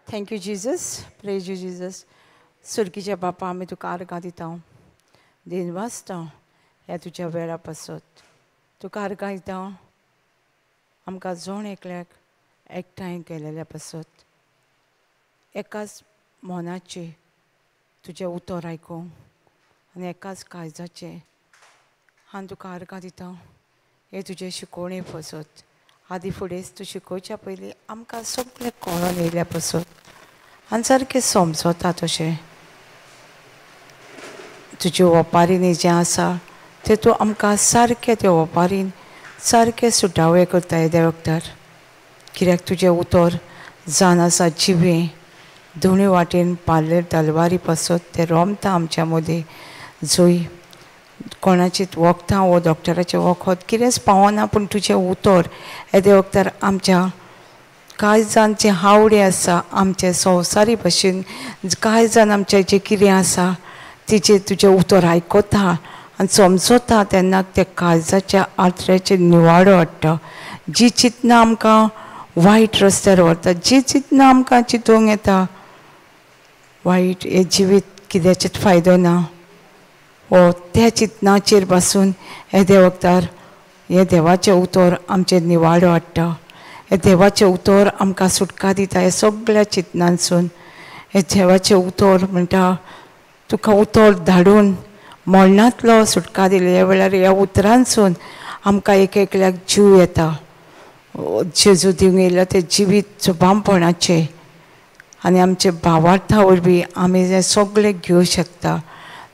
Thank you Jesus, praise you Jesus. सुर्गीच्या बापा, आमी तुका आर्गां दिता, दिनवासता ह्या तुज्या वेळा पासत. तुका आर्गां दिता आमकां जण एकल्याक एकठांय केलेल्या पासत, एकाच मनाचें तुजें उतर आयकूंक आनी एकाच काळजाचें. आनी तुका आर्गां दिता हे तुजे शिकोवणे पासत. आदी फुडेंच तूं शिकोवच्या पयलीं आमकां सगळें कळोन येयल्या पासत आनी सारकें समजता तशें तुज्यो ओपारींनी जें आसा तें तूं आमकां सारकें त्या ओपारीन सारकें सुटावे करताय देवकतार. कित्याक तुजें उतर जावन आसा जिवें, दोनूय वाटेन पारले तलवारी पासत तें रोमता आमच्या मदीं. जंय कोणाची वखदां वो डॉक्टराचें वखद कितेंच पावना, पूण तुजें उतर येदे वखदार आमच्या कांय जाण जे हावडे आसा आमचे संवसारी भशेन, कांय जाण आमचें जें कितें आसा तिचें तुजें उतर आयकता आनी समजता तेन्ना त्या काळजाच्या आत्र्याचेर निवाडो हाडटा. जी चिंतनां आमकां वायट रस्त्यार व्हरता, जी चिंतनां आमकां चिंतूंक येता वायट, हें जिवीत कित्याचेच फायदो ना, हो त्या चिंतनाचेर बसून हे वखदार हें देवाचें उतर आमचेर निवाडो हाडटा. हें देवाचें उतर आमकां सुटका दिता हे सगळ्या चिंतनांसून. हें देवाचें उतर म्हणटा तुका उतर धाडून मरणांतलो सुटका दिली. ह्या वेळार ह्या उतरांसून आमकां एक एकल्याक जीव येता. जेजू दिवंक येयला तें जिवीत सुबामपणाचें आनी आमचे भावार्था वरवीं आमी हें सगळें घेवं शकता.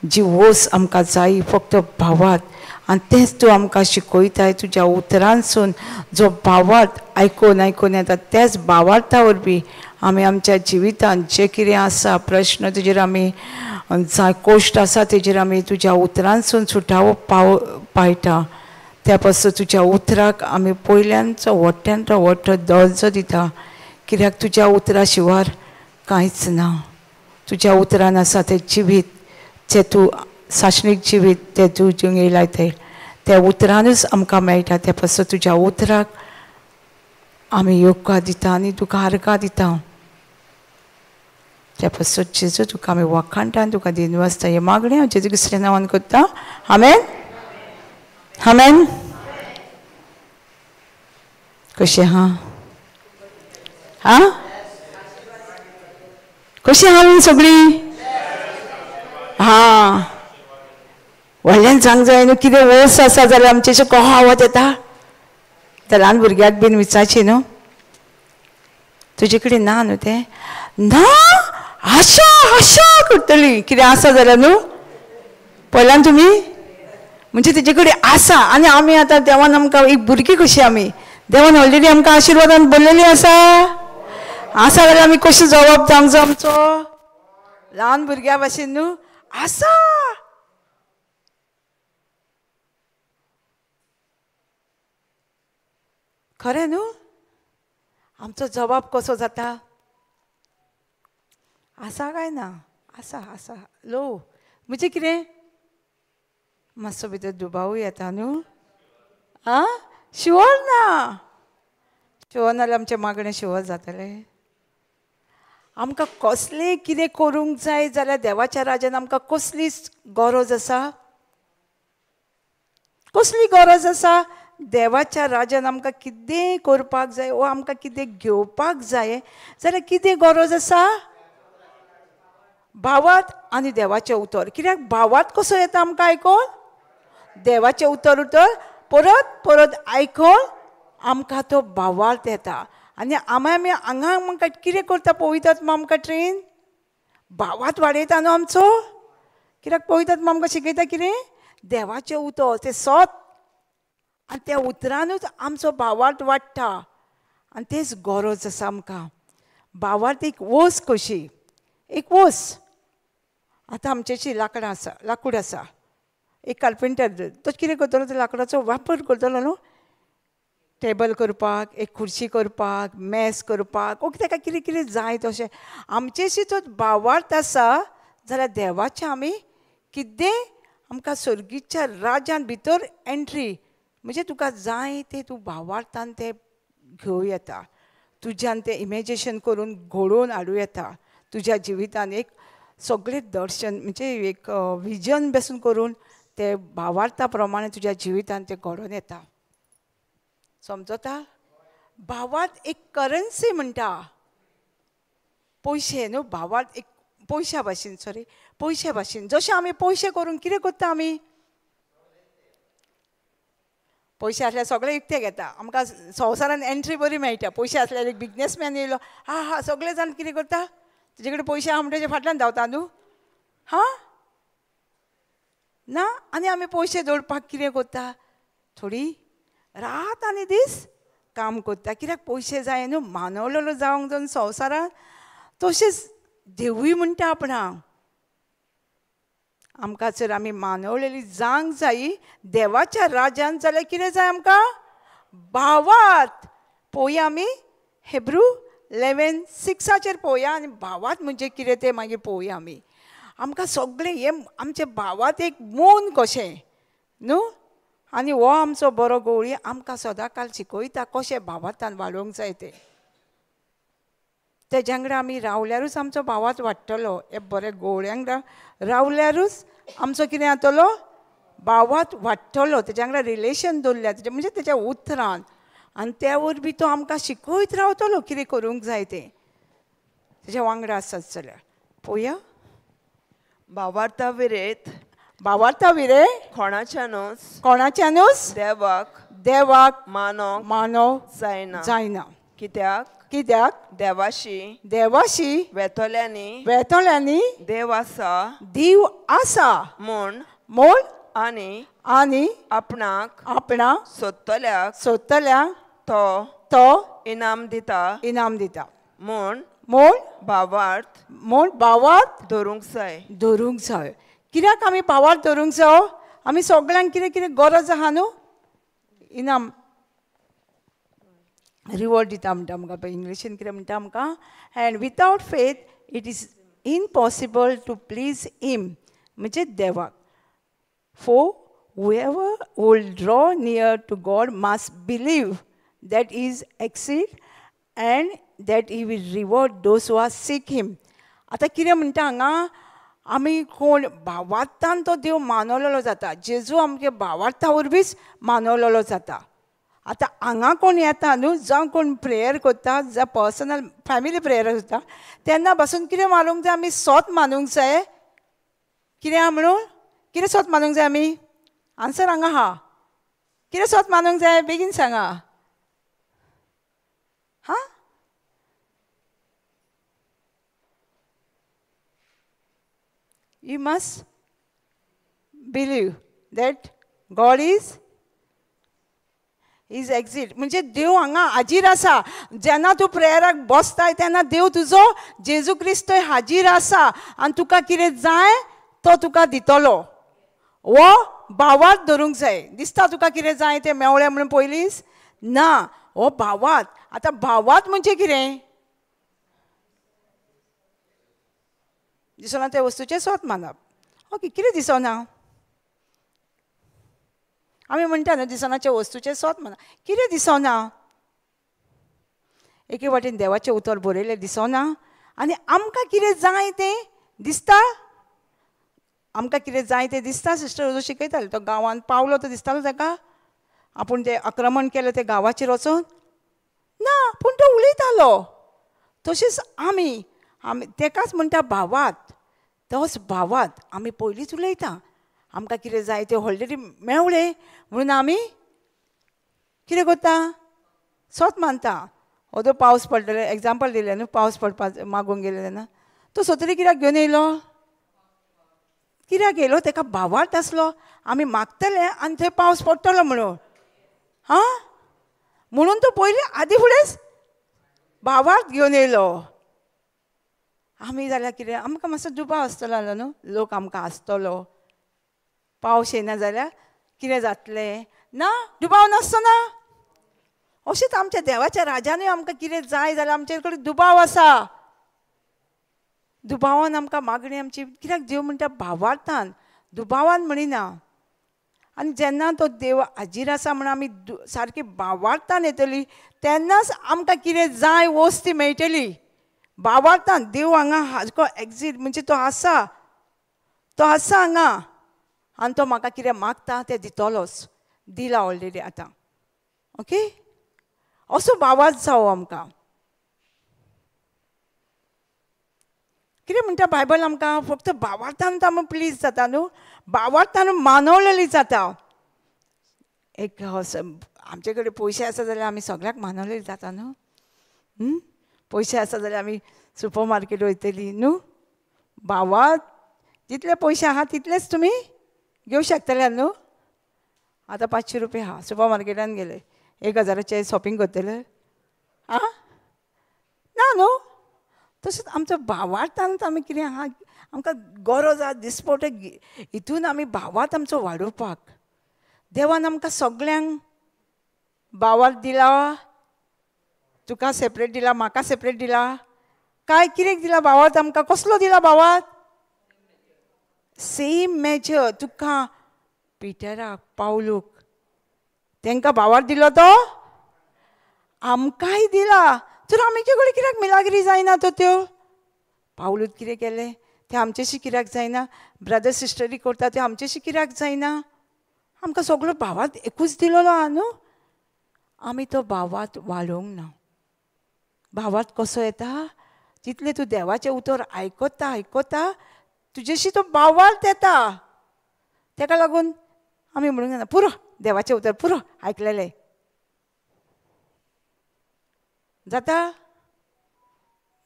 जी वोस आमकां जाय फक्त भावार्थ, आनी तेंच तूं आमकां शिकयताय तुज्या उतरांसून. जो भावार्थ आयकून आयकून येता त्याच भावार्था वरवीं आमी आमच्या जिवितांत जें कितें आसा प्रश्न तेजेर आमी कोश्ट आसा तेजेर आमी तुज्या उतरांसून सुटावो पाळटा. त्या पासून तुज्या उतराक आमी पयल्यानचो व्हडट्यानचो व्हडलो दर्जो दिता. कित्याक तुज्या उतरा शिवार कांयच ना. तुज्या उतरान आसा तें जिवीत, जें तूं साशणीक जिवीत तें तूं दिवंक येयलाय तें त्या उतरानूच आमकां मेळटा. त्या पासून तुज्या उतराक आमी योगदान दिता आनी तुका आर्गां दिता. त्या पासून जेजू तुका आमी वाखाणटा आनी तुका दिनवासता. हें मागणें हांव जेजू क्रिस्ताच्या नांवान करता. आमेन. आमेन. कशें आहा? आं, कशीं आहा सगळीं? हां, व्हडल्यान सांग जाय न्हू कितें वोस आसा जाल्यार आमचें अशें कसो आवाज येता. त्या ल्हान भुरग्याक बीन विचारचें न्हू, तुजे कडेन ना न्हू तें? ना, आशा आशा करतली कितें आसा जाल्यार न्हू. पळयलां तुमी? म्हणजे तेजे कडेन आसा. आनी आमी आतां देवान आमकां एक भुरगीं कशीं आमी देवान ऑलरेडी आमकां आशिर्वादान भरलेली आसा. आसा जाल्यार आमी कशें जबाब जावंक जाय आमचो ल्हान भुरग्या भाशेन न्हू. आसा. खरें न्हू? आमचो जबाब कसो जाता? आसा काय ना? आसा आसा लो म्हणजे कितें मातसो भितर दुबावूय येता न्हू. आं, शिवर ना, शिवर नाल्यार आमचें मागणें शिवर जातलें. आमकां कसलें कितें करूंक जाय जाल्यार देवाच्या राजान आमकां कसली गरज आसा? कसली गरज आसा? देवाच्या राजान आमकां कितें करपाक जाय वो आमकां कितें घेवपाक जाय जाल्यार कितें गरज आसा? भावार्थ आनी देवाचें उतर. कित्याक भावार्थ कसो येता आमकां आयकोन? देवाचें उतर उतर परत परत आयकोन आमकां तो भावार्थ येता. आनी आमी आमी हांगा आमकां कितें करता पवित्र आत्मा आमकां ट्रेन भावार्थ वाडयता न्हू आमचो. कित्याक पवित्र आत्मा आमकां शिकयता कितें? देवाचें उतर तें सत, आनी त्या उतरानूच आमचो भावार्थ वाडटा. आनी तेच गरज आसा आमकां. भावार्थ एक वोस कशी, एक वोस. आतां आमचेशी लांकडां आसा, लाकूड आसा. एक कार्पेंटर तो कितें करतलो? तो लांकडाचो वापर करतलो न्हू, टेबल करपाक, एक खुर्ची करपाक, मेज करपाक, ओके ताका कितें कितें जाय तशें. आमचेशी तो भावार्थ आसा जाल्यार देवाचें आमी कितें आमकां सर्गीच्या राजान भितर एंट्री म्हणजे तुका जाय तें तूं भावार्थान तें घेवं येता. तुज्यान तें इमेजिनेशन करून घडोवन हाडूं येता. तुज्या जिवितान एक सगळें दर्शन म्हणजे एक विजन बसून करून ते भावार्था प्रमाणे तुज्या जिवितान तें घडोवन येता. समजता? भावार्थ एक करन्सी म्हणटा, पयशे न्हू, भावार्थ एक पयशा भाशेन, सॉरी पयशा भाशेन. जशें आमी पयशे करून कितें करता आमी, पयशे आसल्यार सगळे विकते घेता, आमकां संवसारान एंट्री बरी मेळटा. पयशे आसल्यार एक बिजनेसमॅन येयलो, हा हा सगळे जाण कितें करता, तुजे कडेन पयशे आहा म्हणटा फाटल्यान धांवता न्हू, हा ना. आनी आमी पयशे जोडपाक कितें करता, थोडी रात आनी दीस काम करता, कित्याक पयशे जाय न्हू, मानवलेलो जावंक जावन संवसारान. तशेंच देवूय म्हणटा आपणाक, आमकां जर आमी मानवलेली जावंक जायी देवाच्या राज्यान जाल्यार कितें जाय आमकां, भावार्थ. पळोवया आमी हेब्रू 11:6 पळोवया आनी भावार्थ म्हणजे कितें तें मागीर पळोवया आमी. आमकां सगळें हें आमचें भावार्थ एक मोन कशें न्हू, आनी हो आमचो बरो गवळी आमकां सदांकाल शिकयता कशें भावार्थान वाडोवंक जाय तें. तेज्या वांगडा आमी रावल्यारूच आमचो भावार्थ वाडटलो. हे बरे गवळ्या वांगडा रावल्यारूच आमचो कितें जातलो, भावार्थ वाडटलो. तेज्या वांगडा रिलेशन दवरल्यार तेज्या म्हणजे तेज्या उतरान, आनी त्या वरवीं तो आमकां शिकयत रावतलो कितें करूंक जाय तें, तेज्या वांगडा आसत जाल्यार. पळोवया, भावार्था विरेत, भावार्था विरे कोणाच्यानूच, कोणाच्यानूच देवाक, देवाक मानव मानव जायना, जायना. कित्याक, कित्याक देवाशी, देवाशी वेतोल्यांनी, वेतोल्यांनी देव आसा, देव आसा म्हूण, म्हूण आनी आनी आपणाक, आपणाक सोदतल्याक, सोदतल्याक तो, तो इनाम दिता, इनाम दिता म्हूण, म्हूण भावार्थ, म्हूण भावार्थ धरूंक जाय, धरूंक जाय. कित्याक आमी भावार्थ धरूंक जाय? आमी सगळ्यांक कितें कितें गरज आहा न्हू, इनाम रिवॉर्ड दिता म्हणटा आमकां, इंग्लिशीन कितें म्हणटा आमकां, and without faith it is impossible to please him, म्हणजे देवाक. For whoever will draw near to God must believe that is exist and that he will reward those who are seek him. आतां कितें म्हणटा हांगा, आमी कोण भावार्थान तो देव मानवलेलो जाता, जेजू आमगे भावार्था वरवींच मानवलेलो जाता. आतां हांगा कोण येता न्हू, जावं कोण प्रेयर करता, जावं पर्सनल फॅमिली प्रेयर करता, तेन्ना पासून कितें मानूंक जाय आमी, सोत मानूंक जाय. कितें आहा म्हणून, कितें सोत मानूंक जाय आमी? आन्सर हांगा आहा. कितें सोत मानूंक जाय बेगीन सांगा. हां, you must believe that God is exist, म्हणजे देव हांगा हाजीर आसा. जेन्ना तूं प्रेयराक बसताय तेन्ना देव तुजो जेजू क्रिस्त हाजीर आसा आनी तुका कितें जाय तो तुका दितलो. हो भावार्थ धरूंक जाय. दिसता तुका कितें जाय तें मेवळें म्हणून पयलींच ना, हो भावार्थ. आतां भावार्थ म्हणजे कितें, दिसना त्या वस्तूचें स्वत मानप. ओके, कितें दिसना आमी म्हणटा न्हू, दिसनाच्या वस्तूचें स्वत मानप. कितें दिसना? एके वाटेन देवाचें उतर बरयलें दिसना आनी आमकां कितें जाय तें दिसता, आमकां कितें जाय तें दिसता. सिस्टर रोजू शिकयताले, तो गांवांत पावलो तो दिसतालो ताका, आपूण तें आक्रमण केलें तें गांवाचेर वचोन ना, पूण तो उलयतालो. तशेंच आमी आमी तेकाच म्हणटा भावार्थ. तोच भावार्थ आमी पयलींच उलयता, आमकां कितें जाय तें ऑलरेडी मेवलें म्हणून आमी कितें करता, सोत मानता. ओदो पावस पडटलो एग्जाम्पल दिलें न्हू, पावस पडपाक मागूंक गेले तेन्ना तो सत्री कित्याक घेवन येयलो, कित्याक येयलो, तेका भावार्थ आसलो आमी मागतले आनी थंय पावस पडटलो म्हणून. हां, म्हणून तो पयलीं आदी फुडेंच भावार्थ घेवन येयलो. आमी जाल्यार कितें, आमकां मातसो दुबाव आसतलो न्हू, लोक आमकां आसतलो, पावस येना जाल्यार कितें जातलें ना, दुबाव नासतना. अशेंच आमच्या देवाच्या राजानूय आमकां कितें जाय जाल्यार आमचे कडेन दुबाव आसा, दुबावान आमकां मागणी आमची, कित्याक देव म्हणटा भावार्थान, दुबावान म्हणिना. आनी जेन्ना तो देव हाजीर आसा म्हूण आमी सारकी भावार्थान येतली तेन्नाच आमकां कितें जाय वस्त ती मेळटली. भावार्थान देव हांगा सारको एक्झिट म्हणजे तो आसा, तो आसा हांगा आनी तो म्हाका कितें मागता तें दितलोच, दिला ऑलरेडी आतां. ओके, असो भावार्थ जावो आमकां. कितें म्हणटा बायबल आमकां? फक्त भावार्थान आमी प्लीज जाता न्हू, भावार्थान मानवलेली जाता. एक आमचे कडेन पयशे आसा जाल्यार आमी सगळ्याक मानवलेली जाता न्हू. पयशे आसा जाल्यार आमी सुपर मार्केट वयतली न्हू. भावार्थ जितले पयशे आहा तितलेच तुमी घेवं शकतले न्हू. आतां 500 रुपया आहा, सुपर मार्केटान गेले 1000 शॉपिंग करतले आं ना न्हू. तशेंच आमचो भावार्थान आमी कितें आहा, आमकां गरज आहा दिसपटे हितून आमी भावार्थ आमचो वाडोवपाक. देवान आमकां सगळ्यांक भावार्थ दिला, तुका सेपरेट दिला, म्हाका सेपरेट दिला, काय कितें दिला भावार्थ आमकां? कसलो दिला भावार्थ? सेम मेजर तुका पिटराक, पावलूक तांकां भावार्थ दिलो तो आमकांय दिला. तर आमचे कडेन कित्याक मिलाग्री जायना तो त्यो? पावलूत कितें केलें तें आमचेशी कित्याक जायना? ब्रदर सिस्टरी करता तें आमचेशी कित्याक जायना? आमकां सगळो भावार्थ एकूच दिलेलो आहा न्हू. आमी तो भावार्थ वाडोवंक ना. भावार्थ कसो येता? जितलें तूं देवाचें उतर आयकता आयकता तुजेशी तो भावार्थ येता. तेका लागून आमी म्हणूंक जायना पुरो देवाचें उतर पुरो आयकलेलें जाता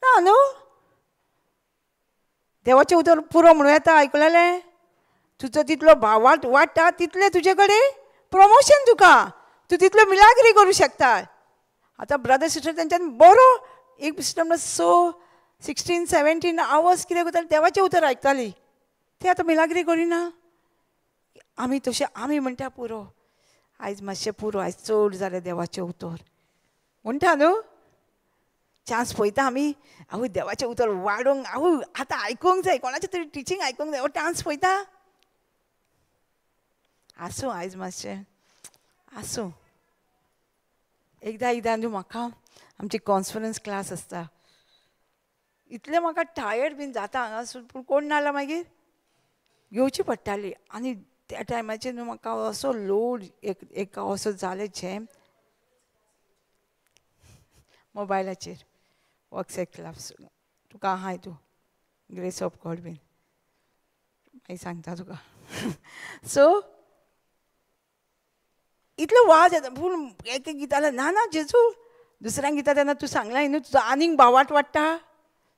ना न्हू. देवाचें उतर पुरो म्हणूं येता आयकलेलें? तुजो तितलो भावार्थ वाडटा तितलें तुजे कडेन प्रमोशन तुका, तूं तितलो मिलाग्री करूं शकता. आतां ब्रदर सिस्टर तेंच्यान बरो एक सिस्टर म्हणल्यार 6, 16, 17 आवर्स कितें करताली, देवाचें उतर आयकताली. ते आतां मिलाग्री करिना. आमी तशें आमी म्हणटा पुरो आयज मातशें पुरो, आयज चड जालें देवाचें उतर म्हणटा न्हू. चान्स पळयता आमी, आवय देवाचें उतर वाडोवंक, आवय आतां आयकूंक जाय, कोणाचें तरी टिचींग आयकूंक जाय, हो चान्स पळयता. आसूं आयज मातशें आसूं. एकदां एकदां न्हू म्हाका आमची कॉन्फरन्स क्लास आसता, इतलें म्हाका टायर्ड बीन जाता हांगासून, पूण कोण नाजाल्यार मागीर घेवची पडटाली. आनी त्या टायमाचेर न्हू म्हाका असो लोड एक एक असो जालें झेम मोबायलाचेर वॉट्सएप क्लास तुका आहाय तूं ग्रेस ऑफ गॉड बीन मागीर सांगता तुका. सो इतलो वाज येता, पूण एक एक गिताले ना ना जेजू दुसऱ्यांक गिता तेन्ना तूं सांगलां न्हू तुजो आनीक भावार्थ वाडटा.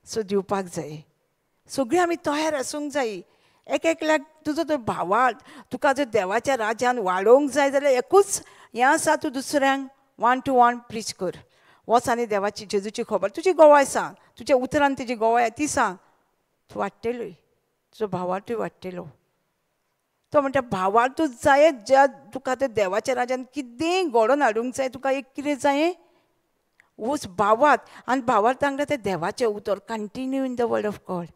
सो दिवपाक जाय, सगळीं आमी तयार आसूंक जाय. एक एकल्याक तुजो तो भावार्थ तुका जर देवाच्या राज्यान वाडोवंक जाय जाल्यार एकूच हें आसा, तूं दुसऱ्यांक 1 to 1 preach कर, वच आनी देवाची जेजूची खबर तुजी गोवाय सांग, तुज्या उतरान तुजी गोवाय ती सांग, तूं वाडटलोय, तुजो भावार्थूय वाडटलो. तो म्हणटा भावार्थूच जाय ज्या तुका त्या देवाच्या राज्यान कितेंय घडोवन हाडूंक जाय, तुका एक कितें जाय वच भावार्थ. आनी भावार्थ सांगता तें देवाचें उतर, continue in the word of God.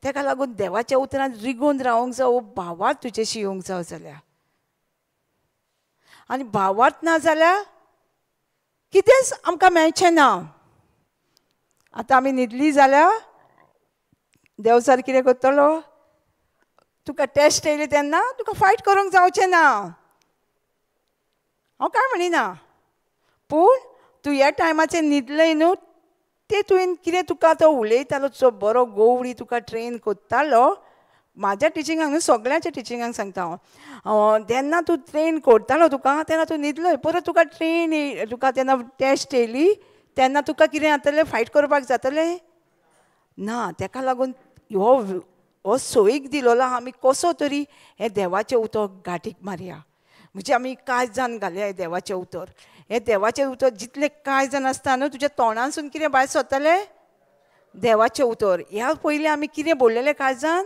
तेका लागून देवाच्या उतरान रिगोवन रावंक जाय, हो भावार्थ तुजेशी येवंक जाय जाल्यार. आनी भावार्थ ना जाल्यार कितेंच आमकां मेळचें ना. आतां आमी न्हिदली जाल्यार देव सार कितें करतलो? तुका टेस्ट येयली तेन्ना तुका फायट करूंक जावचें ना. हांव कांय म्हणिना, पूण तूं ह्या टायमाचेर न्हिदलें न्हू ते तुवें कितें तुका तो उलयतालो तुजो बरो गोवडी तुका ट्रेन करतालो. म्हाज्या टिचिंगाक न्हू सगळ्यांच्या टिचिंगाक सांगता हांव, जेन्ना तूं ट्रेन करतालो तुका तेन्ना तूं न्हिदलोय, परत तुका ट्रेन तुका तेन्ना टेस्ट येयली तेन्ना तुका कितें जातलें, फायट करपाक जातलें ना. तेका लागून हो हो सोयीक दिलोलो आमी कसो तरी हें देवाचें उतर गांठीक मारया. म्हणजे आमी कांय जाण घालया हें देवाचें उतर. हें देवाचें उतर जितलें कांय जाण आसता न्हू तुज्या तोंडांसून कितें भायर सरतलें देवाचें उतर. ह्या पयलीं आमी कितें बोल्लेलें कांय जाण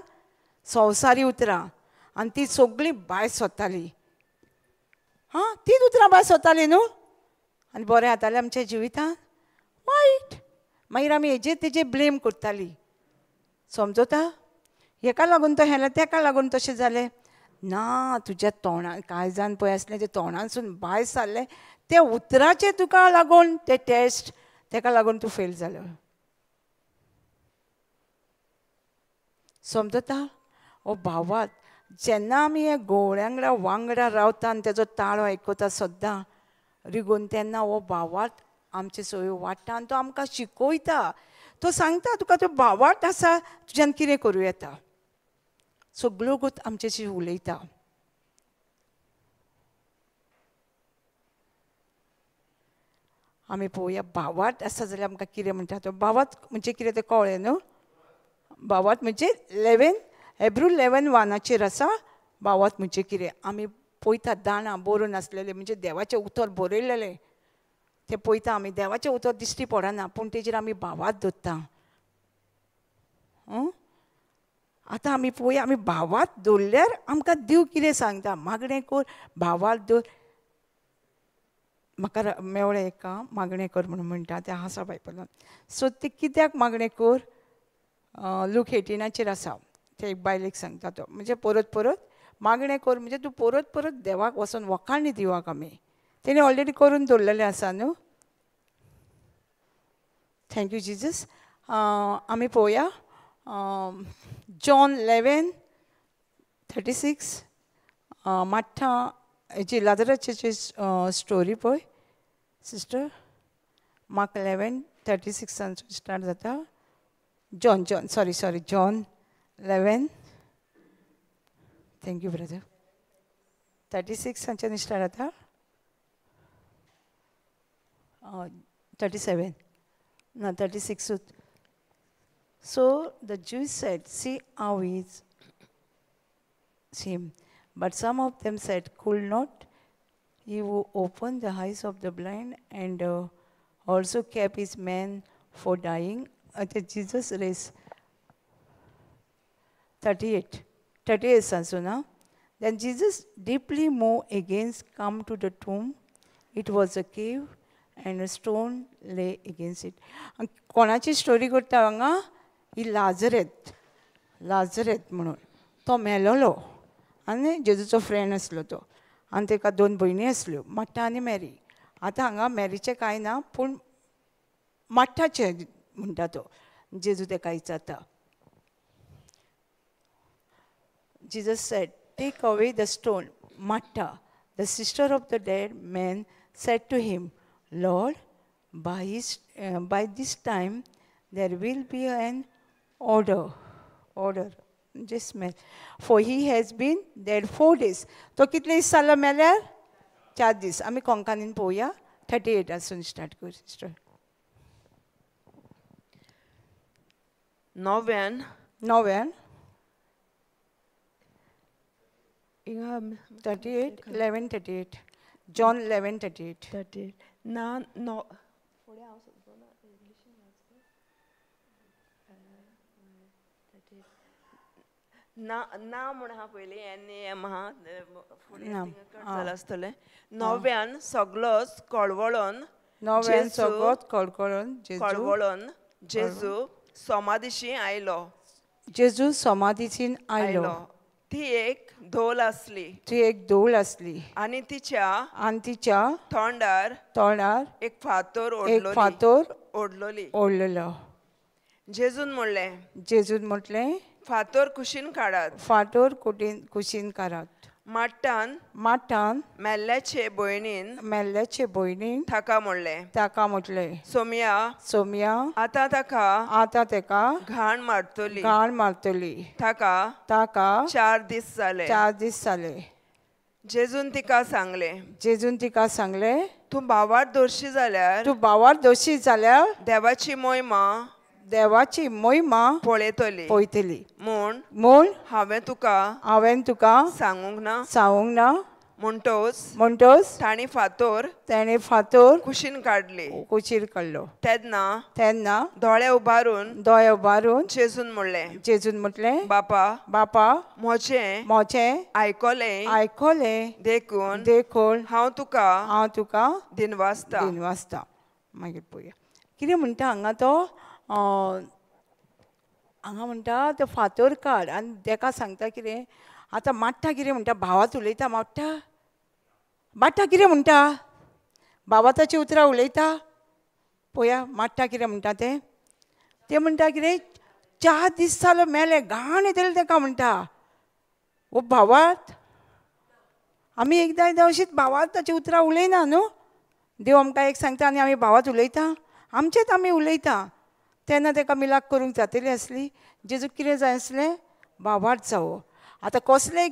संवसारी उतरां, आनी ती सगळीं भायर सरतालीं. हां, तीच उतरां भायर सरतालीं न्हू, आनी बरें जातालें आमच्या जिवितांत वायट. मागीर आमी हेजेर तेजेर ब्लेम करतालीं, समजता? हेका लागून तो हेलें, तेका लागून तशें जालें. ना, तुज्या तोंडान कांय जाण पळय आसलें तें तोंडानसून भायर सरलें त्या उतराचें तुका लागून ते टेस्ट तेका लागून तूं फेल जालो. समजता? ओ भावात जेन्ना आमी हे गोवळ्यांगडा वांगडा रावता आनी तेजो ताळो आयकता सद्दां रिगून तेन्ना हो भावार्थ आमचे सोयो वाडटा आनी तो आमकां शिकयता. तो सांगता तुका तो भावार्थ आसा तुज्यान कितें करूं येता. सगळ्यो गोत आमच्याशी उलयता. आमी पळोवया भावार्थ आसा जाल्यार आमकां कितें म्हणटा तो. भावार्थ म्हणजे कितें तें कळ्ळें न्हू? भावार्थ म्हणजे 11 हेब्रू 11:1 आसा. भावार्थ म्हणजे कितें आमी पळयता दाणां बरोवन आसलेलें म्हणजे देवाचें उतर बरयलेलें तें पळयता आमी. देवाचें उतर दिश्टी पडना पूण तेजेर आमी भावार्थ दवरता. आतां आमी पळोवया आमी भावार्थ दवरल्यार आमकां देव कितें सांगता. मागणें कर, भावार्थ दवर. म्हाका मेवळें एका मागणें कर म्हणून म्हणटा तें आसा बायबलान. सो तें कित्याक मागणें कर लूक 18 आसा. ते एक बायलेक सांगता तो म्हणजे परत परत मागणें कर म्हणजे तूं परत परत देवाक वचोन वखाणी दिवाक आमी तेणी ऑलरेडी करून दवरलेलें आसा न्हू. Thank you Jesus. आमी पळोवया जॉन 11:36. माठ्ठा हेजी लाजराची स्टोरी पळय सिस्टर. मार्क 11:36 स्टार्ट जाता. John John sorry sorry John 11. Thank you brother. 36 start जाता. 37 ना 36. So the Jews said, see how he is him. But some of them said, could not he who opened the eyes of the blind and also kept his man for dying? Jesus raised 38. 38 Sansuna. Then Jesus deeply moved against come to the tomb. It was a cave and a stone lay against it. कोणाची story करता हांगा? ही लाजरेत, लाजरेत म्हणून तो मेलोलो आनी जेजूचो friend आसलो तो. आनी तेका 2 भयणी आसल्यो, माट्टा आनी मॅरी. आतां हांगा मॅरीचें कांय ना पूण माट्टाचें म्हणटा तो. जेजू तेका विचारता. Jesus said, take away the stone. Martha, the sister of the dead man, said to him, Lord, by this time there will be an odor, just smell, for he has been dead 4 days. तो कितले दीस जालो मेल्यार? 4 दीस. आमी कोंकणीन पळोवया. 38 आसून start कर सिस्टर. 9 38 11:38. John 11:38. 38 ना नो ना ना म्हूण आहा पयलीं एन ए एम आहा फुडें कट जालां आसतलें. 9व्यान सगळोच कळवळोन, 9व्यान सगळोच कळवळोन कळवळोन जेजू समाधीशी आयलो. जेजू समाधीशीन आयलो. ती एक धोल आसली, ती एक धोल आसली आनी तिच्या तोंडार तोंडार एक फातर एक फातर ओडलोली ओडलेलो. जेजून म्हणलें, जेजून म्हटलें, फातर कुशीन काडात, फातर कुशीन काडात. माट्टान माट्टान मेल्ल्याचे भयणीन मेल्ल्याचे भयणीन ताका म्हणलें, ताका म्हटलें, सोमया सोमया आतां ताका आतां तेका घाण मारतली, घाण मारतली. ताका ताका 4 दीस जाले, 4 दीस जाले. जेजून तिका सांगलें, जेजून तिका सांगलें, तूं भावार दोशी जाल्यार, तूं भावार दोशी जाल्यार देवाची मोहिमा, देवाची मोहिमा पळयतली, पळयतली म्हूण म्हूण हांवें तुका हांवें तुका सांगूंक ना, सांगूंक ना. म्हणटोच म्हणटोच ताणें फातर ताणें फातर कुशीन काडली, कुशीर काडलो. तेन्ना तेन्ना दोळे उबारून दोळे उबारून जेजून म्हणलें, जेजून म्हटलें, बापा बापा म्हजें म्हजें आयकलें आयकलें देखून देखून हांव तुका हांव तुका दिनवासता, दिनवासता. मागीर पळोवया कितें म्हणटा हांगा तो. हांगा म्हणटा तो फातर काड आनी तेका सांगता कितें, आतां माट्टा कितें म्हणटा, भावात उलयता माट्टा, माट्टा कितें म्हणटा, भावाताची उतरां उलयता. पळया माट्टा कितें म्हणटा तें, तें म्हणटा कितें, 4 दीस जालो मेलें, घाण येतलें तेका म्हणटा. ओ भावात, आमी एकदां एकदां अशीच भावाताची उतरां उलयना न्हू. देव आमकां एक सांगता आनी आमी भावात उलयता, आमचेच आमी उलयता. तेन्ना तेका मिलाक करूंक जातली आसली. जेजूक कितें जाय आसलें, भावार्थ जावो. आतां कसलें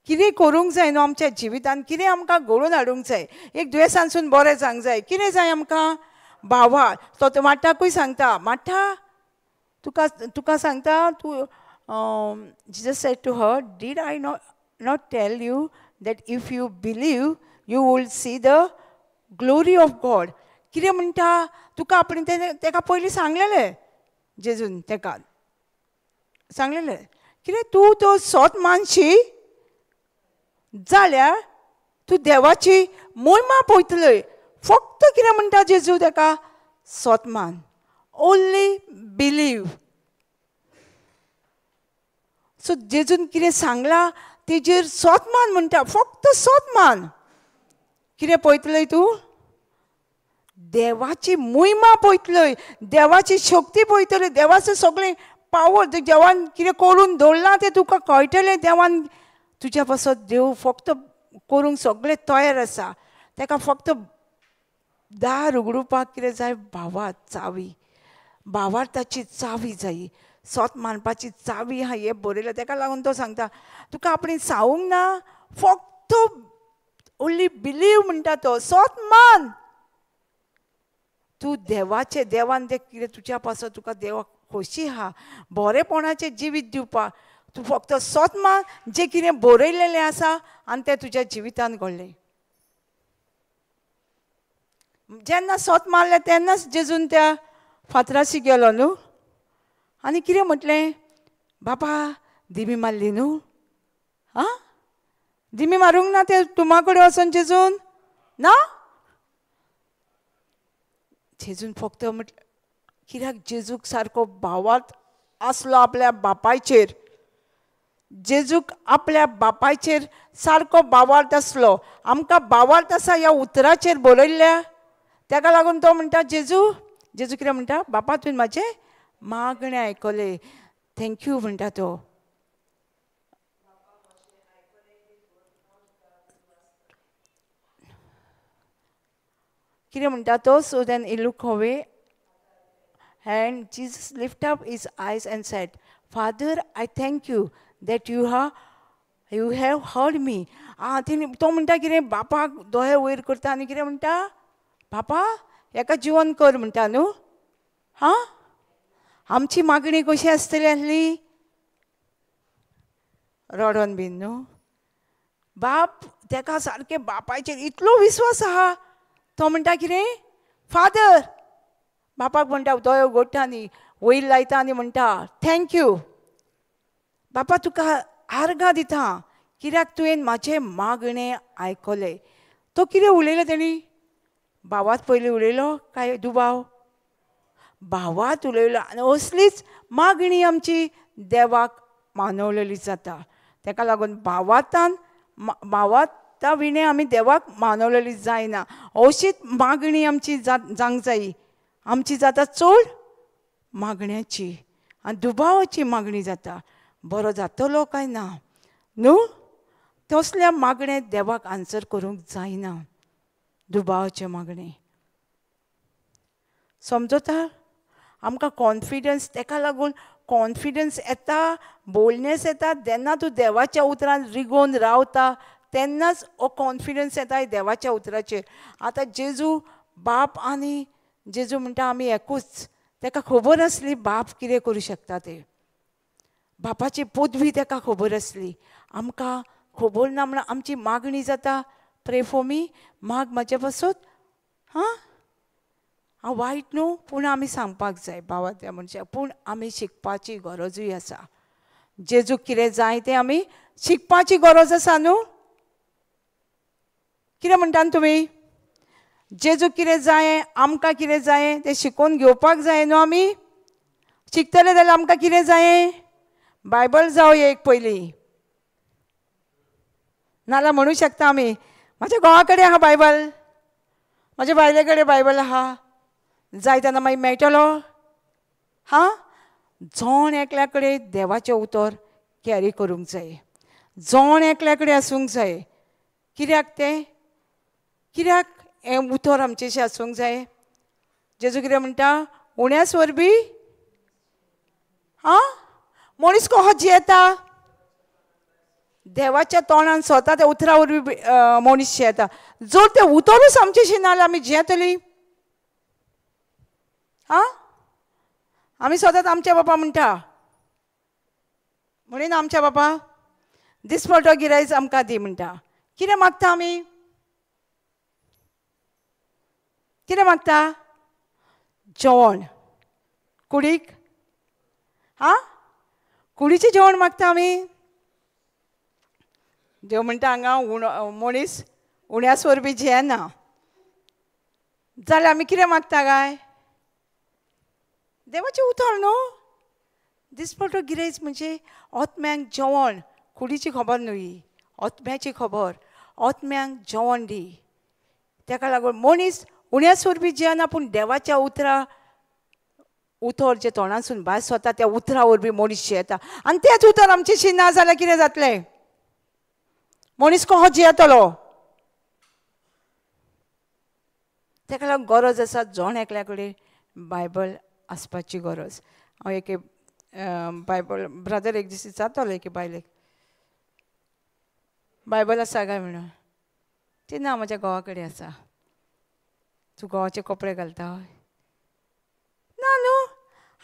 कितें करूंक जाय न्हू आमच्या जिवितान, कितें आमकां घडोवन हाडूंक जाय, एक दुयेंसांसून बरें जावंक जाय, कितें जाय आमकां, भावार्थ. तो माट्टाकूय सांगता, माट्टा तुका तुका सांगता तूं, Jesus said to her, did I not tell you that if you believe you will see the glory of God. कितें म्हणटा, तुका आपणें तेका पयलीं सांगलेलें, जेजून तेका सांगलेलें कितें, तूं तो सोत मानशी जाल्यार तूं देवाची मोहिमा पळयतलय. फक्त कितें म्हणटा जेजू तेका, सोत मान, ओन्ली बिलीव. सो जेजून कितें सांगलां तेजेर सोत मान म्हणटा, फक्त सोत मान. कितें पळयतलय तूं, देवाची मोहिमा पळयतलय, देवाची शक्ती पळयतलय, देवाचें सगळें पावर, देवान कितें करून दवरलां तें तुका कळटलें. देवान तुज्या पासत देव फक्त करूंक सगळें तयार आसा. तेका फक्त दार उगडुपाक कितें जाय, भावार्थ चावी, भावार्थाची चावी जाय, सोत मानपाची चावी आहा हें बरयलां. तेका लागून तो सांगता तुका आपणें सांगूंक ना, फक्त ओन्ली बिलीव म्हणटा तो, सोत मान. तूं देवाचें, देवान तें कितें तुज्या पासत तुका देवाक खोशी आहा बरेपणाचें जिवीत दिवपाक, तूं फक्त सोत मान जें कितें बरयलेलें आसा आनी तें तुज्या जिवितान घडलें. जेन्ना सोत मारलें तेन्नाच जेजून त्या फातराशी गेलो न्हू, आनी कितें म्हटलें, बापा दिमी मारली न्हू, आं दिमी मारूंक ना ते तुमा कडेन वचोन जेजून ना, जेजून फक्त म्हटलें कित्याक जेजूक सारको भावार्थ आसलो आपल्या बापायचेर, जेजूक आपल्या बापायचेर सारको भावार्थ आसलो. आमकां भावार्थ आसा ह्या उतराचेर बरयल्ल्या, तेका लागून तो म्हणटा जेजू, जेजू कितें म्हणटा, बापा तुवें म्हाजें मागणें आयकलें, thank you म्हणटा तो. कितें म्हणटा तो, so then he look away and Jesus lift up his eyes and said, Father I thank you that you have heard me. आं तो म्हणटा कितें, बापाक दोळे वयर करता आनी कितें म्हणटा, बापा हेका जिवन कर म्हणटा न्हू. हां आमची मागणी कशी आसतली आसली, रडोन बीन न्हू. बाप तेका सारकें बापायचेर इतलो विस्वास आहा, तो म्हणटा कितें, फादर, बापाक म्हणटा दोळे उगडटा आनी वयर लायता आनी म्हणटा thank you बापा, तुका आर्गां दिता कित्याक तुवें म्हाजें मागणें आयकलें. तो कितें उलयलो तेणी, भावात पयलीं उलयलो काय दुबाव, भावात उलयलो. आनी असलीच मागणी आमची देवाक मानवलेली जाता. तेका लागून भावातान भावाता विणें आमी देवाक मानवलेली जायना. अशीच मागणी आमची जावंक जायी. आमची जाता चड मागण्याची आनी दुबावाची मागणी जाता, बरो जातलो काय ना न्हू, तसल्या मागणे देवाक आन्सर करूंक जायना. दुबावाचें मागणें समजता आमकां कॉन्फिडन्स, तेका लागून कॉन्फिडन्स येता, बोल्डनेस येता. जेन्ना तूं देवाच्या उतरान रिगोवन रावता तेन्नाच हो कॉन्फिडन्स येता देवाच्या उतराचेर. आतां जेजू बाप आनी जेजू म्हणटा आमी एकूच, तेका खबर आसली बाप कितें करूं शकता तें, बापाची पदवी तेका खबर आसली. आमकां खबर ना म्हणून आमची मागणी जाता, प्रे फॉर मी, माग म्हाजे पासून. हां हांव वायट न्हू, पूण आमी सांगपाक जाय बाबा त्या मनशाक, पूण आमी शिकपाची गरजूय आसा. जेजूक कितें जाय तें आमी शिकपाची गरज आसा न्हू. कितें म्हणटा तुमी, जेजूक कितें जाय, आमकां कितें जाय तें शिकोवन घेवपाक जाय न्हू. आमी शिकतले जाल्यार आमकां कितें जाय, बायबल जावं एक पयलीं. नाल्यार म्हणू शकता आमी म्हाज्या घोवा कडेन आहा बायबल, म्हाज्या बायले कडेन बायबल आहा, जाय तेन्ना मागीर मेळटलो. हां, जण एकल्या कडेन देवाचें उतर कॅरी करूंक जाय, जण एकल्या कडेन आसूंक जाय. कित्याक तें, कित्याक हें उतर आमचें आसूंक जाय? जेजू कितें म्हणटा, उण्यास वरवीं आं मनीस कसो जियेता, देवाच्या तोंडान स्वता त्या उतरा वरवीं मनीस जियेता. जर तें उतरूच आमचेशी ना जाल्यार आमी जियेतली? आं, आमी सदांच आमच्या बापा म्हणटा, म्हणून आमच्या बापा दिसपटो गिरायच आमकां दी म्हणटा. कितें मागता आमी? कितें मागता? जेवण कुडीक. आं, कुडीचें जेवण मागता आमी. देव म्हणटा हांगा उणो मनीस उण्यास वरवीं जियेना जाल्यार आमी कितें मागता काय? देवाचें उतर न्हू. दिसपटो गिरेज म्हणजे आत्म्यांक जेवण, कुडीची खबर न्हय, आत्म्याची खबर. आत्म्यांक जेवण दी. ताका लागून मनीस उण्यास वरवीं जियेना, पूण देवाच्या उतरा उतर जें तोंडासून भायर सरता त्या उतरा वरवीं मनीस जियेता. आनी तेंच उतर आमचेशी ना जाल्यार कितें जातलें? मनीस कसो जियेतलो? ताका लागून गरज आसा जण एकल्या कडेन बायबल आसपाची गरज. हांव एक बायबल ब्रदर एक दीस विचारतालो एके बायलेक, बायबल आसा काय म्हणून. ती ना, म्हज्या घोवा कडेन आसा. तूं घोवाचे कपडे घालता? ना न्हू,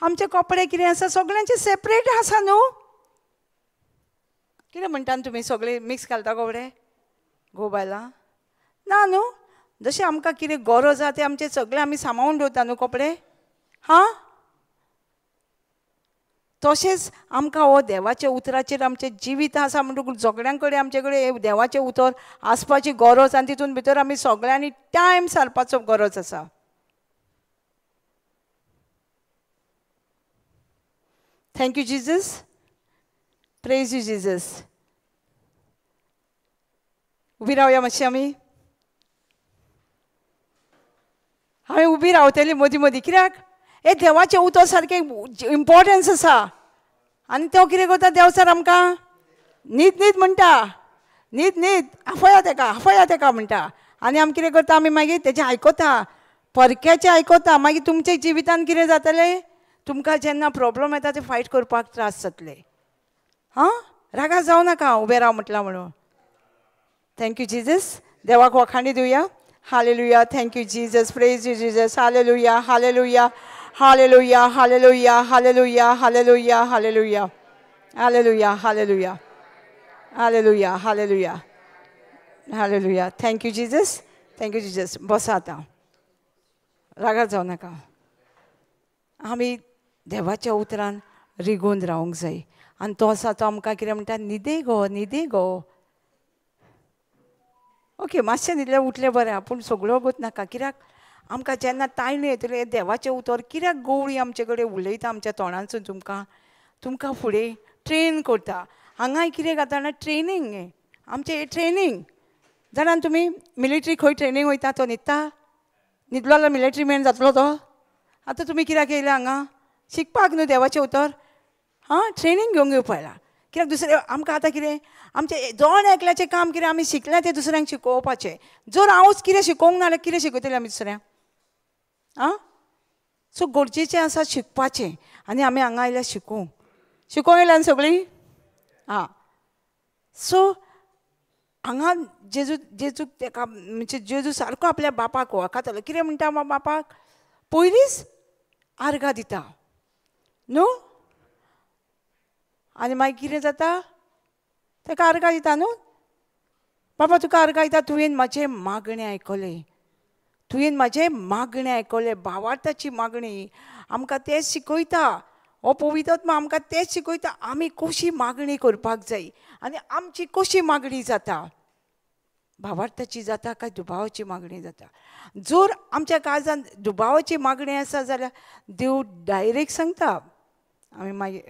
आमचे कपडे कितें आसा सगळ्यांचे सेपरेट आसा न्हू. कितें म्हणटा तुमी, सगळे मिक्स घालता कपडे घोव बायलां? ना न्हू, जशें आमकां कितें गरज आसा तें आमचे सगळे आमी सांबाळून दवरता न्हू कपडे. हां, तशेंच आमकां हो देवाच्या उतराचेर आमचें जिवीत आसा म्हणटकूच सगळ्यां कडेन आमचे कडेन देवाचें उतर आसपाची गरज, आनी तितून भितर आमी सगळ्यांनी टायम सारपाचो गरज आसा. Thank you Jesus, praise you Jesus. उबी रावया मातशी आमी. हांवें उबी रावतली मदीं मदीं, कित्याक हे देवाचें उतर सारकें इम्पोर्टन्स आसा. आनी तो कितें करता देवचार आमकां न्हीद न्हीद म्हणटा, न्हीद न्हीद आफया तेका, आफया तेका म्हणटा. आनी आमी कितें करता, आमी मागीर तेजें आयकता, परक्याचें आयकता. मागीर तुमच्या जिवितान कितें जातलें, तुमकां जेन्ना प्रोब्लम येता ते फायट करपाक त्रास जातले. हां, रागार जावं नाका, उबें राव म्हटलां म्हणून. Thank you Jesus. देवाक वखाणी दिवया. Hallelujah, thank you Jesus, praise you Jesus. Hallelujah, hallelujah, hallelujah, hallelujah, hallelujah, hallelujah, hallelujah, hallelujah, hallelujah, hallelujah, hallelujah, hallelujah. Thank you Jesus, thank you Jesus. बसा आतां, रागार जावं नाका. आमी देवाच्या उतरान रिगोवन रावंक जाय. आनी तो आसा तो आमकां कितें म्हणटा, न्हिदे गो, न्हिदे गो. ओके, मातशें न्हिदलें उठलें बरें, पूण सगळ्यो गोत नाका. कित्याक आमकां जेन्ना ताळणी येतली देवाचें उतर कित्याक गवळी आमचे कडेन उलयता आमच्या तोंडांसून, तुमकां तुमकां फुडें ट्रेन करता. हांगाय कितें जाता जाणा, ट्रेनींग हें आमचें हें ट्रेनींग. जाणा तुमी मिलिटरी खंय ट्रेनींग वयता तो न्हिदता, न्हिदलो जाल्यार मिलिटरी मॅन जातलो तो. आतां तुमी कित्याक येयल्या हांगा शिकपाक न्हू देवाचें उतर? हां, ट्रेनींग घेवंक येवपा येयला. कित्याक दुसरें आमकां आतां कितें आमचें जण एकल्याचें काम कितें आमी शिकलें तें दुसऱ्यांक शिकोवपाचें. जर हांवूच कितें शिकोवंक ना जाल्यार कितें शिकयतलें आमी दुसऱ्यांक? आं, सो गरजेचें आसा शिकपाचें. आनी आमी हांगा आयल्या शिकोवंक. शिकोवंक येयल्या न्हू सगळीं? आं, सो हांगा जेजू, जेजूक तेका म्हणजे जेजू सारको आपल्या बापाक वळखतालो. कितें म्हणटा बापाक? पयलींच आर्गां दिता न्हू. आनी मागीर कितें जाता, ताका आर्गां दिता न्हू. बाबा तुका आर्गां दिता, तुवें म्हाजें मागणें आयकलें, तुवें म्हाजें मागणें आयकलें. भावार्थाची मागणी आमकां तेंच शिकयता हो पवित्र आत्मा, आमकां तेंच शिकयता आमी कशी मागणी करपाक जाय आनी आमची कशी मागणी जाता, भावार्थाची जाता काय दुबावाची मागणी जाता. जर आमच्या काळजान दुबावाची मागणी आसा जाल्यार देव डायरेक्ट सांगता. आमी मागीर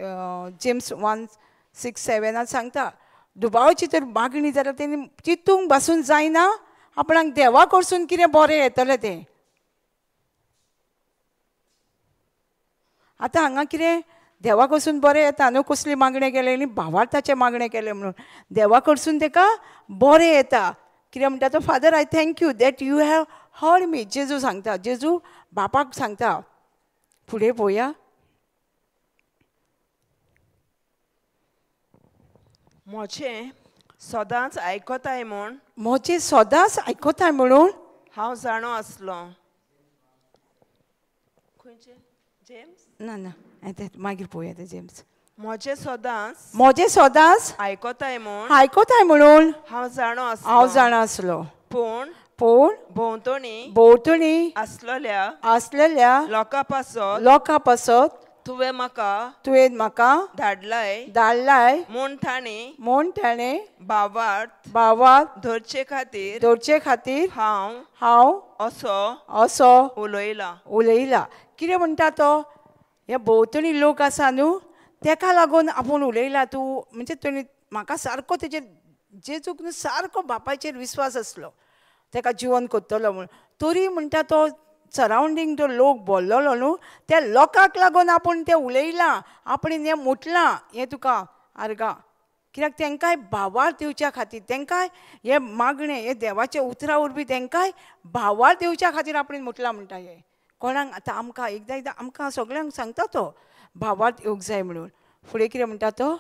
जेम्स 1:6-7 सांगता, दुबावाची तर मागणी जाल्यार तेणी चिंतूंक बसून जायना आपणाक देवा कडसून कितें बरें येतलें तें. आतां हांगा कितें देवा कडसून बरें येता न्हू, कसली मागणें केलें न्ही, भावार्थाचें मागणें केलें म्हणून देवा कडसून तेका बरें येता. कितें म्हणटा तो, Father I thank you that you have heard me. जेजू सांगता, जेजू बापाक सांगता. फुडें पळोवया. म्हजें सदांच आयकताय म्हूण, म्हजें सदांच आयकताय म्हणून हांव जाणो आसलो. खंयचें जेम्स? ना ना मागीर पळोवया तें जेम्स. म्हजें सदांच, म्हजें सदांच आयकताय म्हूण, आयकताय म्हणून हांव जाणो आसलो, हांव जाणो आसलो. पूण पूण भोंवतणी भोंवतणी आसलेल्या आसलेल्या लोकां पासत, लोकां पासत तुवें म्हाका, तुवें म्हाका धाडलाय, धाडलाय म्हूण ताणें, म्हूण ताणें भावार्थ, भावार्थ धरचे खातीर, धरचे खातीर हांव, हांव असो, असो उलयला, उलयला. कितें म्हणटा तो, हे भोंवतणी लोक आसा न्हू तेका लागून आपूण उलयला. तूं म्हणजे तेणी म्हाका सारको तेजेर जेजूक न्हू सारको बापायचेर विस्वास आसलो तेका जिवन करतलो म्हूण, तरी म्हणटा तो सरावंडींग जो लोक बोल्लोलो न्हू त्या लोकांक लागून आपूण तें उलयलां, आपणें हें म्हटलां हें तुका आर्गां. कित्याक तेंकांय भावार्थ दिवच्या खातीर, तेंकांय हें मागणें हें देवाच्या उतरां वरवीं तेंकांय भावार्थ दिवच्या खातीर आपणें म्हटलां म्हणटा हें. कोणाक आतां आमकां एकदां एकदां आमकां सगळ्यांक सांगता तो भावार्थ येवंक जाय म्हणून. फुडें कितें म्हणटा तो,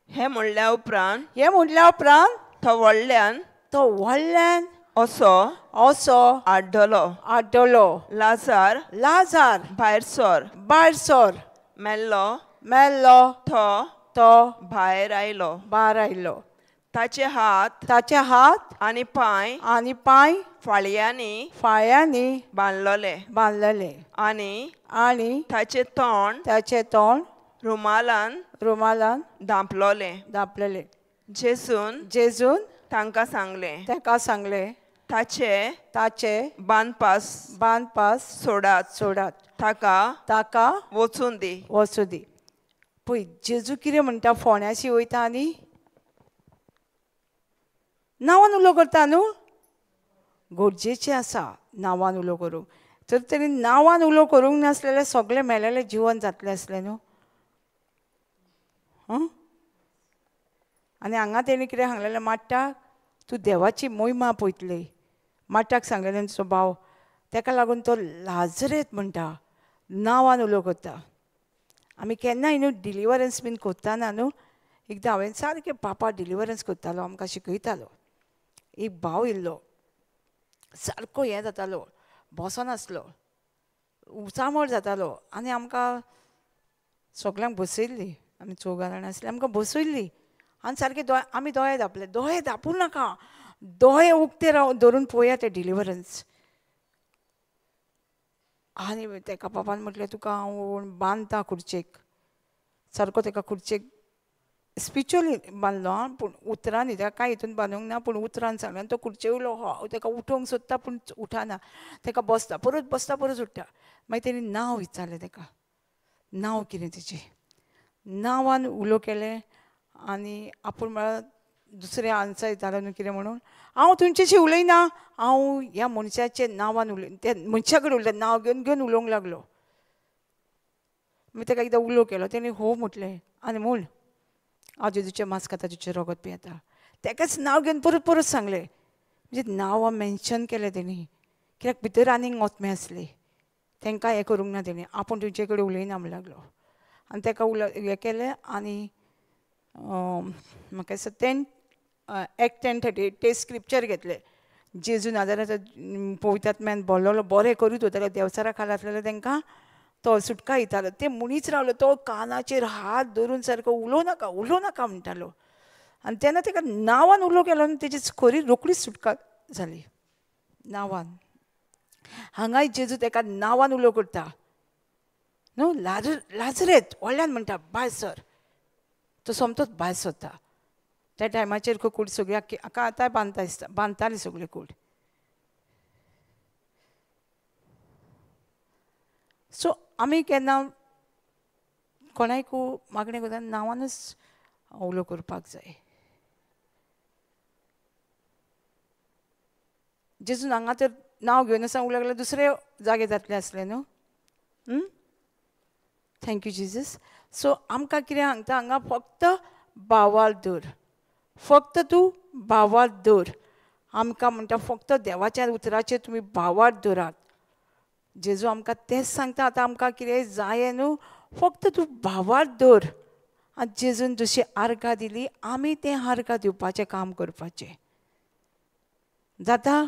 हें म्हणल्या उपरांत, हें म्हणल्या उपरांत तो व्हडल्यान, तो व्हडल्यान असो, असो आड्डलो, आड्डलो, लाजार, लाजार भायर सर, भायर सर. मेल्लो, मेल्लो तो, तो भायर आयलो, भायर आयलो. ताचे हात, ताचे हात आनी पांय, आनी पांय फाळयांनी, फाळयांनी बांदलेले, बांदलेले आनी, आनी ताचें तोंड, ताचें तोंड रुमालान, रुमालान धांपलोलें, धांपलेलें. जेजून, जेजून तांकां सांगलें, तांकां सांगलें, ताचे, ताचे बांदपास, बांदपास सोडात, सोडात, ताका, ताका वचून दी, वचूं दी. पळय जेजू कितें म्हणटा, फोंड्याशी वयता आनी नांवान उलो करता न्हू, गरजेचें आसा नांवान उलो करूंक. तर तेणी नांवान उलो करूंक नासलें जाल्यार सगळें मेलेलें जिवन जातलें आसलें न्हू. आनी हांगा तेणी कितें सांगलेलें माट्टाक, तूं देवाची मोहिमा पळयतली. माट्टाक सांगलेलें तुजो भाव, तेका लागून तो लाजरेत म्हणटा नांवान उलो करता. आमी केन्नाय न्हू डिलिवरन्स बीन करतना न्हू, एकदां हांवें सारकें पापा डिलिवरन्स करतालो, आमकां शिकयतालो. एक भाव येयल्लो, सारको हें जातालो, बसनासलो, उचामळ जातालो आनी आमकां सगल्यांक बसयल्ली, आमी चौगां जाणां आसलीं, आमकां बसयल्ली आनी सारके दोळे, आमी दोळे धांपले. दोळे धांपूं नाका, दोळे उक्ते राव धरून पळोवया तें डिलिवरन्स. आनी तेका पापान म्हटलें तुका हांव बांदता खुर्चेक, सारको तेका खुर्चेक स्पिरिच्युअली बांदलो आं, पूण उतरांनी तेका कांय हितून बांदूंक ना, पूण उतरान सांगलें. आनी तो खुर्चे वयलो हो तेका उठोवंक सोदता पूण उठना, तेका बसता परत बसता परत उठ्ठा. मागीर तेणी नांव विचारलें तेका, नांव कितें तेजें, नांवान उलो केलें आनी आपूण म्हळ्यार दुसरें आन्सर येतालो न्हू कितें म्हणून, हांव तुमच्याशी उलयना, हांव ह्या मनशाचे नांवान उलय, त्या मनशा कडेन उलयता, नांव घेवन घेवन उलोवंक लागलो. मागीर तेका एकदां उलो केलो, तेणी हो म्हटलें आनी म्हूण हांव जेजूचें मांस खाता, जेजूचें रगत पियेता. तेकाच नांव घेवन परत परत सांगलें, म्हणजे नांवां मेन्शन केलें तेणी, कित्याक भितर आनीक ओतमे आसली, तेंकां हें करूंक ना तेणी, आपूण तुमचे कडेन उलयना म्हण लागलो. आनी तेका उलो हें केलें आनी म्हाका दिसता 10 Act 10:38 ते स्क्रिप्चर घेतलें. जेजू नाजाल्यार पवित्र आत्म्यान बोल्लोलो बरें करीत वतालो, देवचारा खाला आसलेलो तेंकां तो सुटका दितालो. ते म्हणीच रावलो, तो कानाचेर हात धरून सारको उलोवं नाका उलोवं नाका म्हणटालो. आनी तेन्ना तेका नांवान उलो केलो आनी तेजी खरी रोखडीच सुटका जाली नांवान. हांगाय जेजू तेका नांवान उलो करता न्हू, लाजरेत व्हडल्यान म्हणटा भायर सर, तो सोमतोच भायर सरता. त्या टायमाचेर कूड सगळी आख्खी आतांय बांदता दिसता, बांदताली सगळी कूड. सो आमी केन्ना कोणायकू मागणें करता नांवानूच उलो करपाक जाय. जेजून हांगा तर नांव घेवन सांगूंक लागल्यार दुसरे जागे जातले आसले न्हू. Thank you Jesus. सो आमकां कितें सांगता हांगा, फक्त भावार्थ दवर, फक्त तूं भावार्थ दवर. आमकां म्हणटा फक्त देवाच्या उतराचेर तुमी भावार्थ दवरात. जेजू आमकां तेंच सांगता, आतां आमकां कितें जाय न्हू, फक्त तूं भावार्थ दवर. आनी जेजून जशी आर्गां दिली आमी तें आर्गां दिवपाचें काम करपाचें. जाता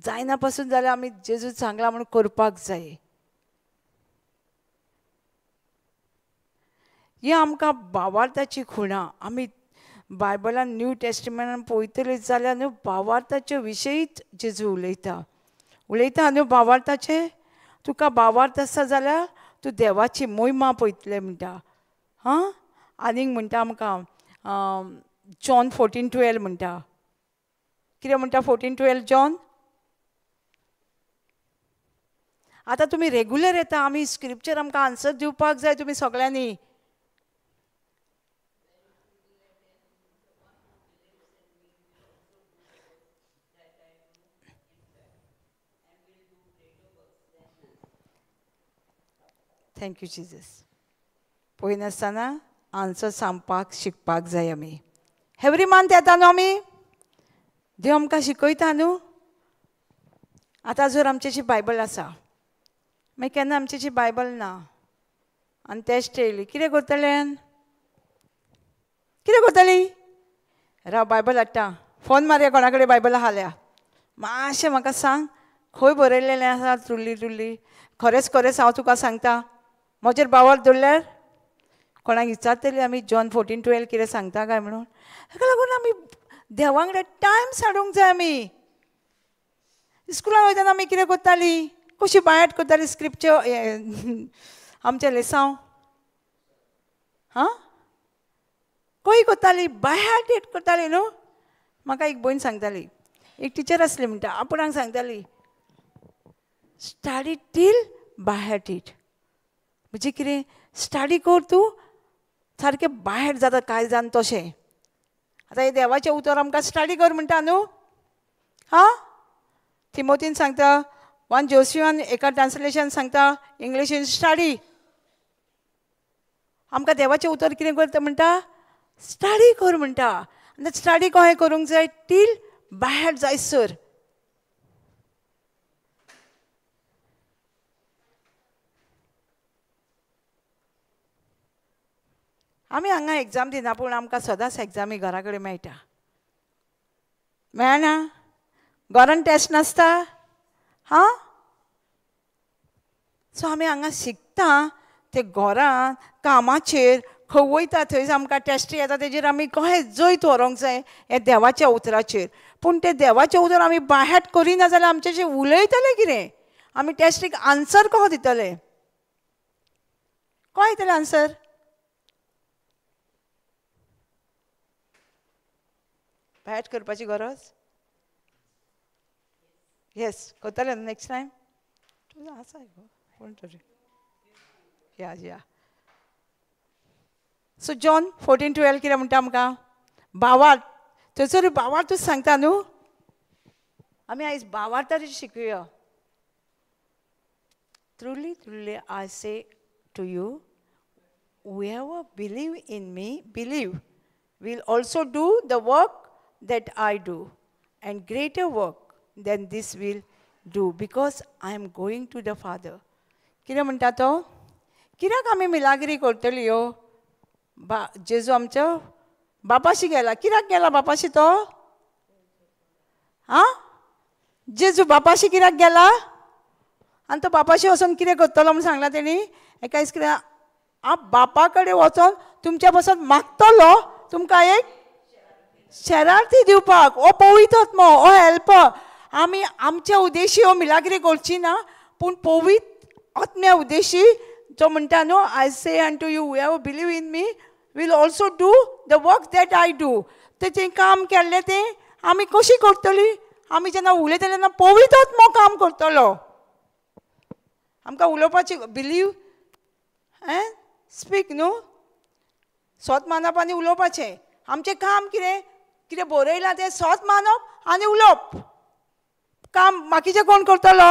जायना पासून जाल्यार आमी जेजून सांगलां म्हूण करपाक जाय. ही आमकां भावार्थाची खुणा. आमी बायबलान न्यू टेस्टमेंटान पळयतले जाल्यार न्हू भावार्थाचे विशयीच जेजू उलयता उलयता न्हू भावार्थाचे. तुका भावार्थ आसा जाल्यार तूं देवाची मोहिमा पळयतले म्हणटा. हां, आनीक म्हणटा आमकां जॉन 14:12 म्हणटा. कितें म्हणटा 14:12 जॉन? आतां तुमी रेगुलर येता, आमी स्क्रिप्चर आमकां आन्सर दिवपाक जाय तुमी सगळ्यांनी. Thank you Jesus. पळयनासतना आन्सर सांगपाक शिकपाक जाय आमी. एवरी मंथ येता न्हू आमी, देव आमकां शिकयता न्हू. आतां जर आमच्याशी बायबल आसा, मागीर केन्ना आमच्याशी बायबल ना आनी टेस्ट येयली, कितें करतले? कितें करतली? राव बायबल हाडटा, फोन मारया कोणा कडेन बायबल आसल्यार, मातशें म्हाका सांग खंय बरयलेलें आसा ट्रुली ट्रुली. खरेंच खरेंच हांव तुका सांगता, म्हजेर भावार्थ दवरल्यार कोणाक विचारतली आमी जॉन 14:12 कितें सांगता काय म्हणून. हाका लागून आमी देवा वांगडा टायम साडूंक जाय. आमी स्कुलान वयतना आमी कितें करताली, कशी बायट करताली स्क्रिप्चर आमचें लेसांव, हां खंय करताली, बायहार्टेड करताली न्हू. म्हाका एक भयण सांगताली, एक टिचर आसली म्हणटा, आपणाक सांगताली स्टडी टील बायहार्टेड. म्हणजे कितें, स्टडी कर तूं सारकें बाहेर जाता कांय जाण तशें. आतां हें देवाचें उतर आमकां स्टडी कर म्हणटा न्हू. हां, तिमोतीन सांगता, 1 जोसियान एका ट्रान्सलेशन सांगता इंग्लिशीन स्टडी. आमकां देवाचें उतर कितें करता म्हणटा, स्टडी कर म्हणटा. आनी स्टडी कशें करूंक जाय, टील बाहेर जायसर. आमी हांगा एग्जाम दिना, पूण आमकां सदांच एग्जामी घरा कडेन मेळटा. मेळना? घरान टेस्ट नासता? हां, सो आमी हांगा शिकता ते घरान कामाचेर खंय वयता थंय आमकां टेस्ट येता, तेजेर आमी कशें जैत व्हरूंक जाय हें देवाच्या उतराचेर. पूण तें देवाचें उतर आमी बायहार्ट करिना जाल्यार आमचें उलयतलें कितें, आमी टेस्टीक आन्सर कसो दितले, कशें दितले आन्सर? बायहार्ट करपाची गरज? येस, करतले नेक्स्ट टायम. तुजो आसा गो कोण तरी. या या. सो जॉन 14:12 कितें म्हणटा आमकां, भावार्थ. थंयसर भावार्थूच सांगता न्हू. आमी आयज भावार्थाचेर शिकया. Truly truly I say to you, whoever believe in me believe will also do the work that I do, and greater work than this will do, because I am going to the Father. कितें म्हणटा तो, कित्याक आमी मिलागिरी करतली ह्यो? जेजू आमच्या बापाशी गेला. कित्याक गेला बापाशी तो? आं, जेजू बापाशी कित्याक गेला? आनी तो बापाशी वचोन कितें करतलो म्हूण सांगलां तेणी? एका दीस कितें, हांव बापा कडेन वचोन तुमच्या पासून मागतलो तुमकां एक शरार्थी दिवपाक. ओ पवित्र आत्मो, ओ हेल्पर. आमी आमच्या उद्देशी हो मिलागिरी करची ना, पूण पवित्र आत्म्या उद्देशी जो म्हणटा न्हू, I say unto you, whoever believe in me will also do the work that I do. तेचें काम केल्लें तें आमी कशी करतली? आमी जेन्ना उलयतले तेन्ना पवित्र आत्मो काम करतलो. आमकां उलोवपाची बिलीव एंड स्पीक न्हू. सोत मानप आनी उलोवपाचें. आमचें काम कितें? कितें बरयलां तें सोत मानप आनी उलोवप. काम बाकीचें कोण करतलो?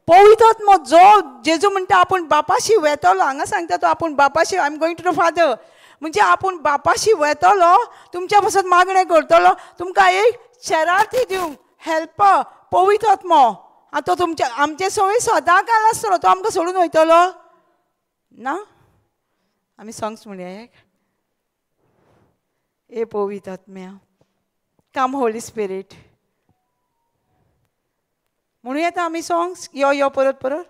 पवित्र आत्मो. जो जेजू म्हणटा आपूण बापाशी वेतलो, हांगा सांगता तो आपूण बापाशी, I am going to the father, म्हणजे आपूण बापाशी वेतलो, तुमच्या पासत मागणें करतलो, तुमकां एक शरार्थी दिवंक हेल्पर पवित्र आत्मो. आनी तो तुमच्या आमचे सवय सदां काल आसतलो, तो आमकां सोडून वयतलो ना. आमी सोंग्स म्हणया एक. ए पवित्र आत्म्या, कम होली स्पिरीट म्हणूं येता आमी सोंग्स. यो यो परत परत.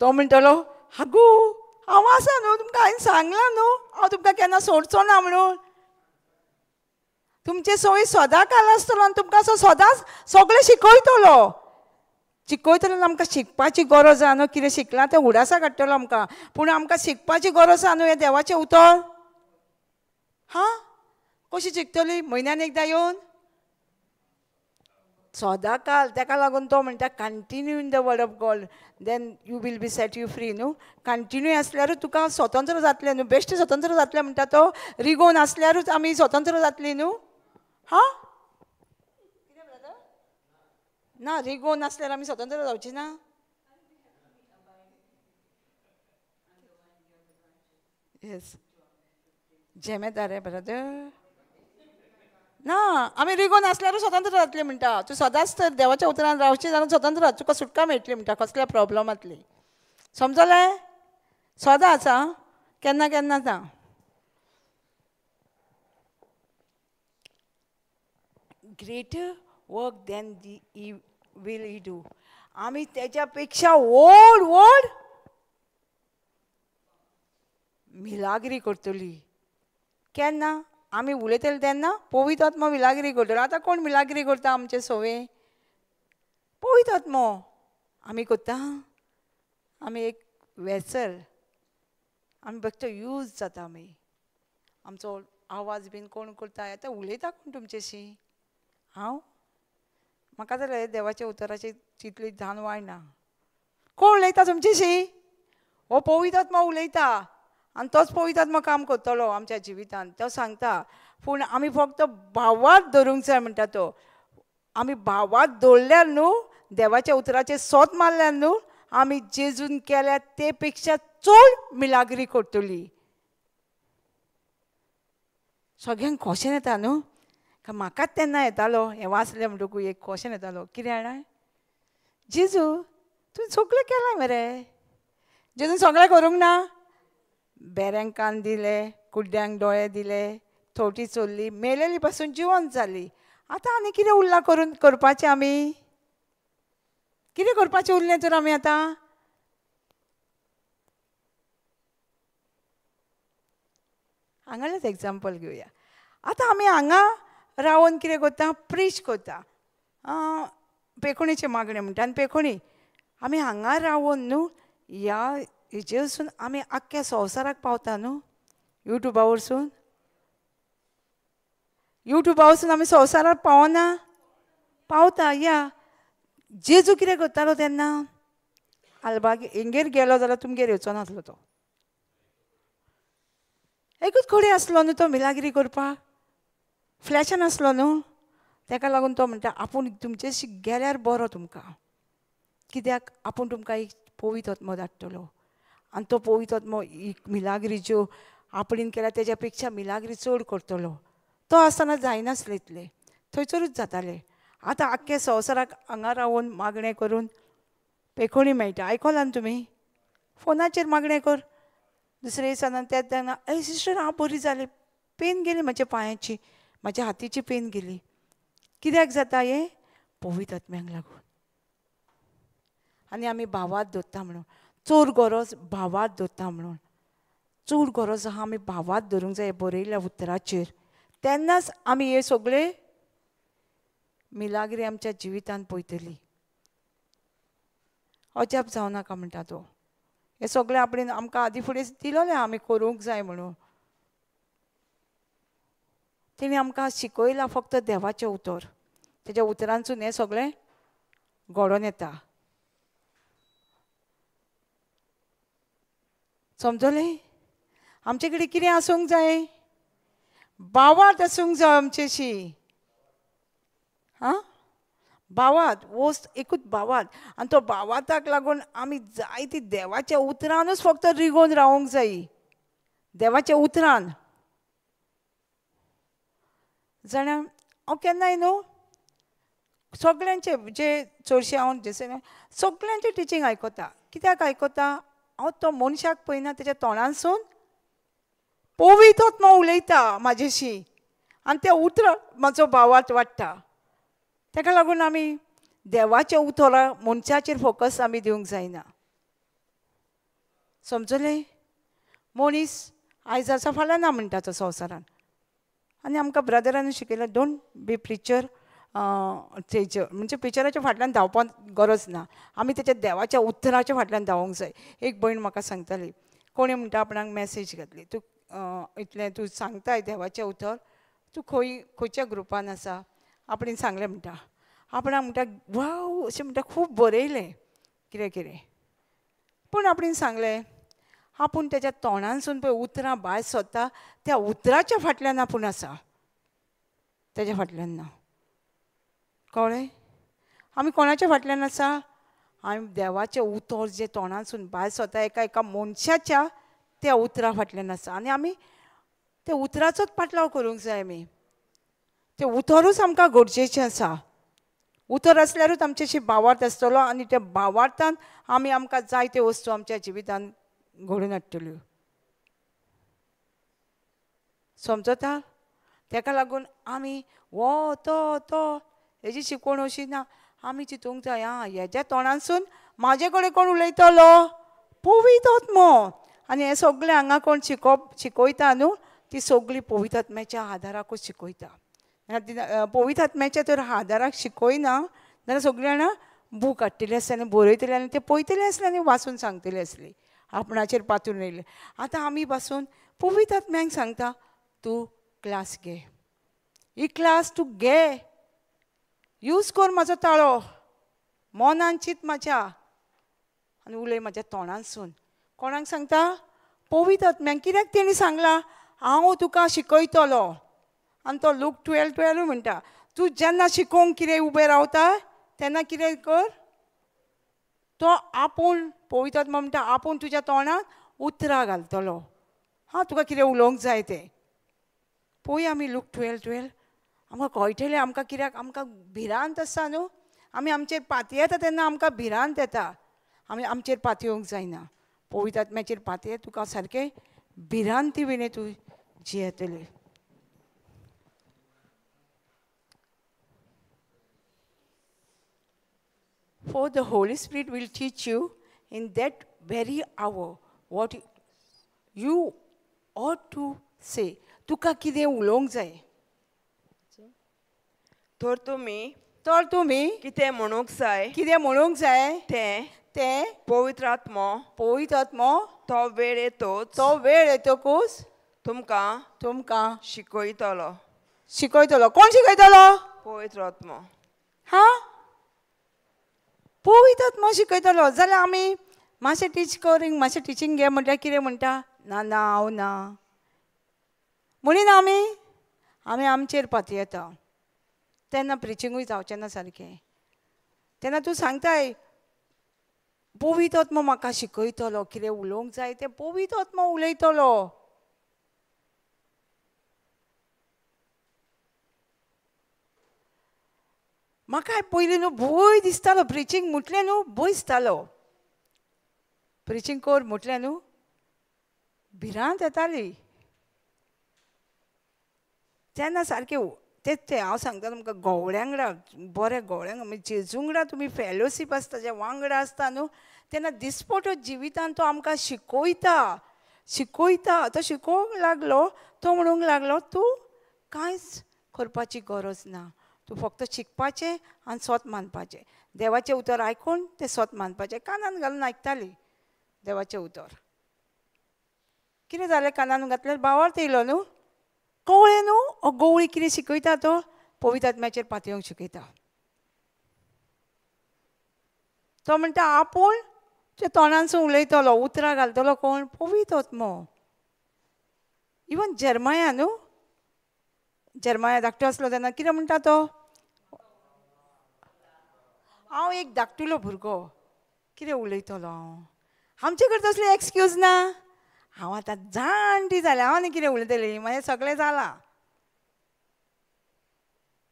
तो म्हणटलो हागू हांव आसा न्हू, तुमकां हांवें सांगलां न्हू, हांव तुमकां केन्ना सोडचो ना म्हणून. तुमचे सोय सदां काल आसतलो आनी तुमकां असो सदांच सगळें शिकयतलो. शिकयतलो आमकां शिकपाची गरज आहा न्हू, कितें शिकलां तें उडासा काडटलो आमकां, पूण आमकां शिकपाची गरज आहा न्हू हें देवाचें उतर. हां, कशी शिकतली? म्हयन्यान एकदां येवन सदां काल. तेका लागून तो म्हणटा continue in the word of God then you will be set you free न्हू. कंटिन्यू आसल्यारूच तुका स्वतंत्र जातलें न्हू, बेश्टें स्वतंत्र जातलें म्हणटा तो. रिगोवन आसल्यारूच आमी स्वतंत्र जातलीं न्हू. हां, कितें ब्रदर? ना, रिगोवन आसल्यार आमी स्वतंत्र जावची ना. येस, जेमेता रे ब्रदर. ना, आमी रिगोन आसल्यारूच स्वतंत्र जातली म्हणटा. तूं सदांच तर देवाच्या उतरान रावची जाल्यार स्वतंत्र, तुका सुटका मेळटली म्हणटा कसल्या प्रॉब्लमांतली. समजलें? सदांच आं, केन्ना केन्ना ना. Greater work than the he will he do. आमी तेच्या पेक्षा व्हड व्हड मिलाग्री करतली. केन्ना आमी उलयतले तेन्ना पवित्र आत्मो मिलाग्री करतलो. आतां कोण मिलाग्री करता आमचे सोवे? पवित्र आत्मो. आमी करता? आमी एक वेसल, आमी फक्त यूज जाता. आमी आमचो आवाज बीन कोण करता? आतां उलयता कोण तुमचेशी? हांव? म्हाका जाल्यार देवाच्या उतराची तितली धान वायना. कोण उलयता तुमचेशी? हो पवित्र आत्मो उलयता आनी तोच पवित्र आत्मो काम करतलो आमच्या जिवितांत. तो सांगता, पूण आमी फक्त भावार्थ धरूंक जाय म्हणटा तो. आमी भावार्थ दवरल्यार न्हू, देवाच्या उतराचेर सोद मारल्यार न्हू, आमी जेजून केल्या ते पेक्षा चड मिलाग्री करतली. सगळ्यांक क्वेश्चन येता न्हू, म्हाकाच तेन्ना येतालो हें वाचलें म्हणटकूच एक क्वेश्चन येतालो, कितें जाणा जेजू तुवें सगळें केलां मरे, जेजून सगळें करूंक ना? बेऱ्यांक कान दिले, कुड्ड्यांक दोळे दिले, थोटी चोरली, मेलेली पासून जिवंत जाली. आतां आनी कितें उरलां करून करपाचें? आमी कितें करपाचें उरलें तर आमी आतां? हांगालेंच एग्जाम्पल घेवया. आतां आमी हांगा रावन कितें करता? प्रीच करता, पेखणीचें मागणें म्हणटा. आनी पेखणी आमी हांगा रावन न्हू ह्या हेजेर वचून आमी आख्ख्या संवसाराक पावता न्हू. युट्युबा वरसून, युट्युबा वचून आमी संवसाराक पावना? पावता. या जेजू कितें करतालो तेन्ना? आल्बाग हेंगेर गेलो जाल्यार तुमगेर येवचो नासलो तो, एकूच कडेन आसलो न्हू तो मिलाग्री करपाक, फ्लॅशान आसलो न्हू. तेका लागून तो म्हणटा आपूण तुमचेशी गेल्यार बरो तुमकां, कित्याक आपूण तुमकां एक पवित्र आत्मो धाडटलो आनी तो पवित्र आत्मो एक मिलाग्री ज्यो आपणेन केल्या तेज्या पेक्षा मिलाग्री चड करतलो. तो आसतना जायनासले इतले, थंयसरूच जाताले. आतां आख्ख्या संवसाराक हांगा रावन मागणें करून पेखोणी मेळटा. आयकलां न्हू तुमी? फोनाचेर मागणें कर, दुसरे दिसा तेच तेन्ना ए सिस्टर हांव बरी जाली, पेन गेली म्हज्या पांयाची, म्हज्या हातीची पेन गेली. कित्याक जाता हें? पवित्र आत्म्याक लागून. आनी आमी भावार्थ दवरता म्हणून चड गरज भावार्थ दवरता म्हणून चड गरज आहा आमी भावार्थ धरूंक जाय बरयल्ल्या उतराचेर. तेन्नाच आमी हे सगळे मिलाग्री आमच्या जिवितांत पळयतली. अजाप जावं नाका म्हणटा तो. हें सगळें आपणें आमकां आदी फुडें दिलोलें आमी करूंक जाय म्हणून. तेणी आमकां शिकयलां फक्त देवाचें उतर, तेज्या उतरांसून हें सगळें घडोवन येता. समजलें? आमचे कडेन कितें आसूंक जाय? बावात आसूंक जाय आमचेशी. आं, बावात वस्त एकूच बावात. आनी तो बावाताक लागून आमी जायती देवाच्या उतरानूच फक्त रिगोवन रावूंक जाय. देवाच्या उतरान. जाणा हांव केन्नाय न्हू सगळ्यांचे जे चडशे हांव जशें सगळ्यांचे टिचींग आयकता. कित्याक आयकता? हांव तो मनशाक पळयना, तेच्या तोंडांसून पवित्र उलयता म्हाजेशी आनी त्या उतरां म्हाजो भावार्थ वाडटा. ताका लागून आमी देवाच्या उतरां मनशाचेर फोकस आमी दिवंक जायना. समजलें? मनीस आयज आसा फाल्यां ना म्हणटा तो संवसारान. आनी आमकां ब्रदरान शिकयलें, don't be preacher तेजर, म्हणजे प्रिचराच्या फाटल्यान धांवपाक गरज ना, आमी तेच्या देवाच्या उतराच्या फाटल्यान धांवूंक जाय. एक भयण म्हाका सांगताली, कोणी म्हणटा आपणाक मॅसेज घातली, तूं इतलें तूं सांगताय देवाचें उतर, तूं खंय खंयच्या ग्रुपान आसा? आपणें सांगलें म्हणटा, आपणाक म्हणटा वाव अशें म्हणटा, खूब बरयलें कितें कितें. पूण आपणें सांगलें आपूण तेच्या तोंडांसून पळय उतरां भायर सोदता त्या उतराच्या फाटल्यान आपूण आसा, तेज्या फाटल्यान ना. कळ्ळें? आमी कोणाच्या फाटल्यान आसा? आमी देवाचें उतर जें तोंडांसून भायर सोदता एका एका मनशाच्या त्या उतरा फाटल्यान आसा. आनी आमी त्या उतराचोच पाटलाव करूंक जाय. आमी तें उतरूच आमकां गरजेचें आसा. उतर आसल्यारूच आमच्याशी भावार्थ आसतलो आनी त्या भावार्थान आमी आमकां जाय त्यो वस्तू आमच्या जिवितान घडोवन हाडटल्यो. समजता? ताका लागून आमी हो तो तो हेजी शिकवण अशी ना, आमी चिंतूंक जाय आं हेज्या तोंडांसून म्हाजे कडेन कोण उलयतलो? पवित्र आत्मो. आनी हें सगळें हांगा कोण शिकयता न्हू, ती सगळी पवित्र आत्म्याच्या आदाराकूच शिकयता. पवित्र आत्म्याच्या तर आदाराक शिकयना जाल्यार सगळीं जाणां बूक हाडटली आसली आनी बरयतली आनी ते पळयतले आसले आनी वाचून सांगतले आसली, आपणाचेर पातून येयले. आतां आमी पासून पवित्र आत्म्यांक सांगता, तूं क्लास घे, ही क्लास तूं घे, यूज कर म्हाजो ताळो, मनान चिंत म्हाज्या आनी उलय म्हाज्या तोंडांसून. कोणाक सांगता? पवित्र आत्म्यांक. कित्याक तेणी सांगलां हांव तुका शिकयतलो. आनी तो लूक 12:12 म्हणटा, तूं जेन्ना शिकोवंक कितें उबें रावता तेन्ना कितें कर, तो आपूण पवित्र आत्मो म्हणटा आपूण तुज्या तोंडाक उतरां घालतलो. हां, तुका कितें उलोवंक जाय तें. पळोवया आमी लूक 12:12. आमकां कळटलें आमकां कित्याक आमकां भिरांत आसता न्हू, आमी आमचेर पातयेता तेन्ना आमकां भिरांत येता. आमी आमचेर पातयेवंक जायना, पवित्र आत्म्याचेर पातये, तुका सारकें भिरांती विणे तूं जियेतलें. For the Holy Spirit will teach you in that very hour what you ought to say. तुका कितें उलोवंक जाय. तर तुमी कितें म्हणूंक जाय, कितें म्हणूंक जाय तें तें पवित्र आत्मो, पवित्र आत्मो तो वेळ येतोच, तो वेळ येतकूच तुमकां तुमकां शिकयतलो. शिकयतलो. कोण शिकयतलो? पवित्र आत्मो. हां, पवित्र आत्मो शिकयतलो. जाल्यार आमी मातशें टीच करींक, मातशें टिचींग घे म्हणल्यार कितें म्हणटा? ना ना हांव ना म्हणिना. आमी आमी आमचेर पातयेता तेन्ना प्रिचिंगूय जावचें ना सारकें. तेन्ना तूं सांगताय पवित्र आत्मो म्हाका शिकयतलो, कितें उलोवंक जाय तें पवित्र आत्मो उलयतलो. म्हाका पयलीं न्हू भंय दिसतालो, प्रिचींग म्हटलें न्हू भंय दिसतालो, प्रिचींग कर म्हटलें न्हू भिरांत येताली. तेन्ना सारकें तेच तें हांव सांगता तुमकां, गवळ्यांगडा बऱ्या गवळ्यांक म्हणजे जेजुंगडा तुमी फेलोशीप आसता, जे वांगडा आसता न्हू, तेन्ना दिसपटो जिवितान तो आमकां शिकयता शिकयता. तो शिकोवंक लागलो, तो म्हणूंक लागलो तूं कांयच करपाची गरज ना, तूं फक्त शिकपाचें आनी सोत मानपाचें, देवाचें उतर आयकून तें सोत मानपाचें. कानान घालून आयकताली देवाचें उतर. कितें जालें? कानान घातल्यार भावार्थ येयलो न्हू, कवळें न्हू, हो गवळी कितें शिकयता तो पवित्र आत्म्याचेर पातयेवंक शिकयता. तो म्हणटा आपूण तुज्या तोंडानसून उलयतलो, उतरां घालतलो कोण? पवित्र आत्मो. इवन जेरमाया न्हू, जेरमाया धाकटो आसलो तेन्ना कितें म्हणटा तो? हांव एक धाकटुलो भुरगो, कितें उलयतलो हांव? आमचे कडेन तसली एक्सक्यूज ना. हांव आतां जाणटी जालें, हांव आनी कितें उलयतलें, म्हाजें सगळें जालां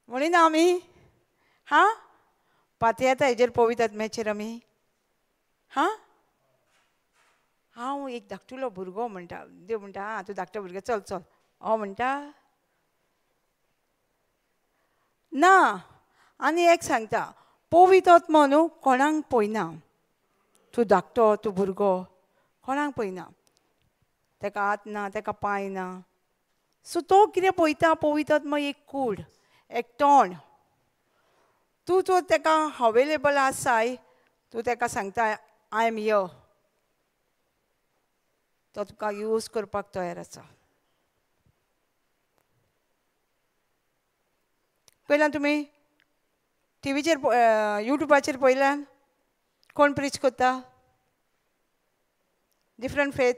म्हणिना आमी? हां, पातयेता हेजेर पवित्र आत्म्याचेर आमी? हां, हांव एक धाकटुलो भुरगो म्हणटा. देव म्हणटा आं तूं धाकटो भुरगो, चल चल. हांव म्हणटा ना. आनी एक सांगता, पवित्र आत्मो न्हू कोणाक पळयना, तूं धाकटो तूं भुरगो कोणाक पळयना, तेका हात ना तेका पांय ना. सो तो कितें पळयता? पवित्र आत्मो एक कूड, एक तोंड. तूं जो तेका अवेलेबल आसाय, तूं तेका सांगता I am here, तो तुका यूज करपाक तयार आसा. पयल्यान तुमी टिवीचेर युट्यूबाचेर पयल्यान कोण प्रीच करता? Different faith.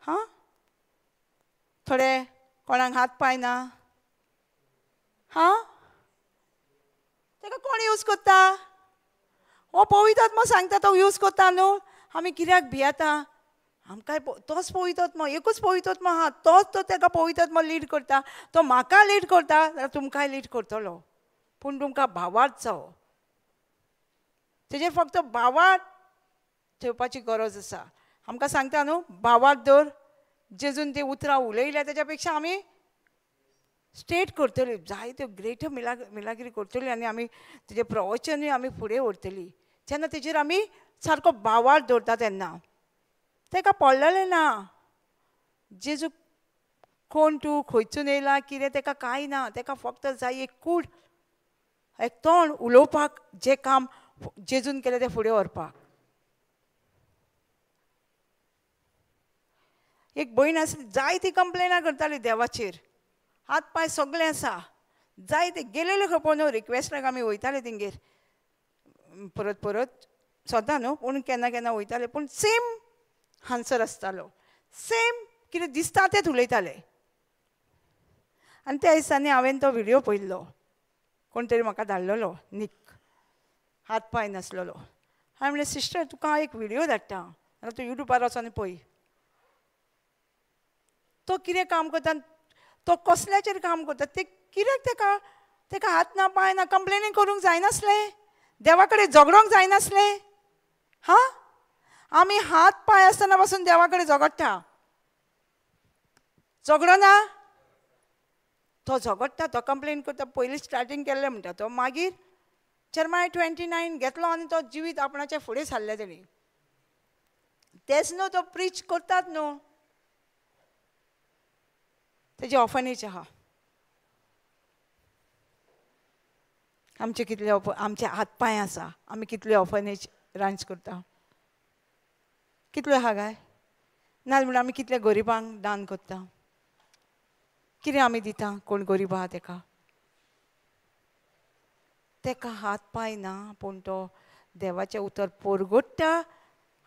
हां, थोडे कोणाक हात पांय ना. हां, ताका कोण यूज करता? हो पवित्र आत्मो सांगता तो यूज करता न्हू. आमी कित्याक भियेता? आमकांय तोच पवित्र आत्मो, एकूच पवित्र आत्मो आहा, तोच तो ताका पवित्र आत्मो लीड करता. तो म्हाका लीड करता जाल्यार तुमकांय लीड करतलो, पूण तुमकां भावार्थ जावो. तेजेर फक्त भावार्थ ठेवपाची गरज आसा. आमकां सांगता न्हू भावार्थ दवर, जेजून ती उतरां उलयल्या तेज्या पेक्षा आमी स्ट्रेट करतली, जायत्यो ग्रेटर मिलागिरी करतली आनी आमी तेजें प्रवचनूय आमी फुडें व्हरतली. जेन्ना तेजेर आमी सारको भावार्थ दवरता तेन्ना तेका पडलेलें ना जेजू कोण तूं, खंयसून येयला, कितें, तेका कांय ना. तेका फक्त जाय एक कूड, एक तोंड उलोवपाक, जें काम जेजून केलें तें फुडें व्हरपाक. एक भयण आसली, जायती कंप्लेनां करताली देवाचेर, हात पांय सगळें आसा, जायते गेलेले खबर न्हू. रिक्वेस्टाक आमी वयताले तेंगेर परत परत, सदां न्हू पूण केन्ना केन्ना वयताले, पूण सेम आन्सर आसतालो, सेम कितें दिसता तेंच उलयताले. आनी त्या दिसांनी हांवें तो व्हिडियो पळयल्लो, कोण तरी म्हाका धाडलेलो, निक हात पांय नासलेलो. हांवें म्हणलें सिस्टर तुका हांव एक व्हिडियो धाडटा, जाल्यार तूं युट्यूबार वचोन पळय. तो कितें काम करता, तो कसल्याचेर काम करता, ते कित्याक तेका तेका हात ना पांय ना, कंप्लेनी करूंक जायनासलें, देवा कडेन झगडोंक जायनासलें. हां, आमी हात पांय आसतना पासून देवा कडेन झगडटा, झगडना तो झगडटा, तो कंप्लेन करता. पयलीं स्टार्टींग केल्लें म्हणटा तो, मागीर जेरमाया 29 घेतलो आनी तो जिवीत आपणाचें फुडें सारलें तेणी. तेच न्हू तो प्रीच करतात न्हू, तेजी ऑर्फनेज आहा. आमचे कितले आमचे हात पांय आसा, आमी कितले ऑर्फनेज रांच करता, कितले आहा काय ना म्हणल्यार आमी कितले गरिबांक दान करता, कितें आमी दिता कोण गरीब आहा तेका. तेका हात पांय ना पूण तो देवाचें उतर पोरगोडटा.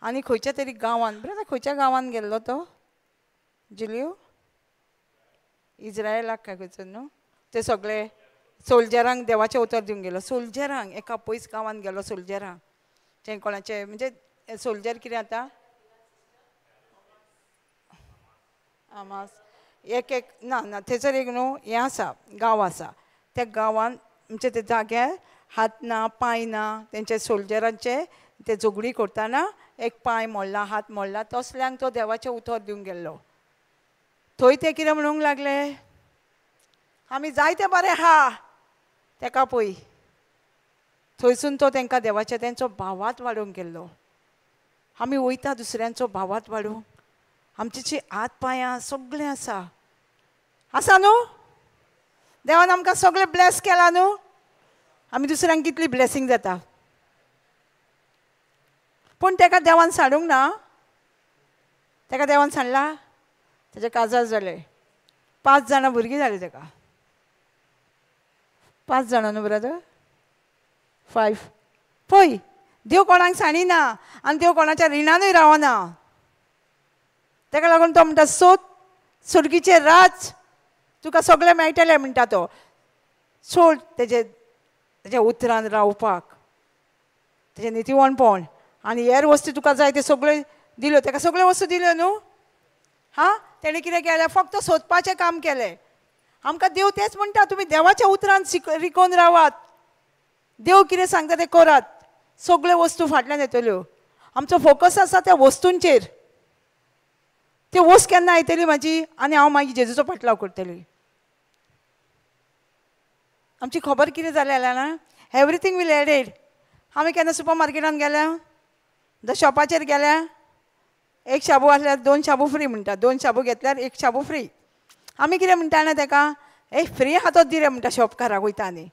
आनी खंयच्या तरी गांवान, बरें खंयच्या गांवान गेल्लो तो जुलियो, इज्रायलाक काय खंयसर न्हू, ते सगळे सोल्जरांक देवाचें उतर दिवंक गेलो. सोल्जरांक एका पयस गांवान गेलो, सोल्जरांक ते कोणाचे म्हणजे सोल्जर कितें जाता आमास एक एक ना ना थंयसर एक न्हू हें आसा, गांव आसा, त्या गांवान म्हणजे ते जाग्यार हात ना पांय ना तेंचे सोल्जरांचे ते झगडी करतना एक पांय मोडला हात मोडला तसल्यांक तो देवाचें उतर दिवंक गेल्लो. थंय ते कितें म्हणूंक लागले, आमी जायते बरें आहा तेका पळय. थंयसून तो तेंकां देवाचें तेंचो भावार्थ वाडोवंक गेल्लो. आमी वयता दुसऱ्यांचो भावार्थ वाडोवंक, आमचे जी हात पांयां सगळें आसा, आसा न्हू, देवान आमकां सगळें ब्लेस केलां न्हू, आमी दुसऱ्यांक कितली ब्लेसींग जाता. पूण तेका देवान सांडूंक ना, तेका देवान सांडला, तेजें काजार जालें, 5 जाणां भुरगीं जालीं तेका, 5 जाणां न्हू ब्रदर, 5. पळय देव कोणाक सांडिना आनी देव कोणाच्या रिणानूय रावना. ताका लागून तो म्हणटा सोद सुर्गीचें राज, तुका सगळें मेळटलें म्हणटा तो. सोड तेजे तेज्या उतरान रावपाक, तेजें नितीवणपण आनी हेर वस्तू तुका जाय त्यो सगळ्यो दिल्यो. ताका सगळ्यो वस्तू दिल्यो न्हू. हां, तेणें कितें केलें? फक्त सोदपाचें काम केलें. आमकां देव तेंच म्हणटा, तुमी देवाच्या उतरान रिकोवन रावात, देव कितें सांगता तें करात, सगळ्यो वस्तू फाटल्यान येतल्यो. आमचो फोकस आसा त्या वस्तूंचेर. ती वस्त केन्ना येतली म्हाजी आनी हांव मागीर जेजूचो पाटलाव करतली. आमची खबर कितें जाल्या जाणा? Everything will added. आमी केन्ना सुपर मार्केटान गेल्या, the शॉपाचेर गेल्या, एक शाबू आसल्यार 2 शाबू फ्री म्हणटा, 2 शाबू घेतल्यार 1 शाबू फ्री. आमी कितें म्हणटा ना तेका, एक फ्री आहा तो दी रे म्हणटा शॉपकाराक वयता आनी.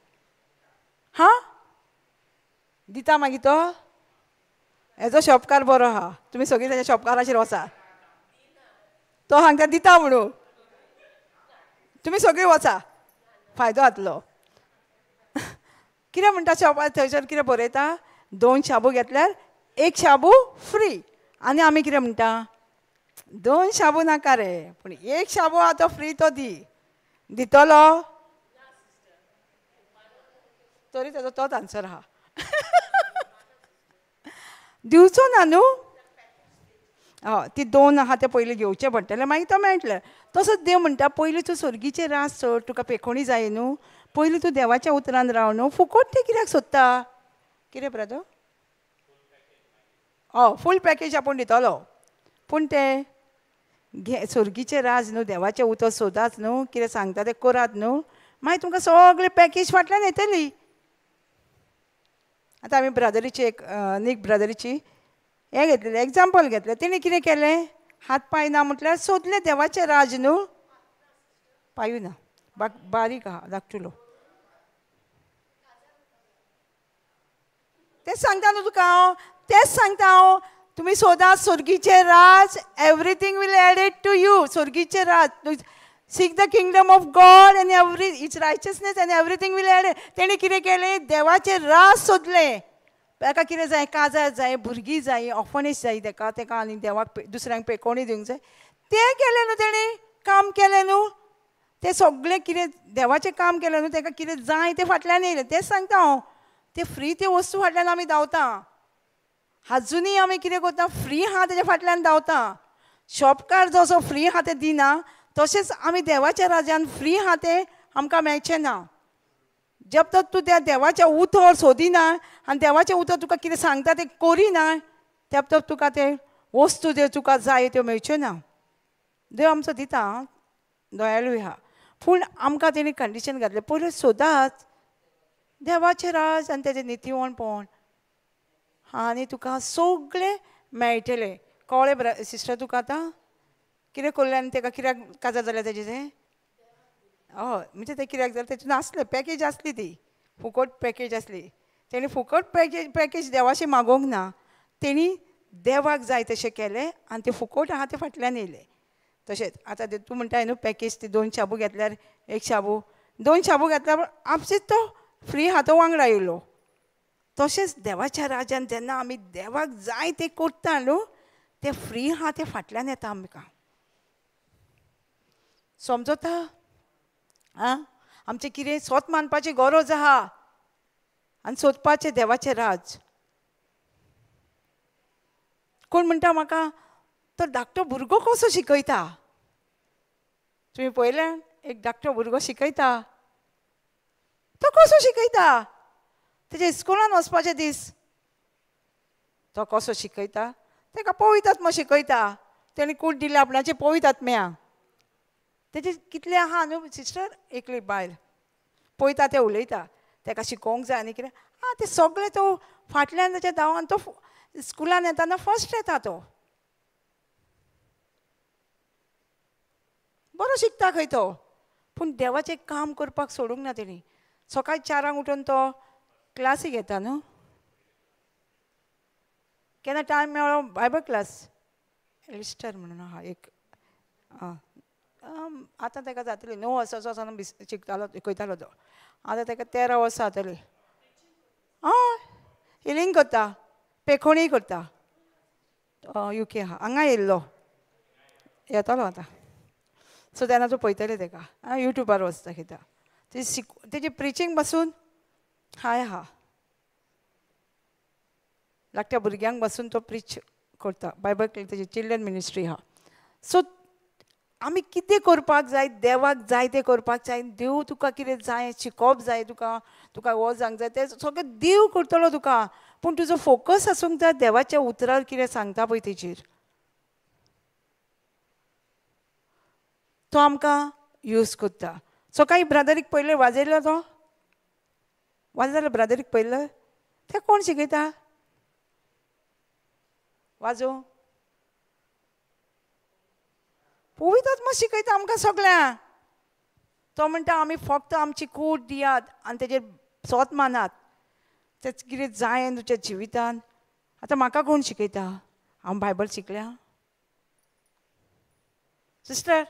हां, दिता मागीर तो. हेजो शॉपकार बरो आहा, तुमी सगळीं तेज्या शॉपकाराचेर वचा, तो सांगता दिता म्हणून, तुमी सगळीं वचा, फायदो जातलो. कितें म्हणटा शॉपार थंयसर कितें बरयता, 2 शाबू घेतल्यार 1 शाबू फ्री. आनी आमी कितें म्हणटा, 2 शाबू नाका रे, पूण 1 शाबू आहा तो फ्री, तो दी. दितलो तरी तेजो तोच आन्सर आहा. दिवचो ना न्हू. हय, ती 2 आहा ते पयलीं घेवचें पडटलें, मागीर तो मेळटलें. तसोच देव म्हणटा पयलीं तूं स्वर्गीचें राज सोड, तुका पेखोणी जाय न्हू, पयलीं तूं देवाच्या उतरान राव न्हू, फुकट तें कित्याक सोदता? कितें ब्रदर? हय, फूल पॅकेज आपूण दितलो, पूण तें घे स्वर्गीचें राज न्हू, देवाचें उतर सोदात न्हू, कितें सांगता तें करात न्हू, मागीर तुमकां सगळें पॅकेज फाटल्यान येतली. आतां आमी ब्रदरीची एक नीक ब्रदरीची हें घेतलेलें, एग्जाम्पल घेतलें. तेणें कितें केलें, हात पांय ना म्हटल्यार सोदलें देवाचें राज न्हू, पांयूय ना, बारीक आहा धाकटुलो. तेंच सांगता न्हू तुका हांव, तेंच सांगता हांव, तुमी सोदा स्वर्गीचें राज, everything will added to you. स्वर्गीचें Raj, seek the kingdom of God and every its righteousness and everything will added. तेणें कितें केलें, देवाचें राज सोदलें. ताका कितें जाय, काजार जाय, भुरगीं जाय, ऑर्फनेज जाय तेका, तेका आनी देवाक दुसऱ्यांक पेकोणी दिवंक जाय. तें केलें न्हू तेणें, काम केलें न्हू, तें सगळें कितें देवाचें काम केलें न्हू, तेका कितें जाय तें फाटल्यान येयलें. तेंच सांगता हांव, तें फ्री ते वस्तू फाटल्यान आमी धांवता. आजुनूय आमी कितें करता, फ्री आहा तेज्या फाटल्यान धांवता. शॉपकार जसो फ्री आहा तें दिना, तशेंच आमी देवाच्या राजान फ्री आहा तें आमकां मेळचें ना. जब तक तूं त्या देवाचें उतर सोदिना आनी देवाचें उतर तुका कितें सांगता तें करिना, तब तक तुका तें वस्तू ज्यो तुका जाय त्यो मेळच्यो ना. देव आमचो दिता, दयाळूय आहा, पूण आमकां तेणी कंडिशन घातलें, पयलीं सोदात देवाचें राज आनी तेजें नितीवणपण आनी तुका सगळें मेळटलें. कळ्ळें सिस्टर तुका आतां कितें करलें आनी तेका कित्याक काजार जालें तेजें तें? हय, म्हणजे तें कित्याक जालें, तेतून आसलें पॅकेज आसली, ती फुकट पॅकेज आसली. तेणी फुकट पॅकेज देवाशी मागोवंक ना, तेणी देवाक जाय तशें केलें आनी तें फुकट आहा तें फाटल्यान येयलें. तशेंच आतां तूं म्हणटा न्हू पॅकेज, ती 2 शाबू घेतल्यार 1 शाबू, 2 शाबू घेतल्यार आपशीच तो फ्री आहा तो वांगडा येयलो. तशेंच देवाच्या राजान जेन्ना आमी देवाक जाय तें करता न्हू, तें फ्री आहा तें फाटल्यान येता आमकां. समजता? आं, आमचें कितें सोत मानपाची गरज आहा आनी सोदपाचें देवाचें राज. कोण म्हणटा म्हाका, तो धाकटो भुरगो कसो शिकयता? तुमी पळयलें, एक धाकटो भुरगो शिकयता, तो कसो शिकयता? तेजे स्कुलान वचपाचे दीस, तो कसो शिकयता? तेका पवित्र आत्मो शिकयता. तेणी कूट दिल्या आपणाचे पवित्र आत्म्या. तेजे कितले आहा न्हू सिस्टर, एकली बायल पळयता तें उलयता, तेका शिकोवंक जाय आनी कितें आं, तें सगळें तो फाटल्यान तेच्या धांवन तो स्कुलान येताना फर्स्ट येता. तो बरो शिकता खंय तो, पूण देवाचें काम करपाक सोडूंक ना तेणी. सकाळी 4 उठून तो क्लासी घेता न्हू, केन्ना टायम मेळ्ळो बायबल क्लास एलिस्टर म्हणून आहा एक, आं आतां ताका जातली 9 वर्सांचो आसतना शिकतालो, शिकयतालो तो, आतां ताका 13 वर्सां जातली. हय, हिलींग करता. पेखोणी करता, युके आहा, हांगा येयल्लो, येतलो आतां. सो तेन्ना तूं पळयतलें तेका, युट्यूबार वचता कित्या तेजी तेजी प्रिचींग बसून हाय आहा, धाकट्या भुरग्यांक बसून तो प्रीच करता, बायबल तेजी चिल्ड्रन मिनिस्ट्री आहा. सो आमी कितें करपाक जाय, देवाक जाय तें करपाक जाय. देव तुका कितें जाय, शिकोवप जाय तुका, तुका हो जावंक जाय, तें सगळें देव करतलो तुका, पूण तुजो फोकस आसूंक जाय देवाच्या उतरार कितें सांगता पळय तेजेर. तो आमकां यूज करता. सो कांय ब्रदरीक पयलें वाजयलो, तो वाजयलो ब्रदरीक पयलें, तें कोण शिकयता वाजोवंक? पवित्र आत्मा शिकयता आमकां सगळ्यांक. तो म्हणटा आमी फक्त आमची कूड दियात आनी तेजेर सोत मानात, तेच कितें जाय तुज्या जिवितान. आतां म्हाका कोण शिकयता? हांव बायबल शिकल्या सिस्टर,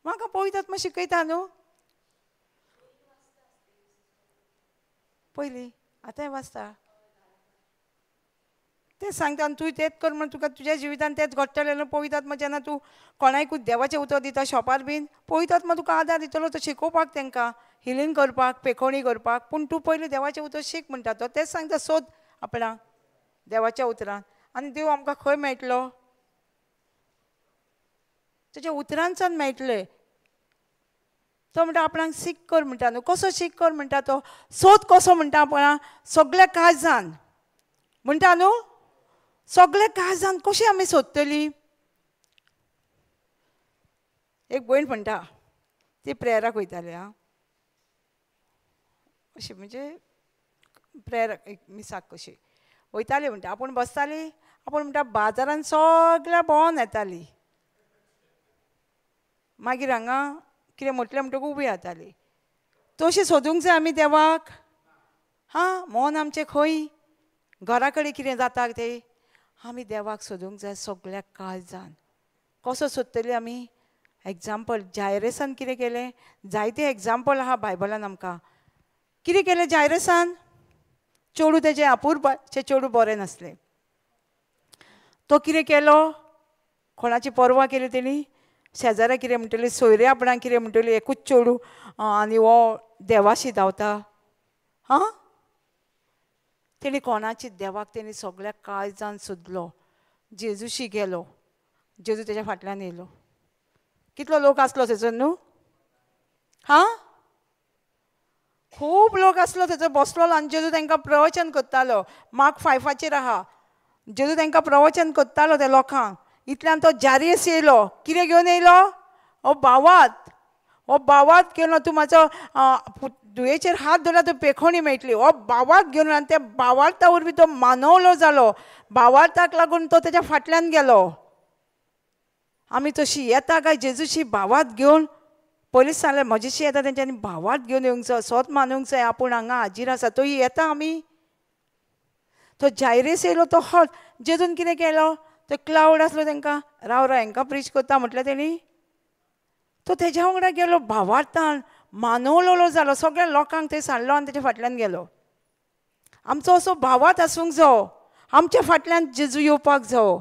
म्हाका पवित्र आत्मा शिकयता न्हू. पयलीं आतांय वाचता तें सांगता, आनी तूं तेंच कर म्हण तुका तुज्या जिवितान तेंच घडटलें न्हू. पवित्र आत्मा जेन्ना तूं कोणाकूच देवाचें उतर दिता शॉपार बीन, पवित्र आत्मा तुका आदार दितलो तो शिकोवपाक, तेंकां हिलींग करपाक, पेखोणी करपाक. पूण तूं पयलीं देवाचें उतर शीक म्हणटा तो, तेंच सांगता सोद आपणाक देवाच्या उतरान. आनी देव आमकां खंय मेळटलो? तेज्या उतरांच्यान मेळटलें. तो म्हणटा आपणाक सीक कर म्हणटा न्हू. कसो सीक कर म्हणटा तो? सोद कसो म्हणटा आपणाक? सगळ्या काळजान म्हणटा न्हू, सगळ्या काळजान कशी आमी सोदतली? एक भयण म्हणटा, ती प्रेयराक वयताली, आं, अशी म्हणजे प्रेयराक एक मिसाक कशी वयताली म्हणटा. आपूण बसताली, आपूण म्हणटा बाजारान सगळ्या भोंवन येताली, मागीर हांगा कितें म्हटलें म्हणटकूच उबी जाताली. तशी सोदूंक जाय आमी देवाक. हां, मन आमचें खंय घरा कडेन कितें जाता तें आमी देवाक सोदूंक जाय सगळ्या काळजान. कसो सोदतली आमी? एग्जाम्पल जायरसान कितें केलें, जायते एग्जाम्पल आहा बायबलान आमकां. कितें केलें जायरसान? चेडूं तेजें अपुरबायेचें चेडूं बरें नासलें, तो कितें केलो? कोणाची पर्वा केली तेणी? शेजाऱ्या कितें म्हणटली, सोयऱ्या आपणाक कितें म्हणटली, एकूच चेडूं आनी हो देवाशी धांवता. हां, तेणी कोणाची देवाक तेणी सगळ्या काळजान सोदलो, जेजूशी गेलो, जेजू तेज्या फाटल्यान येयलो. कितलो लोक आसलो थंयसर न्हू? हां, खूब लोक आसलो थंयसर बसलोलो आनी जेजू तांकां प्रवचन करतालो. मार्क 5 आहा, जेजू तांकां प्रवचन करतालो त्या लोकांक. इतल्यान तो जारियस येयलो. कितें घेवन येयलो? हो भावात, हो भावात घेवन तूं म्हाजो धुयेचेर हात दवरल्यार तूं पेखोणी मेळटली. हो भावात घेवन, आनी त्या भावार्ता वरवीं तो मानवलो जालो. भावार्थाक लागून तो तेज्या फाटल्यान गेलो. आमी तशी येता काय जेजूशी भावात घेवन? पयलींच सांगलें म्हजेशी येता तेंच्यांनी भावात घेवन येवंक जाय, सोत मानूंक जाय आपूण हांगा हाजीर आसा. तो येता आमी. तो जायरेस येयलो तो हट. जेजून कितें केलो? तो क्लावड आसलो तेंकां, राव राव हेंकां प्रीच करता म्हटलें तेणी. तो तेज्या वांगडा गेलो भावार्थान, मानवलोलो जालो, सगळ्या लोकांक थंय सांडलो आनी तेज्या फाटल्यान गेलो. आमचो असो भावार्थ आसूंक जावो, आमच्या फाटल्यान जेजू येवपाक जावो.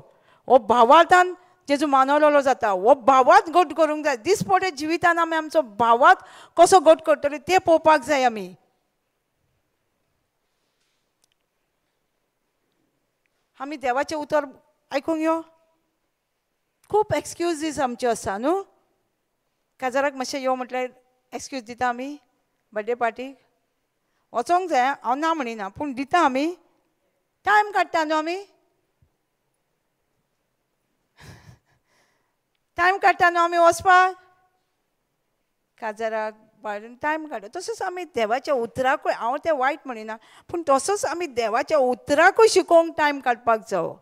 हो भावार्थान जेजू मानवलोलो जाता, हो भावार्थ घट करूंक जाय. दिसपट्या जिवितान आमी आमचो भावार्थ कसो घट करतले तें पळोवपाक जाय आमी. आमी देवाचें उतर आयकूंक यो. खूब एक्सक्यूजीस आमच्यो आसा न्हू. काजाराक मातशें यो म्हटल्यार एक्सक्यूज दिता आमी, बड्डे पार्टीक वचोंक जाय, हांव ना म्हणिना, पूण दिता आमी, टायम काडटा न्हू आमी, टायम काडटा न्हू आमी वचपाक काजाराक बायलेन टायम काडटा. तसोच आमी देवाच्या उतराकूय, हांव तें वायट म्हणिना, पूण तसोच आमी देवाच्या उतराकूय शिकोवंक टायम काडपाक जावो.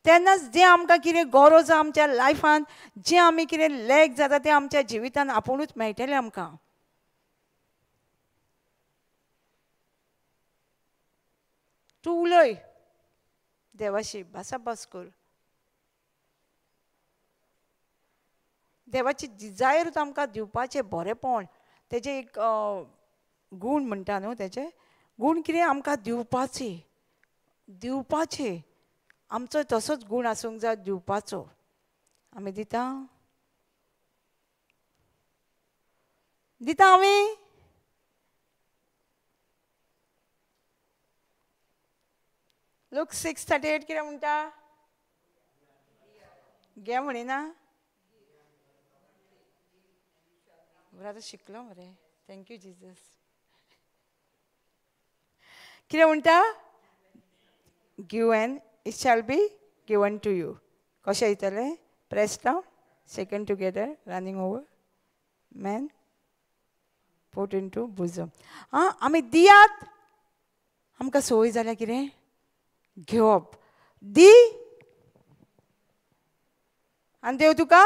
तेन्नाच जें आमकां कितें गरज आसा आमच्या लायफान, जें आमी कितें लॅक जाता तें आमच्या जिवितान आपुणूच मेळटलें आमकां. तूं उलय देवाशी, भासाभास कर. देवाची डिजायर आमकां दिवपाचें बरेंपण, तेजें एक गूण म्हणटा न्हू, तेजें गूण कितें आमकां दिवपाचे, दिवपाचे. आमचो तसोच गूण आसूंक जाय दिवपाचो. आमी दिता दिता आमी. लूक 6:38 कितें म्हणटा? घे म्हणिना? बरें आतां शिकलो मरे. Thank you Jesus. कितें म्हणटा? Give and it shall be given to you. कशें दितलें? Press down, shaken together, running over, men put into bosom. आं, आमी दियात. आमकां संवय जाल्या कितें घेवप. दी आनी देव तुका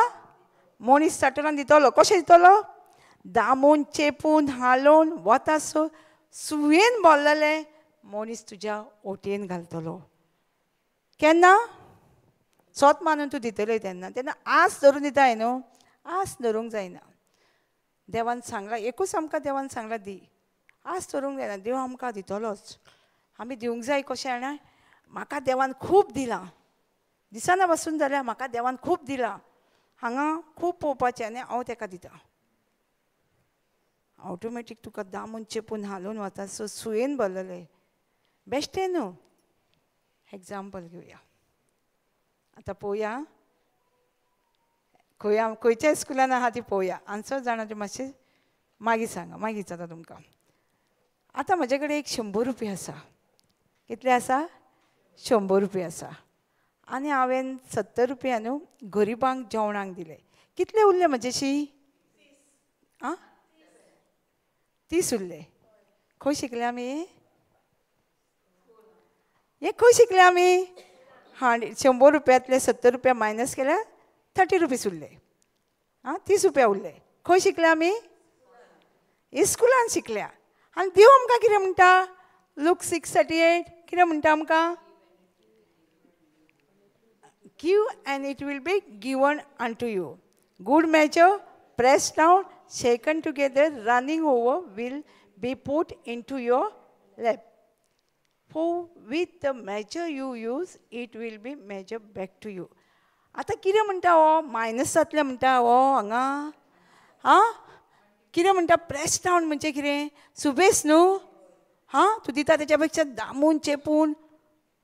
मनीस चाटोन दितलो. कशें दितलो? दामून चेपून हालोवन वता सो सुयेन भरलेलें मनीस तुज्या ओटयेन घालतलो. केन्ना? सोत मानून तूं दितले तेन्ना. तेन्ना आस धरून दिताय न्हू, आस धरूंक जायना. देवान सांगलां, एकूच आमकां देवान सांगलां दी. आस धरूंक जायना, देव आमकां दितलोच. आमी दिवंक जाय. कशें जाणा? म्हाका देवान खूब दिलां, दिसना बसून जाल्यार म्हाका देवान खूब दिलां, हांगा खूब पळोवपाचें आनी हांव तेका दितां. ऑटोमॅटीक तुका दामून चेपून हालोवन वता सो सुयेन भरलेलें. बेश्टें न्हू. एग्जाम्पल घेवया आतां. पळोवया खंय खंयच्या स्कुलान आहा ती पळोवया. आन्सर जाणा ती मातशें मागीर सांगा, मागीर जाता तुमकां. आतां म्हजे कडेन एक 100 रुपया आसा. कितले आसा? 100 रुपया आसा. आनी हांवें 70 रुपया न्हू गरिबांक जेवणाक दिले. कितले उरले म्हजेशी? आं, 30 उरले. खंय शिकले आमी हे? खंय शिकले आमी? हां, 100 रुपयांतले 70 रुपया मायनस केल्यार 30 रुपीज उरले. आं, 30 रुपया उरले. खंय शिकले आमी? इस्कुलान शिकल्या. आनी देव आमकां कितें म्हणटा? लूक 6:38 कितें म्हणटा आमकां? Give and it will be given unto you. Good measure, pressed down, shaken together, running over, will be put into your lap. For with the measure you use, it will be measured back to you. आतां कितें म्हणटा हो? Minus जातलें म्हणटा हो हांगा. आं, कितें म्हणटा? प्रेस डावन म्हणजे कितें? सुबेस न्हू. हां, तूं दिता तेच्या पेक्षा दामून चेपून.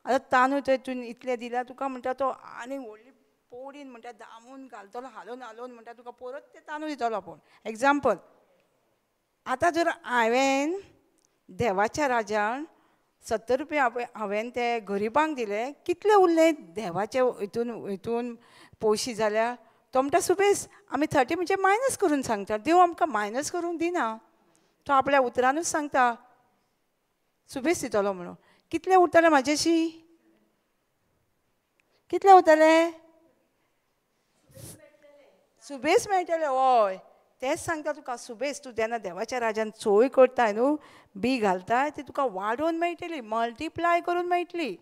आतां तांदूळ थंय तुवें इतलें दिला तुका म्हणटा तो आनी व्हडली पोडीन म्हणटा दामून घालतलो, हालोवन हालोवन म्हणटा तुका परत ते तांदूळ दितलो आपूण. एग्जाम्पल, आतां जर हांवें देवाच्या राजान 70 रुपया हांवें ते गरिबांक दिले, कितले उरले देवाचे हितून हितून पयशे जाल्यार? तो म्हणटा सुबेस आमी 30 म्हणजे मायनस करून सांगता. देव आमकां मायनस करूंक दिना, तो आपल्या उतरानूच सांगता सुबेस दितलो म्हणून. कितले उरतले म्हाजेशी? कितले उरतले? सुबेस मेळटले. हय, तेंच सांगता तुका सुबेस. तूं जेन्ना देवाच्या राजान सोय करताय न्हू, बी घालताय, ती तुका वाडोवन मेळटली, मल्टिप्लाय करून मेळटली.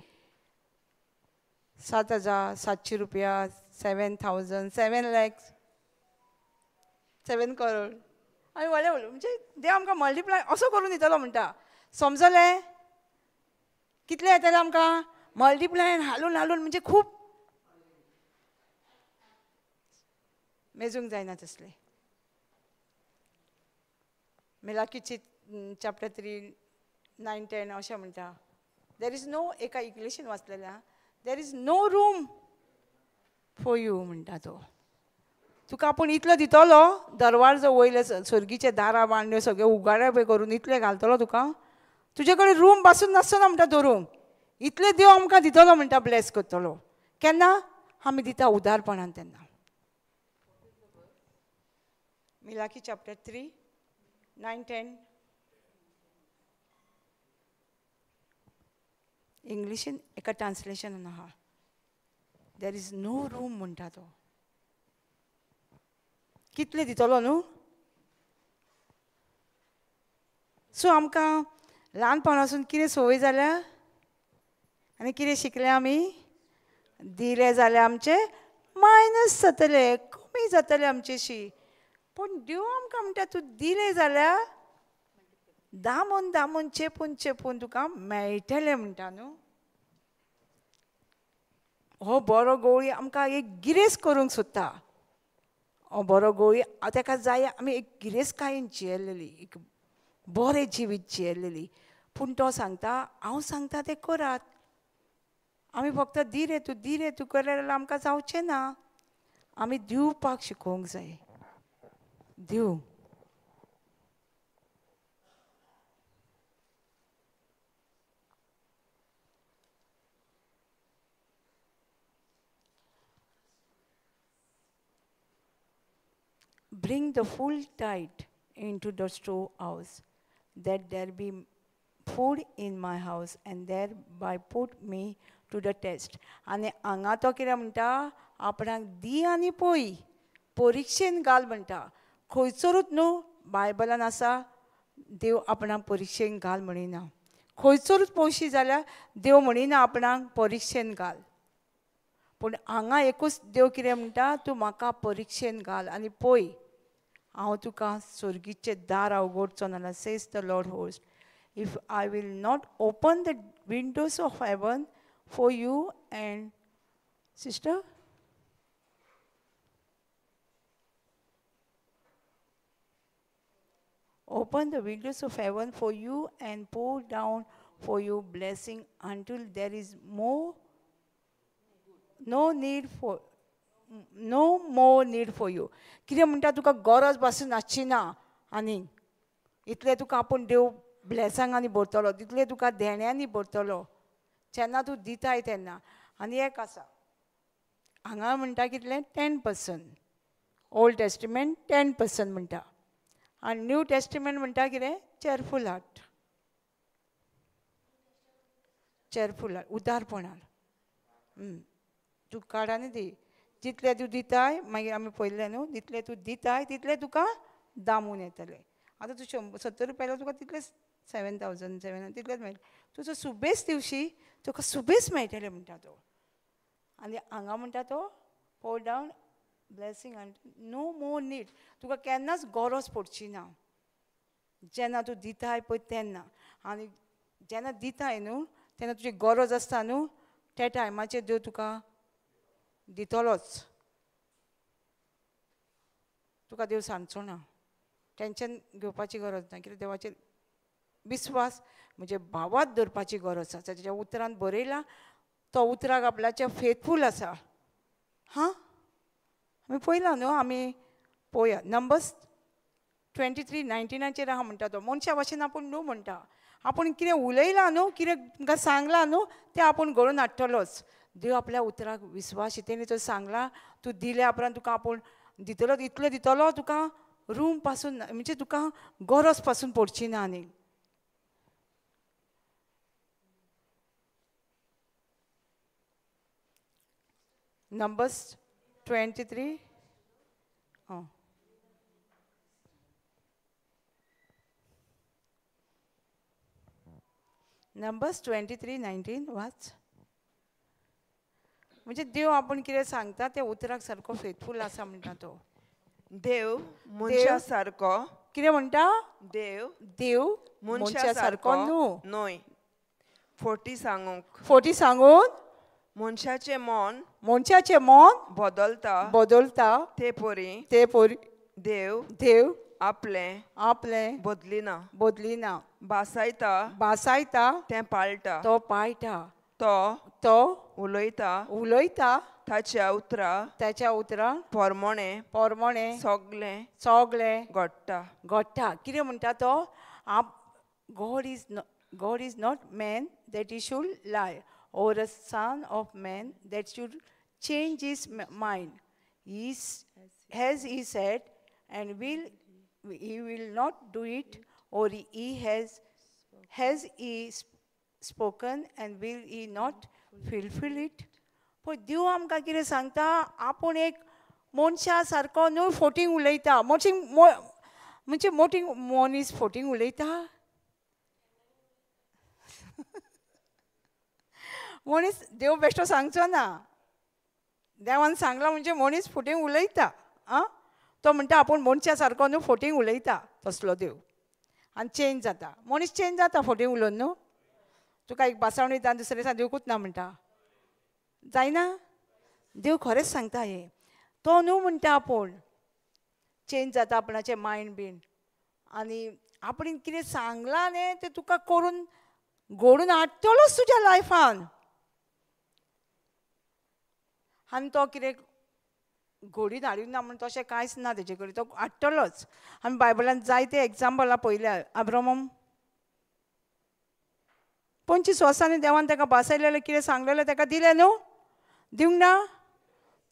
7,700 रुपया, 7,000, 7 lakhs, 7 crore. आनी व्हडलें व्हडलें म्हणजे देव आमकां मल्टिप्लाय असो करून दितलो म्हणटा. समजलें? कितलें येतलें आमकां? मल्टिप्लाय हालून हालून म्हणजे खूब मेजूंक जायना तसलें. मेलाकीची चॅप्टर 3, 9, 10 अशें म्हणटा. There is no, एका इंग्लिशीन वाचलेलें, there is no room for you म्हणटा तो. तुका आपूण इतलो दितलो, दरवाजो वयले सर्गीचे दारां बांदल्यो सगळे उगाडे पळय करून इतले घालतलो तुका, तुजे कडेन रूम बासून नासतना म्हणटा दवरूंक. इतले देव आमकां दितलो म्हणटा, ब्लेस करतलो. केन्ना? आमी दिता उदारपणान तेन्ना. मिलाकी चॅप्टर 3, 9, 10 इंग्लिशीन एका ट्रान्सलेशनान आहा. There is no room म्हणटा तो. कितले दितलो न्हू? सो आमकां ल्हानपणासून कितें संवय जाल्या आनी कितें शिकले आमी? दिले जाल्यार आमचे मायनस जातले, कमी जातले आमचेशी. पूण देव आमकां म्हणटा तूं दिले जाल्यार दामून दामून चेपून चेपून तुका मेळटलें म्हणटा न्हू. हो बरो गवळी आमकां एक गिरेस्त करूंक सोदता. हो बरो गवळी ताका जाय आमी एक गिरेस्तकायेन जियेलेली, एक बरें जिवीत जियेलेली. पूण तो सांगता हांव सांगता तें करात. आमी फक्त दी रे तूं दी रे तूं केलें जाल्यार आमकां जावचें ना. आमी दिवपाक शिकोवंक जाय. दिव Bring the full tithe into the storehouse, that there be food in my house, and thereby put me to the test. आनी हांगा तो कितें म्हणटा, आपणाक दी आनी पळय, परिक्षेन घाल म्हणटा. खंयसरूच न्हू बायबलान आसा देव आपणाक परिक्षेन घाल म्हणिना. खंयसरूच पळोवशी जाल्यार देव म्हणिना आपणाक परिक्षेन घाल. पूण हांगा एकूच देव कितें म्हणटा, तूं म्हाका परिक्षेन घाल आनी पळय हांव तुका स्वर्गीचें दार उगडचो ना. Says the Lord host, if I will not open the windows of heaven for you and sister open the windows of heaven for you and pour down for you blessing until there is more no need for no more need for you. कितें म्हणटा, तुका गरज पासून आसची ना आनी इतलें तुका आपूण देव ब्लेसिंगांनी भरतलो, तितलें तुका देण्यांनी भरतलो जेन्ना तूं दिताय तेन्ना. आनी एक आसा हांगा म्हणटा कितलें 10%, ओल्ड टेस्टिमेंट 10% म्हणटा आनी न्यू टेस्टिमेंट म्हणटा कितें चेरफूल हार्ट, चेरफूल हार्ट, उदारपणान तूं काड आनी दी. जितलें तूं दिताय मागीर आमी पळयलें न्हू, जितलें तूं दिताय तितलें तुका दामून येतलें. आतां तूं 170 रुपया तुका तितलें 7,700 तितलेंच मेळटलें. तुजो सुबेस दिवशी तुका सुबेस मेळटलें म्हणटा तो. आनी हांगा म्हणटा तो pour down blessing and no more need. तुका केन्नाच गरज पडची ना जेन्ना तूं दिताय पळय तेन्ना. आनी जेन्ना दिताय न्हू तेन्ना तुजी गरज आसता न्हू त्या टायमाचेर देव तुका दितलोच. तुका देव सांगचो ना, टेंशन घेवपाची गरज ना. कित्याक देवाचेर विस्वास म्हणजे भावात दवरपाची गरज आसा. तेच्या उतरान बरयला तो उतराक आपल्याच्या फेथफूल आसा. हां आमी पळयला न्हू, आमी पळोवया नंबर्स 23:19 आहा म्हणटा तो. मनशा भाशेन आपूण न्हू म्हणटा, आपूण कितें उलयलां न्हू, कितें तुमकां सांगलां न्हू तें आपूण घडोवन हाडटलोच. देव आपल्या उतराक विस्वास, तेणी तो सांगला तूं दिल्या उपरांत तुका आपूण दितलो, इतलें दितलो तुका रूम पासून म्हणजे तुका गरज पासून पडची ना. आनी नंबर्स 23 नंबर्स 23:19 वाच. म्हणजे देव आपूण कितें सांगता त्या उतराक सारको फेथफूल आसा म्हणटा तो. देव मनशा सारको कितें म्हणटा, देव देव मनशा सारको न्हू न्हय. फोटी सांगूंक, फोटी सांगून मनशाचें मन, मनशाचें मन बदलता, बदलता ते परी, ते परी देव देव आपलें आपलें बदलिना, बदलिना. भासायता, भासायता तें पाळटा, तो पाळटा. तो तो उलयता, उलयता ताच्या उतरा, ताच्या उतरा पोरमोणे, पोरमोणे सगळें सगळें घडटा, घडटा. कितें म्हणटा तो, God is not man that he should lie, or a son of man that should change his mind. He has he said, and will he will not do it, or he has he spoken and will he not fulfill it? पळय देव आमकां कितें सांगता, आपूण एक मनशा सारको न्हू फोटींग उलयता. मोटींग म्हणजे मोटींग मनीस फोटींग उलयता. मनीस देव बेश्टो सांगचो ना, देवान सांगलां म्हणजे मनीस फोटींग उलयता. आं तो म्हणटा आपूण मनशा सारको न्हू फोटींग उलयता तसलो देव. आनी चेंज जाता. मनीस चेंज जाता फटी उलोवन न्हू. तुका एक बासावण दिता आनी दुसरे दिसा दिवकूच ना म्हणटा, जायना? देव खरेंच सांगता हें. तो न्हू म्हणटा आपूण चेंज जाता आपणाचें मायंड बीन, आनी आपण कितें सांगलां न्ही तें तुका करून घडून हाडटलोच तुज्या लायफान. आनी तो कितें घडीन हाडूंक ना म्हूण तशें कांयच ना तेजे कडेन, तो हाडटलोच. आमी बायबलान जायते एग्जाम्पलां पळयल्या. अब्राहम 25 वर्सांनी देवान ताका भासयलेलें, कितें सांगलेलें ताका दिलें न्हू, दिवंक ना?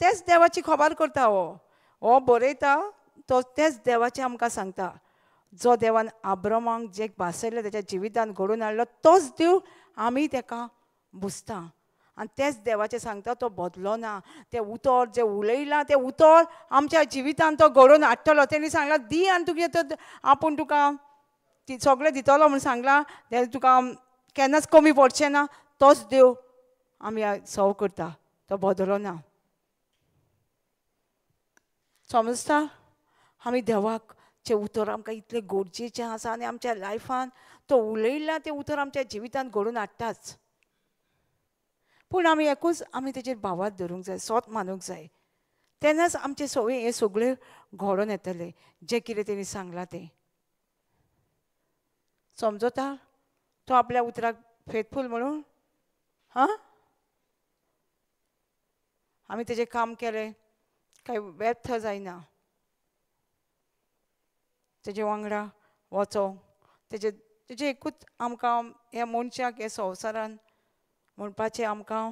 तेच देवाची खबर करता हो, हो बरयता तो तेच देवाचें आमकां सांगता. जो देवान अब्राहमाक जे भासयलें तेच्या जिवितान घडोवन हाडलो तोच देव आमी ताका बुजता. आनी तेच देवाचें सांगता, तो बदलो ना. तें उतर जें उलयलां तें उतर आमच्या जिवितान तो घडोवन हाडटलो. तेणी सांगलां दी आनी तुगे तो आपूण तुका ती सगळें दितलो म्हूण सांगलां, तें तुका केन्नाच कमी पडचें ना. तोच देव आमी सव करता, तो बदलो ना. समजता? आमी देवाक चें उतर आमकां इतलें गरजेचें आसा आनी आमच्या लायफान तो उलयला तें उतर आमच्या जिवितान घडोवन हाडटाच. पूण आमी एकूच आमी तेजेर भावात धरूंक जाय, सोत मानूंक जाय, तेन्नाच आमचें सगळें हें सगळें घडोवन येतलें जें कितें तेणी सांगलां तें. समजता? तो आपल्या उतराक फेथफूल म्हणून हां आमी तेजें काम केलें कांय व्यर्थ जायना. तेजे वांगडा वचो, तेजे तेजें एकूच आमकां ह्या मनशाक ह्या संवसारान म्हणपाचें आमकां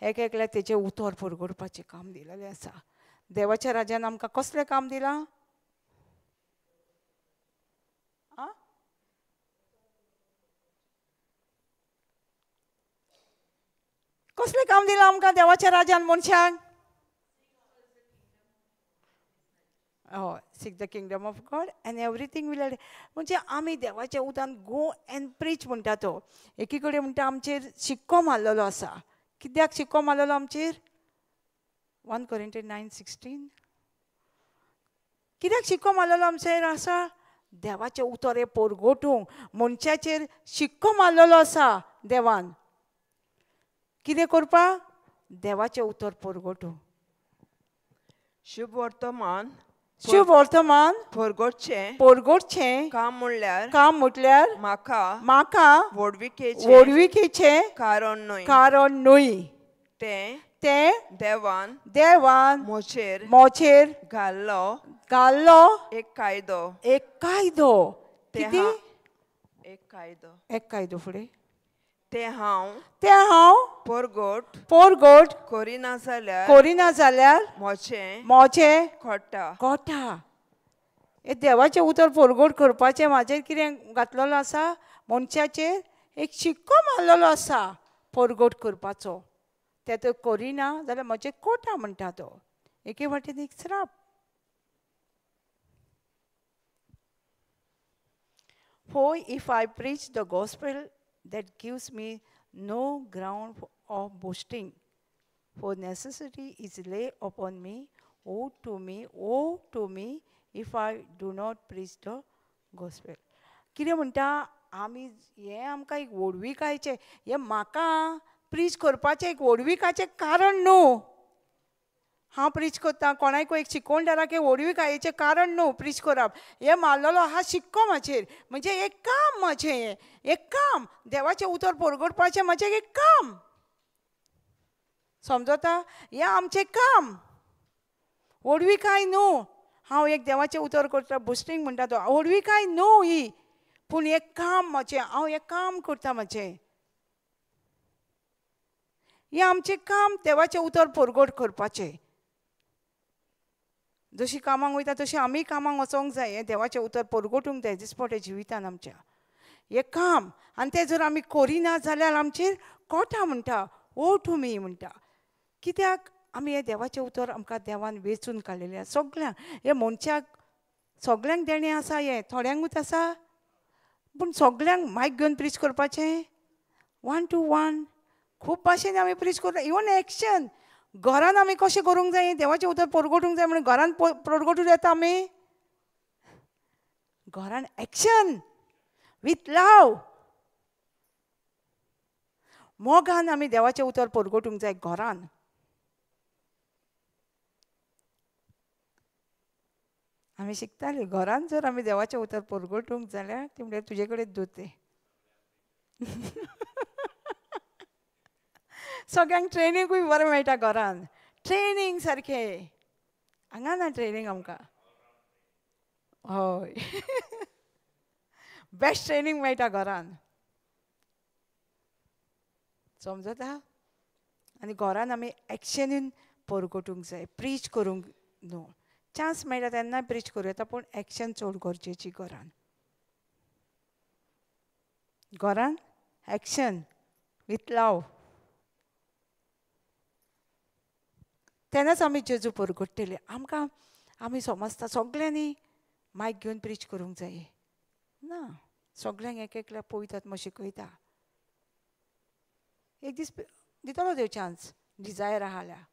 एक एकल्याक तेजें उतर परगटपाचें काम दिलेलें आसा. देवाच्या राज्यान आमकां कसलें काम दिलां? आं, कसलें काम दिलां आमकां देवाच्या राज्यान मनशाक? हय, seek the kingdom of God and everything will add. म्हणजे आमी देवाच्या उतान गो एंड प्रीच म्हणटा तो. एकी कडेन म्हणटा आमचेर शिक्को मारलेलो आसा. कित्याक शिक्को मारलेलो आमचेर? 1 Corinthians 9:16. कित्याक शिक्को मारलेलो आमचेर आसा? देवाचें उतर हें परगटूंक मनशाचेर शिक्को मारलेलो आसा देवान. कितें करपाक? देवाचें उतर परगटूंक. शुभ वर्तमान, शुभ वर्तमान परगटचें, परगटचें काम म्हणल्यार, काम म्हटल्यार म्हाका, म्हाका व्हडविकेचें, व्हडविकेचें कारण न्हय, कारण न्हय, तें, तें देवान, देवान म्हजेर, म्हजेर घाल्लो, घाल्लो एक कायदो, एक कायदो. कितें? एक कायदो, एक कायदो. फुडें तें हांव, तें हांव परगट, परगट करिना जाल्यार, करिना जाल्यार म्हजें, म्हजें कोटा, कोटा. हें देवाचें उतर परगट करपाचें म्हाजेर कितें घातलेलो आसा? मनशाचेर एक शिक्को मारलेलो आसा परगट करपाचो. तें तर करिना जाल्यार म्हजें कोटा म्हणटा तो. एके वाटेन एक श्राप. For if I preach the gospel, that gives me no ground of boasting, for necessity is laid upon me. Woe to me, woe to me, if I do not preach the gospel. कितें म्हणटा आमी? हें आमकां एक व्हडविकायेचें, हें म्हाका preach करपाचें एक व्हडविकायेचें कारण न्हू. हांव प्रीच करता कोणाकूय एक शिकोवणदाराक हें व्हडविकायेचें कारण न्हू प्रीच करप. हें मारलेलो आहा शिक्को म्हाजेर, म्हणजे एक काम म्हाजें, हें एक काम देवाचें उतर परगटपाचें म्हाजें एक काम. समजता? हें आमचें काम, व्हडविकाय न्हू. हांव एक देवाचें उतर करता बुस्टींग म्हणटा तो, व्हडविकाय न्हू ही, पूण एक काम म्हाजें, हांव हें काम करता म्हाजें. हें आमचें काम देवाचें उतर परगट करपाचें. जशी कामाक वयता तशी आमी कामाक वचोंक जाय, हें देवाचें उतर परगटूंक जाय दिसपट्या जिवितान आमच्या. हें काम, आनी तें जर आमी करिना जाल्यार आमचेर कोटा म्हणटा, ओ टू मी म्हणटा. कित्याक आमी हें देवाचें उतर आमकां देवान वेंचून काडलेलें आसा सगळ्यांक. हें मनशाक सगळ्यांक देणें आसा, हें थोड्यांकूच आसा, पूण सगळ्यांक मायक घेवन प्रीच करपाचें 1 to 1. खूब भाशेन आमी प्रीच करता, इवन एक्शन घरान आमी कशें करूंक जाय, देवाचें उतर परगटूंक जाय म्हणून घरान परगटूंक येता आमी. घरान एक्शन, विथ लव. मोगान आमी देवाचें उतर परगटूंक जाय घरान. आमी शिकतालीं घरान जर आमी देवाचें उतर परगटूंक जाल्यार ती म्हणल्यार तुजे कडेन दवरते. सगळ्यांक ट्रेनिंगूय बरें मेळटा घरान, ट्रेनींग सारकें. हांगा ना ट्रेनींग आमकां. हय बेस्ट ट्रेनींग मेळटा घरान, समजता. आनी घरान आमी एक्शनीन परगटूंक जाय, प्रीच करूंक न्हू. चान्स मेळटा तेन्ना प्रीच करूं येता, पूण एक्शन चड गरजेची घरान. घरान एक्शन विथ लव, तेन्नाच आमी जेजू परगट्टले. आमकां आमी समजता सगळ्यांनी मायक घेवन प्रीच करूंक जाय ना, सगळ्यांक एक एकल्याक पळयतात मग शिकयता. एक दीस दितलो देव चान्स, डिजायर आहा जाल्यार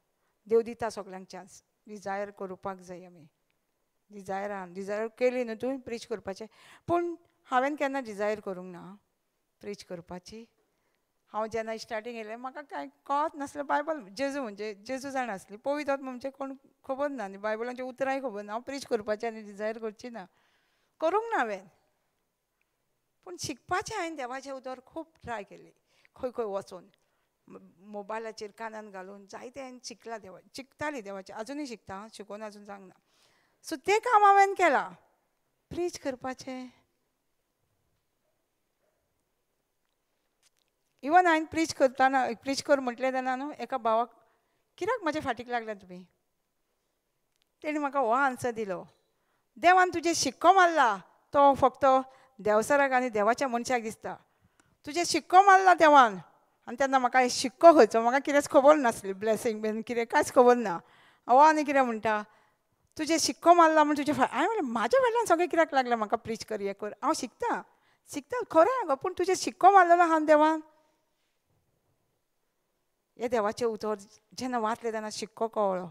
देव दिता सगळ्यांक चान्स. डिजायर करपाक जाय आमी, डिजायर आहा, डिजायर केली न्हू तुवें प्रीच करपाचें. पूण हांवें केन्ना डिजायर करूंक ना प्रीच करपाची. हांव जेन्ना स्टार्टींग येयलें म्हाका कांय कळत नासलें बायबल, जेजू म्हणजे जेजू जाणा आसली, पवित्र म्हणजे कोण खबर ना आनी बायबलांची उतरांय खबर ना. हांव प्रीच करपाचें आनी डिजायर करची ना, करूंक ना हांवें. पूण शिकपाचें हांवें देवाचें उतर खूब ट्राय केली, खंय खंय वचून मोबायलाचेर कानान घालून जायतें हांवें शिकलां. देवा शिकताली देवाचें, आजुनूय शिकता, शिकोवन आजून जावंक ना. सो तें काम हांवें केलां, प्रीच करपाचें. इवन हांवें प्रीच करतना, प्रीच कर म्हटलें तेन्ना न्हू एका भावाक, कित्याक म्हाज्या फाटीक लागल्या तुमी? तेणी म्हाका हो आन्सर दिलो, देवान तुजें शिक्को मारला तो फक्त देवसराक आनी देवाच्या मनशाक दिसता. तुजें शिक्को मारला देवान. आनी तेन्ना म्हाका शिक्को खंयचो म्हाका कितेंच खबर नासली, ब्लेसींग बीन कितें कांयच खबर ना. हो आनी कितें म्हणटा, तुजें शिक्को मारला म्हण तुजें हांवें म्हणलें म्हाज्या फाटल्यान सगळें कित्याक लागलें म्हाका प्रीच कर हें कर. हांव शिकता शिकता खरें गो, पूण तुजें शिक्को मारलेलो आहा देवान. हे देवाचें उतर जेन्ना वाचलें तेन्ना शिक्को कळ्ळो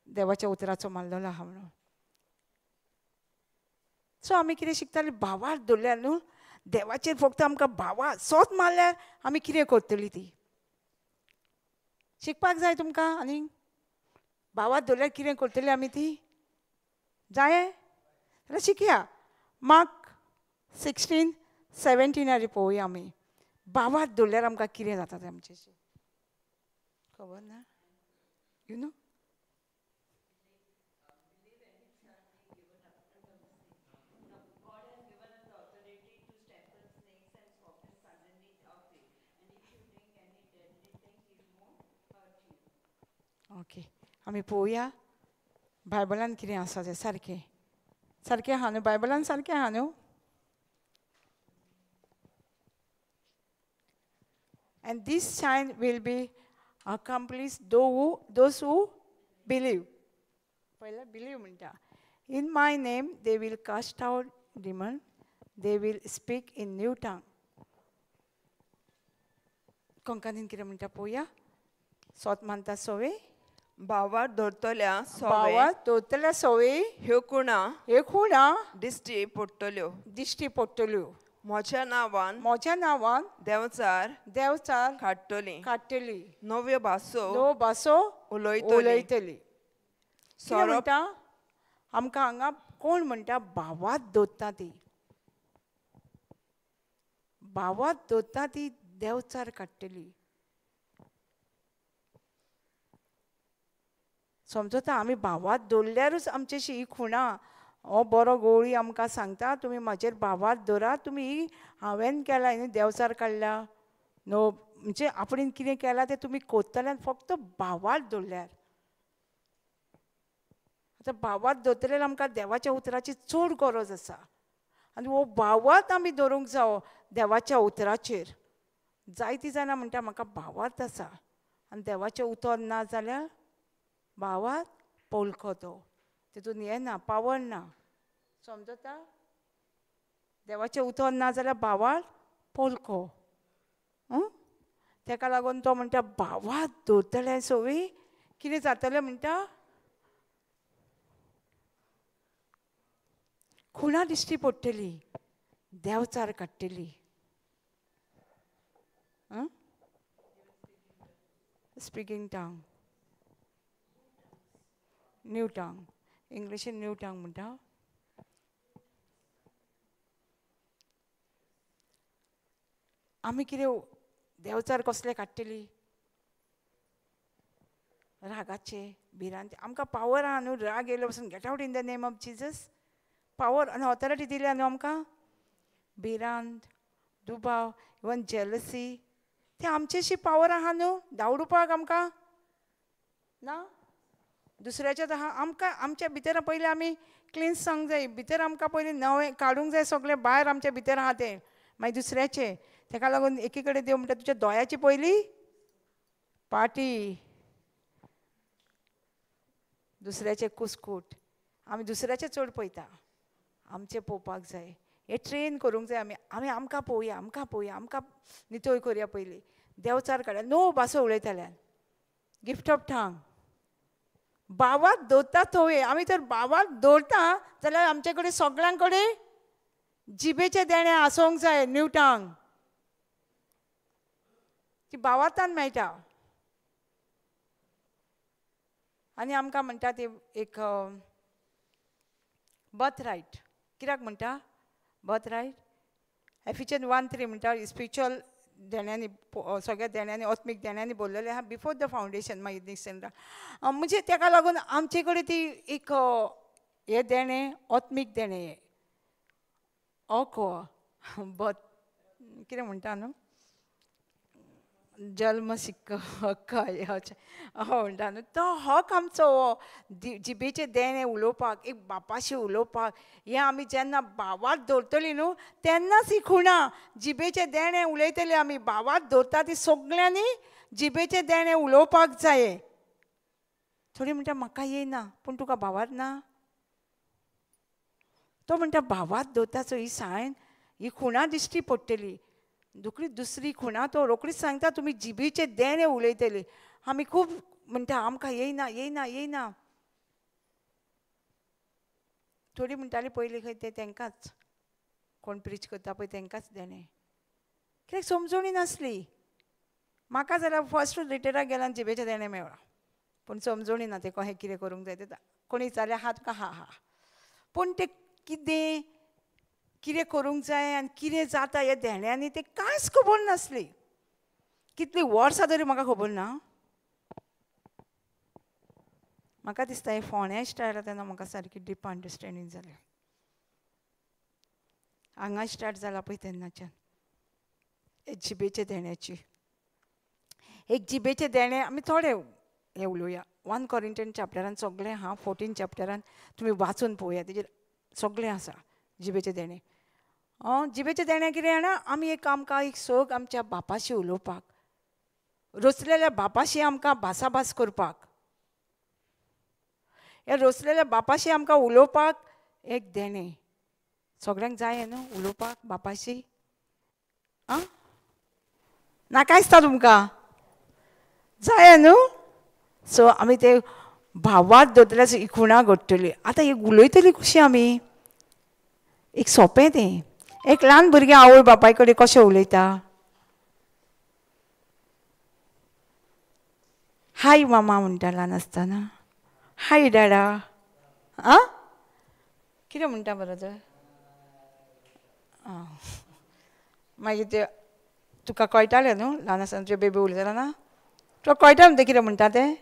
देवाच्या उतराचो मारलेलो आहा म्हणून. सो आमी कितें शिकतालीं, भावार्थ दवरल्यार न्हू देवाचेर फक्त आमकां भावा सोत मारल्यार आमी कितें करतली ती शिकपाक जाय तुमकां. आनी भावार्थ दवरल्यार कितें करतली आमी ती जाय जाल्यार शिकया. मार्क 16:17 पळोवया आमी भावार्थ दवरल्यार आमकां कितें जाता तें आमचें खबर ना. You know okay आमी पळोवया बायबलान कितें आसा तें सारकें सारकें आहा न्हू, बायबलान सारकें आहा न्हू. And this sign will be accomplish those who believe. पयलें बिलीव म्हणटा, in my name they will cast out demon, they will speak in new tongue. कोंकणीन कितें म्हणटा पळोवया. सोत मानता सोवे भावार धरतल्या भावार धरतल्या सोवे ह्यो खुणा, ह्यो खुणा दिश्टी पडटल्यो, दिश्टी पडटल्यो. म्हज्या नांवान, म्हज्या नांवान देंवचार, देंवचार काडटली, काडटली. नव्यो भासो, नव्यो भासो उलयतली, उलयतली. कितें म्हणटा आमकां हांगा कोण म्हणटा भावात दवरता ती, भावात दवरता ती देंवचार काडटली. समजता आमी भावात दवरल्यारूच आमचेशी ही खुणा. हो बरो गोळी आमकां सांगता तुमी म्हाजेर भावात दवरात, तुमी ही हांवें केला न्ही देंवचार काडला न्हू, म्हणजे आपणें कितें केलां तें तुमी कोत्तल्यान फक्त भावात दवरल्यार. आतां भावात दवरतले आमकां देवाच्या उतराची चड गरज आसा आनी हो भावात आमी दवरूंक जावो देवाच्या उतराचेर. जायतीं जाणां म्हणटा म्हाका भावात आसा आनी देवाचें उतर ना जाल्यार भावात पोलको तो, तितून हें ना, पावर ना. समजता देवाचें उतर ना जाल्यार भावात पोलको. तेका लागून तो म्हणटा भावात दवरतले सोवी कितें जातलें म्हणटा, खुणा दिश्टी पडटली, देंवचार काडटली. Speaking tongue, new tongue, इंग्लिशीन न्यू टंग म्हणटा. आमी कितें देंवचार कसले काडटली? रागाचे, भिरांते. आमकां पावर आहा न्हू, राग येयलो पसून get out in the name of Jesus. Power आनी ऑथॉरिटी दिल्या न्हू आमकां. भिरांत, दुबाव, इवन जेलसी, ते आमचेशी पावर आहा न्हू धांवडुपाक आमकां ना. दुसऱ्याच्याच आहा आमकां. आमच्या भितर पयलीं आमी क्लिन्स जावंक जाय, भितर आमकां पयलीं नवें काडूंक जाय सगळें भायर आमच्या भितर आहा तें, मागीर दुसऱ्याचें. तेका लागून एकी कडेन देव म्हणटा तुज्या दोळ्याची पयली पाटी, दुसऱ्याचें कुसकूट. आमी दुसऱ्याचें चड पळयता, आमचें पळोवपाक जाय. हें ट्रेन करूंक जाय आमी. आमी आमकां पळोवया, आमकां पळोवया, आमकां नितळ करया पयलीं. देंवचार काडया, नो भासो उलयतल्यान, गिफ्ट ऑफ टंग. बावाक दवरता थंय, आमी तर बावाक दवरता जाल्यार आमचे कडेन सगळ्यां कडेन जिबेचें देणें आसूंक जाय, न्यू टंग. ती बावातान मेळटा. आनी आमकां म्हणटा ती एक बर्थ रायट. कित्याक म्हणटा बर्थ रायट? एफिशियन 1:3 म्हणटा स्पिरिच्युअल देण्यांनी, सगळ्या देण्यांनी, आत्मीक देण्यांनी बोल्लेलें आहा बिफोर the foundation. मागीर नेक्स्ट म्हणजे तेका लागून आमचे कडेन ती एक हें देणें, आत्मीक देणें, हें अको बर्थ कितें म्हणटा न्हू, जल्म सिक्क हक्क म्हणटा न्हू, तो हक आमचो हो जिबेचें देणें उलोवपाक, एक बापाशी उलोवपाक. हें आमी जेन्ना भावात दवरतली न्हू तेन्नाच ही खुणा जिबेचें देणें उलयतली. आमी भावात दवरता ती सगळ्यांनी जिबेचें देणें उलोवपाक जाय. थोडी म्हणटा म्हाका येयना, पूण तुका भावात ना. तो म्हणटा भावात दवरता ही सायन, ही खुणा दिश्टी पडटली. रोखडीच दुसरी खुणा तो रोखडीच सांगता तुमी जिबेचें देणें उलयतली. आमी खूब म्हणटा आमकां येयना येयना येयना. थोडी म्हणटाली पयलीं खंय तें तेंकांच, कोण प्रीच करता पळय तेंकांच देणें, कित्याक समजोणी नासली. म्हाका जाल्यार फर्स्ट रिटेराक गेल्यार जिबेचें देणें मेळ्ळां, पूण समजोणी ना तें कशें कितें करूंक जाय तें. कोणी विचारलें आहा तुका? हा हा. पूण तें कितें कितें करूंक जाय आनी कितें जाता ह्या देण्यांनी तें कांयच खबर नासली. कितलीं वर्सां तरी म्हाका खबर ना. म्हाका दिसता हें फोंड्या स्टार्ट तेन्ना म्हाका सारकी डीप अंडरस्टँडींग जालें. हांगा स्टार्ट जाला पळय तेन्नाच्यान जिबेचे देण्याची. एक जिबेचें देणें आमी थोडे हें उलोवया. 1 Corinthians चॅप्टरान सगळें आहा, 14 चॅप्टरान तुमी वाचून पळोवया, तेजेर सगळें आसा जिबेचें देणें. जिबेचें देणें कितें जाणा, आमी एक आमकां एक सोग आमच्या बापाशी उलोवपाक, रचलेल्या बापाशी आमकां भासाभास करपाक, ह्या रचलेल्या बापाशी आमकां उलोवपाक एक देणें. सगळ्यांक जाय न्हू उलोवपाक बापाशी? आं, नाका दिसता तुमकां? जाय न्हू? सो आमी ते भावात दवरतले ही खुणा घडटली. आतां एक उलयतली कशी आमी? एक सोंपें तें. एक ल्हान भुरगें आवय बापाय कडेन कशें उलयता? हाय मामा म्हणटा ल्हान आसतना, हाय डाडा. आं, कितें म्हणटा बरोबर? आं, मागीर ते तुका कळटालें न्हू ल्हान आसतना तुजे बेबी उलयतालो ना, तुका कळटा न्हू तें कितें म्हणटा तें?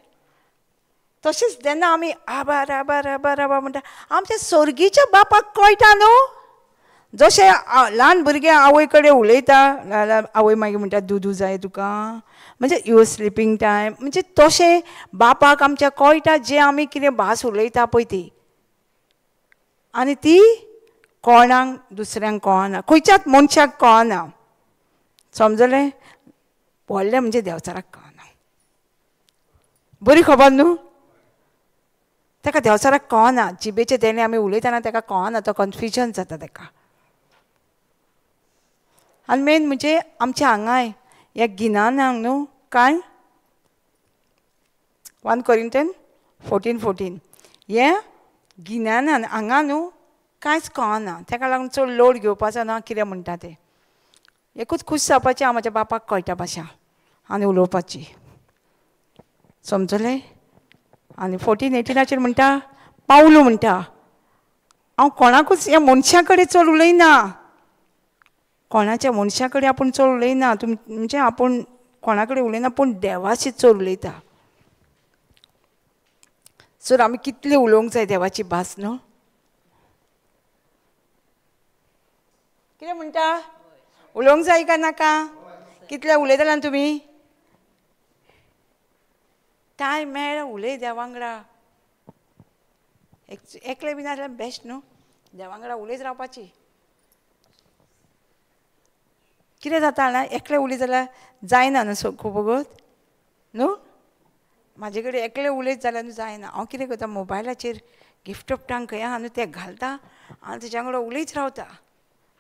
तशेंच जेन्ना आमी आबा राबा राबा राबा म्हणटा, आमच्या सोर्गीच्या बापाक कळटा न्हू. जशें ल्हान भुरगें आवय कडेन उलयता, आवय मागीर म्हणटा दुदू जाय तुका, म्हणजे your sleeping time, म्हणजे तशें बापाक आमच्या कळटा जें आमी कितें भास उलयता पळय ती. आनी ती कोणाक दुसऱ्यांक कळना, खंयच्याच मनशाक कळना. समजलें? व्हडलें म्हणजे देंवचाराक कळना. बरी खबर न्हू? ताका देंवचाराक कळना. जिबेचें देणें आमी उलयतना ताका कळना, तो कन्फ्युजन जाता ताका. आनी मेन म्हणजे आमच्या हांगाय ह्या गिन्यानाक न्हू कांय 1 Corinthians 14:14 हें गिन्यानान हांगा न्हू कांयच कळना. ताका लागून चड लोड घेवपाचो ना कितें म्हणटा तें. एकूच खूश जावपाचें, हांव म्हज्या बापाक कळटा भाशा आनी उलोवपाची. समजलें? आनी 14:18 म्हणटा पावलू म्हणटा हांव कोणाकूच ह्या मनशां कडेन चड उलयना. कोणाच्या मनशां कडेन आपूण चड उलयना, म्हणजे आपूण कोणा कडेन उलयना पूण देवाशी चड उलयता. सर आमी कितले उलोवंक जाय देवाची भास न्हू? कितें म्हणटा? उलोवंक जाय काय नाका? कितले उलयतले तुमी? टायम मेळ्ळो उलय देवा वांगडा. एकले बी नासल्यार बेस्ट न्हू, देवा वांगडा उलयत रावपाची. कितें जाता जाणा, एकले उलयत जाल्यार जायना न्हू खूब वगत न्हू. म्हाजे कडेन एकले उलयत जाल्यार न्हू जायना. हांव कितें करता, मोबायलाचेर गिफ्ट ऑफ टंग खंय आहा न्हू तें घालता आनी तेज्या वांगडा उलयत रावता.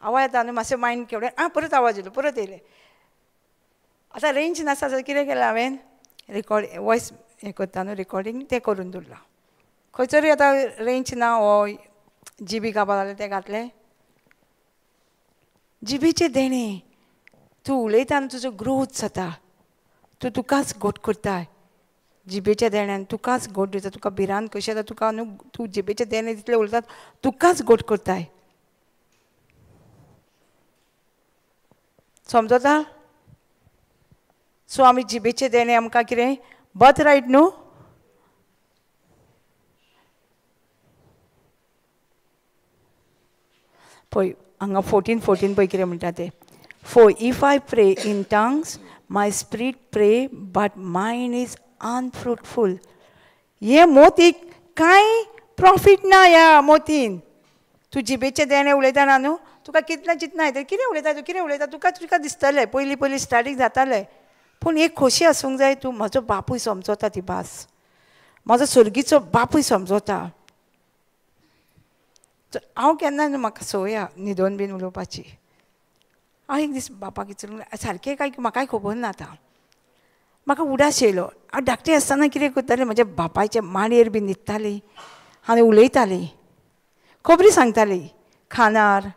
आवाज येता न्हू मातशें मायंड केवडें, आं परत आवाज येयलो, परत येयलें. आतां रेंज नासता जाल्यार कितें केलां हांवें, रिकॉर्ड वॉयस हें करता न्हू रिकॉर्डींग तें करून दवरलां. खंयसरूय आतां रेंज ना हो जीबी काबार जालें तें घातलें. जिबीचें देणें, तूं उलयता आनी तुजो ग्रोथ जाता, तूं तुकाच घट करताय. जिबेच्या देण्यान तुकाच घट दिता, तुका भिरांत कशी येता तुका न्हू, तूं जिबेचें देणें जितलें उलयता तुकाच घट करताय. समजता? सो आमी जिबेचें देणें आमकां कितें बर्थ रायट न्हू. पळय हांगा 14:14 पळय कितें म्हणटा तें. For if I pray in tongues, my spirit pray, but mine is unfruitful. हे मोतीक कांय प्रॉफीट ना ह्या मोतीन. तूं जिबेचें देणें उलयता ना न्हू, तुका कितलें चिंतना येता, कितें उलयता तूं, कितें उलयता, तुका तुका दिसतलें पयलीं पयलीं स्टार्टींग जातालें. पूण एक खोशी आसूंक जाय, तूं म्हजो बापूय समजता ती भास, म्हजो सर्गीचो बापूय समजता. हांव केन्ना न्हू म्हाका संवय आहा न्हिदोन बीन उलोवपाची. हांव एक दीस बापाक विचारूंक सारकें काय म्हाकाय खबर ना आतां, म्हाका उडास येयलो. हांव धाकटें आसतना कितें करतालें, म्हज्या बापायच्या मांडयेर बी न्हिदतालीं आनी उलयतालीं, खबरी सांगतालीं खानार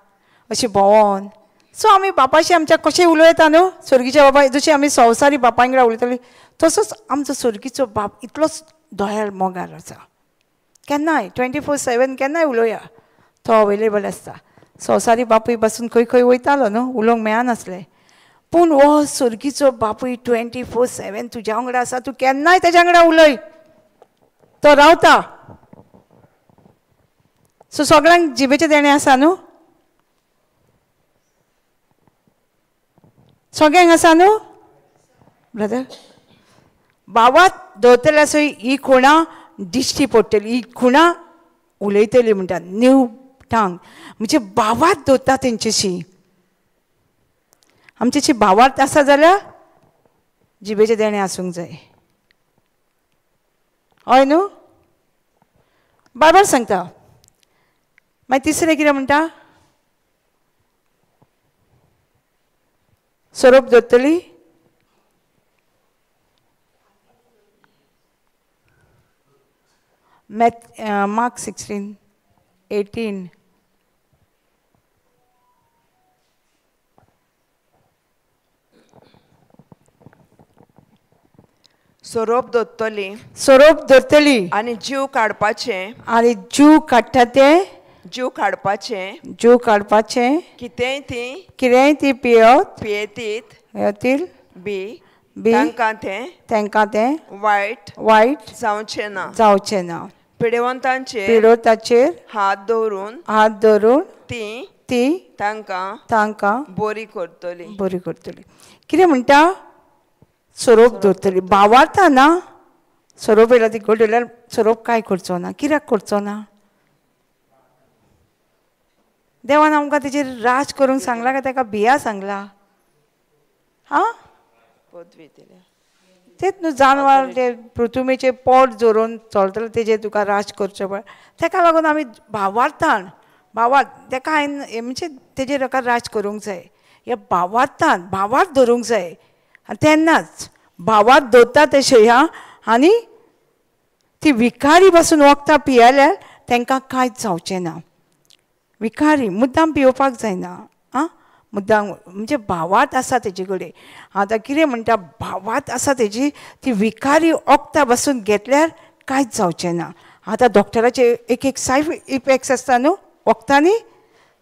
अशें भोंवोन. सो आमी बापाशी आमच्या कशें उलयता न्हू, सर्गीच्या बाबा जशें आमी संवसारी बापाय वांगडा उलयतालीं तसोच आमचो सर्गीचो बाप इतलोच दयाळ मोगार आसा. केन्नाय 24/7 केन्नाय उलोवया, तो अवेलेबल आसता. संवसारी बापूय बसून खंय खंय वयतालो न्हू, उलोवंक मेळनासलें. पूण हो सर्गीचो बापूय 24/7 तुज्या वांगडा आसा, तूं केन्नाय तेज्या वांगडा उलय, तो रावता. सो सगळ्यांक जिबेचें देणें आसा न्हू, सगळ्यांक आसा न्हू ब्रदर? बाबात दवरतले आसो ही खुणा दिश्टी पडटली, ही खुणा उलयतली म्हणटा न्यू टांग, म्हणजे भावार्थ दवरता तेंच्याशी. आमच्याशी भावार्थ आसा जाल्यार जिबेचें देणें आसूंक जाय. हय न्हू? बायबल सांगता. मागीर तिसरें कितें म्हणटा, सोरोप दवरतली, मार्क 16:18. सोरोप दोत्तली, सोरोप धरतली आनी जीव काडपाचें, आनी जीव काडटा ते, जीव काडपाचें, जीव काडपाचें कितेंय ती, कितेंय ती पियत, पियेतीत, पियेतील बी बी तांकां तें, तांकां तें वायट, वायट जावचें ना, जावचें ना. पिडेवंतांचेर, पिडेवंतांचेर हात दवरून, हात दवरून ती, ती तांकां, तांकां बरी करतली, बरी करतली. कितें म्हणटा, सोरोप धरतली. भावार्था ना, सोरोप येयला ती घट धरल्यार सोरोप कांय करचो ना. कित्याक करचो ना? देवान आमकां तेजेर राज करूंक सांगला काय ताका भिया सांगला? आं, तेच न्हू जानवर ते पृथुमेचे पोट जोरून चलतले तेजेर तुका राज करचें पडटा. ताका लागून आमी भावार्थान, भावार्थ ताका हांवें म्हणजे तेजेर ताका राज करूंक जाय. ह्या भावार्थान भावार्थ धरूंक जाय आनी तेन्नाच भावार्थ दवरता तशें ह्या आनी ती विकारी बसून वखदां पियेल्यार तांकां कांयच जावचें ना. विखारी मुद्दाम पियोवपाक जायना. आं, मुद्दाम म्हणजे भावार्थ आसा तेजे कडेन. आतां कितें म्हणटा, भावार्थ आसा तेजी, ती विखारी वखदां बसून घेतल्यार कांयच जावचें ना. आतां डॉक्टराचे एक एक सायड इफेक्ट्स आसता न्हू, वखदांनी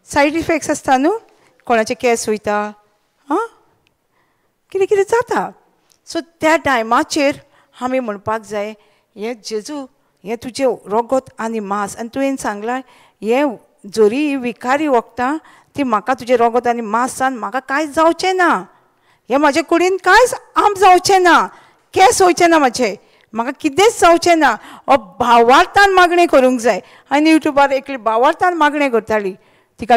सायड इफेक्ट्स आसता न्हू, कोणाचे केंस वयता, आं, कितें कितें जाता. सो त्या टायमाचेर आमी म्हणपाक जाय, हें जेजू, हें तुजें रगत आनी मांस, आनी तुवें सांगलां हें जरी विखारी वखदां ती म्हाका तुजें रगत आनी मांसान म्हाका कांयच जावचें ना, हें म्हाजे कुडीन कांयच आम जावचें ना, केंस वयचें ना म्हाजे, म्हाका कितेंच जावचें ना. हो भावार्थान मागणें करूंक जाय. आनी युट्यूबार एकली भावार्थान मागणें करताली, तिका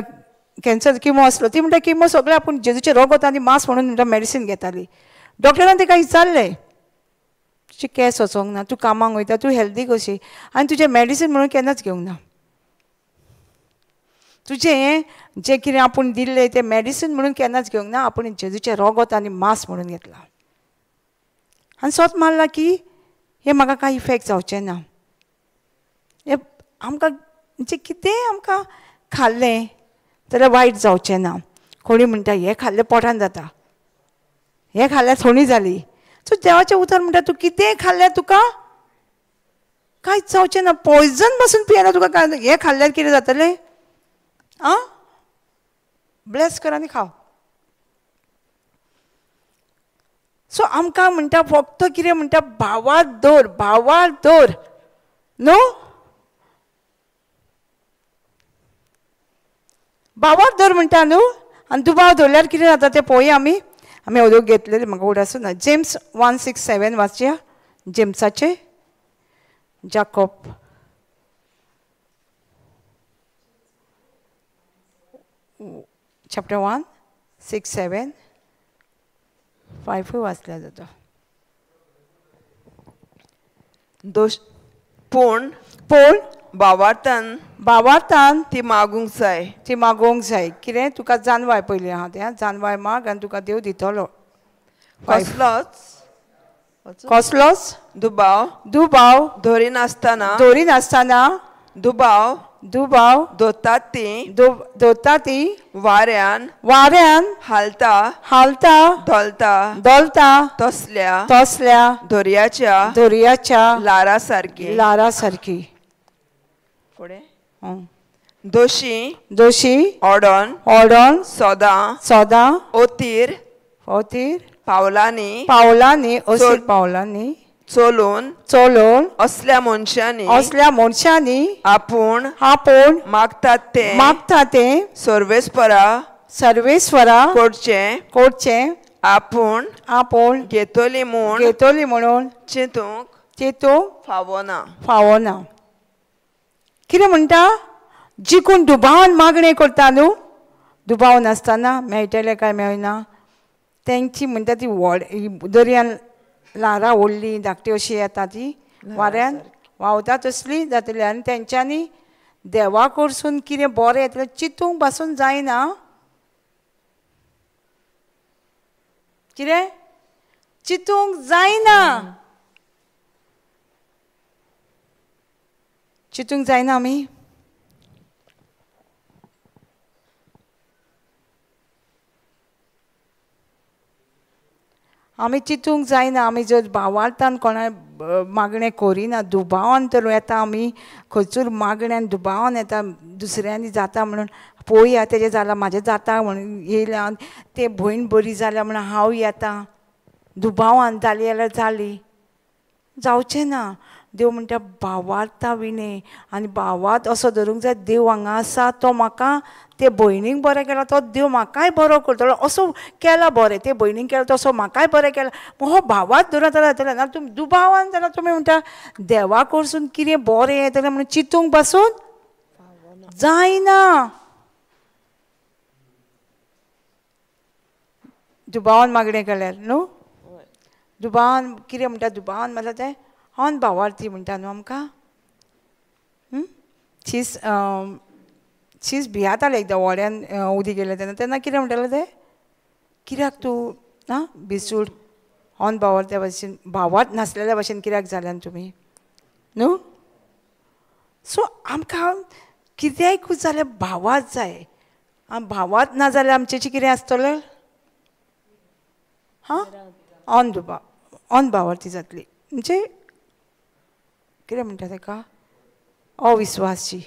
कॅन्सर किमो आसलो, ती म्हणटा किमो सगळें आपूण जेजूचें रगत आनी मांस म्हणून म्हणटा मेडिसीन घेताली. डॉक्टरान तिका विचारलें, तुजे केंस वचोंक ना, तूं कामाक वयता, तूं हेल्दी कशी, आनी तुजें मेडिसीन म्हणून केन्नाच घेवंक ना, तुजें हें जें कितें आपूण दिल्लें तें मेडिसीन म्हणून केन्नाच घेवंक ना, आपूण जेजूचें रगत आनी मांस म्हणून घेतलां. आनी सोत मारला की हें म्हाका कांय इफेक्ट जावचें ना. हें आमकां म्हणजे कितेंय आमकां खाल्लें जाल्यार वायट जावचें ना. कोणी म्हणटा हें खाल्लें पोटान जाता, हें खाल्ल्यार थोडी जाली. सो देवाचें उतर म्हणटा तूं कितेंय खाल्ल्यार तुका कांयच जावचें ना, पॉयजन पासून पियेल्यार तुका कांय, हें खाल्ल्यार कितें जातलें? आं, ब्लेस कर आनी खाव. सो आमकां म्हणटा फक्त कितें म्हणटा, भावार्थ दवर, भावार्थ दवर न्हू, भावार्थ दवर म्हणटा न्हू. आनी दुबाव दवरल्यार कितें जाता तें पळोवया आमी. आमी अदोग घेतलेले, म्हाका उडासूं ना. जेम्स 1, 6, 7 वाचया, जेम्साचे, जाकोब चॅप्टर 1, 6, 7, 5 वाचल्यार जाता. दोश पूण पूण भावार्थान, भावार्थान ती मागूंक जाय, ती मागूंक जाय. कितें तुका जानवाय पयलीं आहा तें, जानवाय माग आनी तुका देव दितलो. कसलोच कसलोच दुबाव, दुबाव धरिनासतना, धरिनासतना, दुबाव दुबाव दोतात ती, दोता ती वाऱ्यान, वाऱ्यान हालता, हालता, धोलता, धोलता तसल्या, तसल्या दर्याच्या, दर्याच्या ल्हारा सारकी, ल्हारा सारकी. फुडें दोशी, दोशी ओडोन, ओडोन सदां, सदां ओतीर, ओतीर पावलांनी, पावलांनी, अशीर पावलांनी चलून, चलून असल्या मनशांनी, असल्या मनशांनी आपूण, आपूण मागतात तें, मागता तें सर्वेस्परा, सर्वेस्वरा करचें, करचें आपूण, आपूण घेतली म्हूण, घेतली म्हणून चिंतूंक, चिंतूंक फावना, फावना. कितें म्हणटा, जी कोण दुबावान मागणें करता न्हू, दुबाव नासतना मेळटलें काय मेळना, तेंची म्हणटा ती व्हड दर्यान ल्हारां व्हडलीं धाकटी अशी येता, ती वाऱ्यान व्हांवता तसली जातली. आनी तेंच्यांनी देवा कडसून कितें बरें येतलें चिंतूंक पासून जायना. कितें चिंतूंक जायना, चिंतूंक जायना आमी. आमी चिंतूंक जायना. आमी जर भावार्थान कोणा मागणें करिना, दुबावान तर येता आमी खंयसर मागण्यान दुबावान येता, दुसऱ्यांनी जाता म्हणून पळोवया तेजें जालां म्हाजें जाता म्हणून येयलां, तें भयण बरी जाल्या म्हणून हांव येता, दुबावान जाली जाल्यार जाली, जावचें ना. देव म्हणटा भावार्था विणे, आनी भावार्थ असो धरूंक जाय, देव हांगा आसा, तो म्हाका ते भयणीक बरें केला तो देव म्हाकाय बरो करतलो, असो केला बरें ते भयणीक केला तसो म्हाकाय बरें केला, हो भावार्थ धरून जाल्यार जातलें ना. तुमी दुबावान जाल्यार तुमी म्हणटा देवा कडसून कितें बरें येतलें म्हणून चिंतूंक पासून जायना. दुबावान मागणें केल्यार न्हू, दुबावान कितें म्हणटा, दुबावान म्हणल्यार तें हांव भावार्थी म्हणटा न्हू आमकां. चीज चीज भियाताले एकदां व्हड्यान उदीक गेलें तेन्ना, तेन्ना कितें म्हणटाले ते, कित्याक तूं आं भिसूड ऑन भावार्थ्या भाशेन, भावार्थ नासलेल्या भाशेन कित्याक जाल्यान तुमी न्हू. सो आमकां कित्याकूच जाल्यार भावात जाय. आनी भावात ना जाल्यार आमचें कितें आसतलें? हां, ऑन भावार्थी जातली. म्हणजे कितें म्हणटा ताका? अविस्वासी.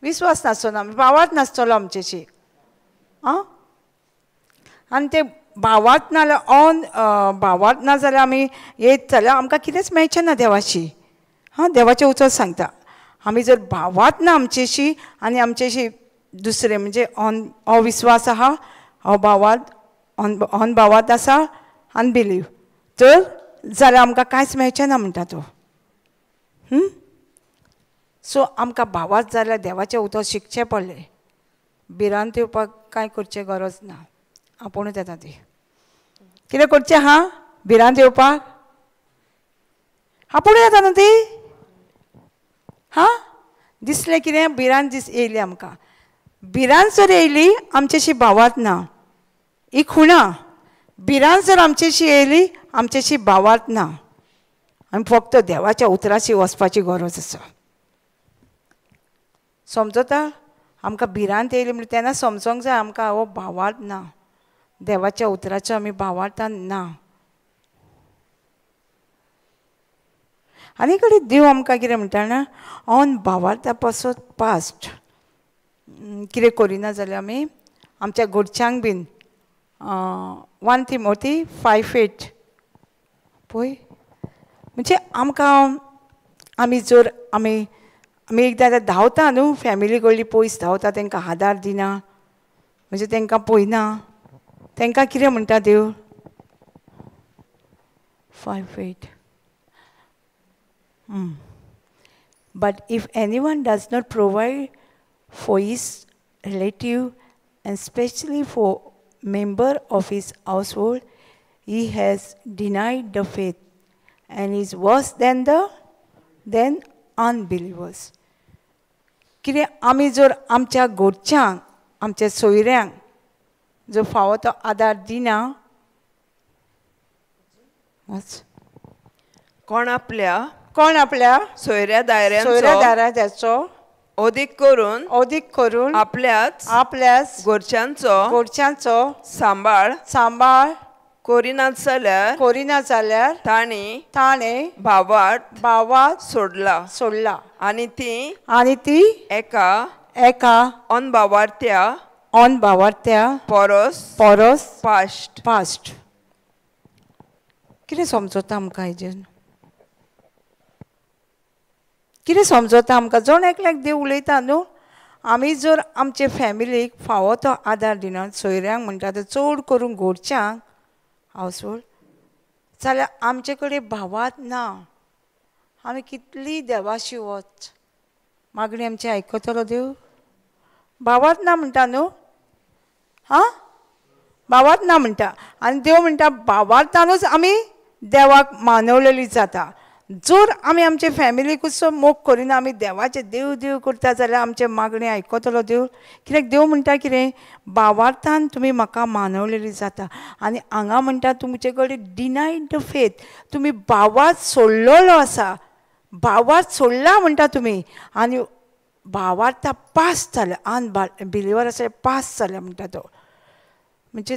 विस्वास नासतलो आमी, भावात नासतलो आमचेशी. आं, आनी ते भावात ना जाल्यार ऑन भावात ना जाल्यार आमी येत जाल्यार आमकां कितेंच मेळचें ना देवाशी. हां, देवाचें उतर सांगता आमी जर भावात ना आमचेशी आनी आमचेशी दुसरें म्हणजे ऑन अविस्वास आहा, अभावात ऑन भावात आसा अनबिलीव, तर जाल्यार आमकां कांयच मेळचें ना म्हणटा तो. सो आमकां भावात जाल्यार देवाचें उतर शिकचें पडलें. भिरांत येवपाक कांय करचें गरज ना, आपुणूच येता ती. कितें करचें? हां, भिरांत येवपाक आपुणूच येता न्हू ती. हां, दिसलें कितें भिरांत दीस येयली आमकां. भिरांत जर येयली आमचेशी भावात ना, ही खुणा. भिरांत जर आमचेशी येयली आमचेशी भावात ना, आमी फक्त देवाच्या उतराशी वचपाची गरज आसा. समजता? आमकां भिरांत येयली म्हणल्यार तेन्ना समजोंक जाय आमकां हो भावार्थ ना, देवाच्या उतराचो आमी भावार्थान ना. आनी कडेन देव आमकां कितें म्हणटा ना, ऑन भावार्था पासत पास्ट कितें करिना जाल्यार आमी आमच्या घरच्यांक बीन 1 Timothy 5:8 पळय. म्हणजे आमकां आमी जर आमी आमी एकदां आतां धांवता न्हू, फॅमिली कडली पयस धांवता, तांकां आदार दिना, म्हणजे तांकां पळयना, तांकां कितें म्हणटा देव? 5:8. But if anyone does not provide for his relative and specially for member of his household, he has denied the faith and is worse than the than unbelievers. कितें आमी जर आमच्या घरच्यांक आमच्या सोयऱ्यांक जर फावो तो आदार दिना, कोण आपल्या सोयऱ्या दायऱ्यांचो अदीक करून आपल्याच घरच्यांचो सांबाळ करिना जाल्यार ताणें भावार्थ सोडला आनी ती एका अनभावार्थ्या परस पास्ट. कितें समजता आमकां हेजेर? कितें समजता आमकां? जण एकल्याक देव उलयता न्हू. आमी जर आमचे फॅमिलीक फावो तो आदार दिना, सोयऱ्यांक म्हणटा ते चड करून घरच्यांक हावसहोल्ड, जाल्यार आमचे कडेन भावार्थ ना. आमी कितली देवाशी वच मागणी आमची आयकतलो देव? भावार्थ ना म्हणटा न्हू. हां, भावार्थ ना म्हणटा. आनी देव म्हणटा भावार्थानूच आमी देवाक मानवलेली जाता. जर आमी आमचे फॅमिलीकूच मोग करिना, आमी देवाचे देव देव करता जाल्यार आमचे मागणी आयकतलो देव? कित्याक देव म्हणटा कितें? भावार्थान तुमी म्हाका मानवलेली जाता. आनी हांगा म्हणटा तुमचे कडेन डिनायड the faith, तुमी भावार्थ सोडलेलो आसा, भावार्थ सोडला म्हणटा तुमी, आनी भावार्था पास जाल्या, अनबिलिवर आसा पास जाल्या म्हणटा तो. म्हणजे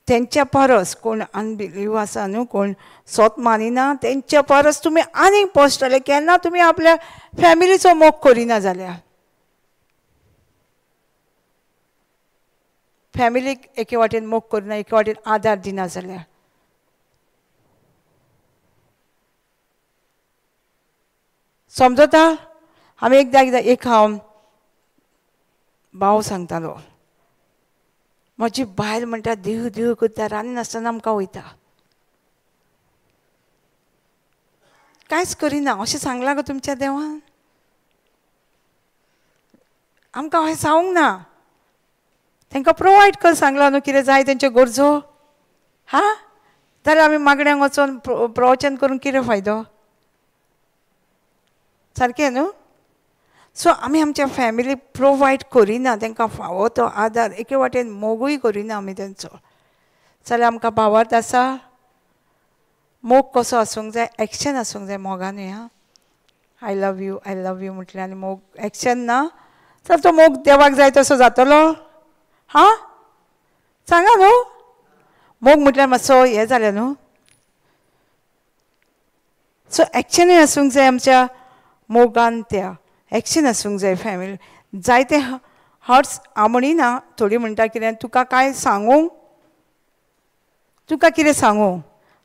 तेंच्या परस कोण अनबिलीव आसा न्हू, कोण सोत मानिना, तेंच्या परस तुमी आनीक पोस्टले केन्ना तुमी आपल्या फॅमिलीचो मोग करिना जाल्यार. फॅमिलीक एके वाटेन मोग करिना, एके वाटेन आदार दिना जाल्यार. समजता? आमी एकदां एकदां एक हांव भाव सांगतालो, म्हजी बायल म्हणटा देव देव करता, रांदना नासतना आमकां वयता, कांयच करिना. अशें सांगलां गो तुमच्या देवान? आमकां अशें सांगूंक ना. तांकां प्रोवायड कर सांगलां न्हू कितें जाय तेंच्यो गरजो. हां, जाल्यार आमी मागण्यांक वचोन प्रवचन करून कितें फायदो? सारकें न्हू? सो आमी आमच्या फॅमिलीक प्रोवायड करिना, तांकां फावो तो आदार, एके वाटेन मोगूय करिना आमी तेंचो, जाल्यार आमकां भावार्थ आसा? मोग कसो आसूंक जाय? एक्शन आसूंक जाय मोगान न्हय. हां, I love you I love you म्हटलें आनी मोग एक्शन ना तर तो मोग देवाक जाय तसो जातलो? हां सांगा न्हू. मोग म्हटल्यार मातसो हें जालें न्हू. सो एक्शनूय आसूंक जाय आमच्या मोगान, त्या एक्शन आसूंक जाय फॅमिली जायते हर्ट्स. हांव म्हणिना थोडी म्हणटा कितें तुका कांय सांगूंक, तुका कितें सांगूं,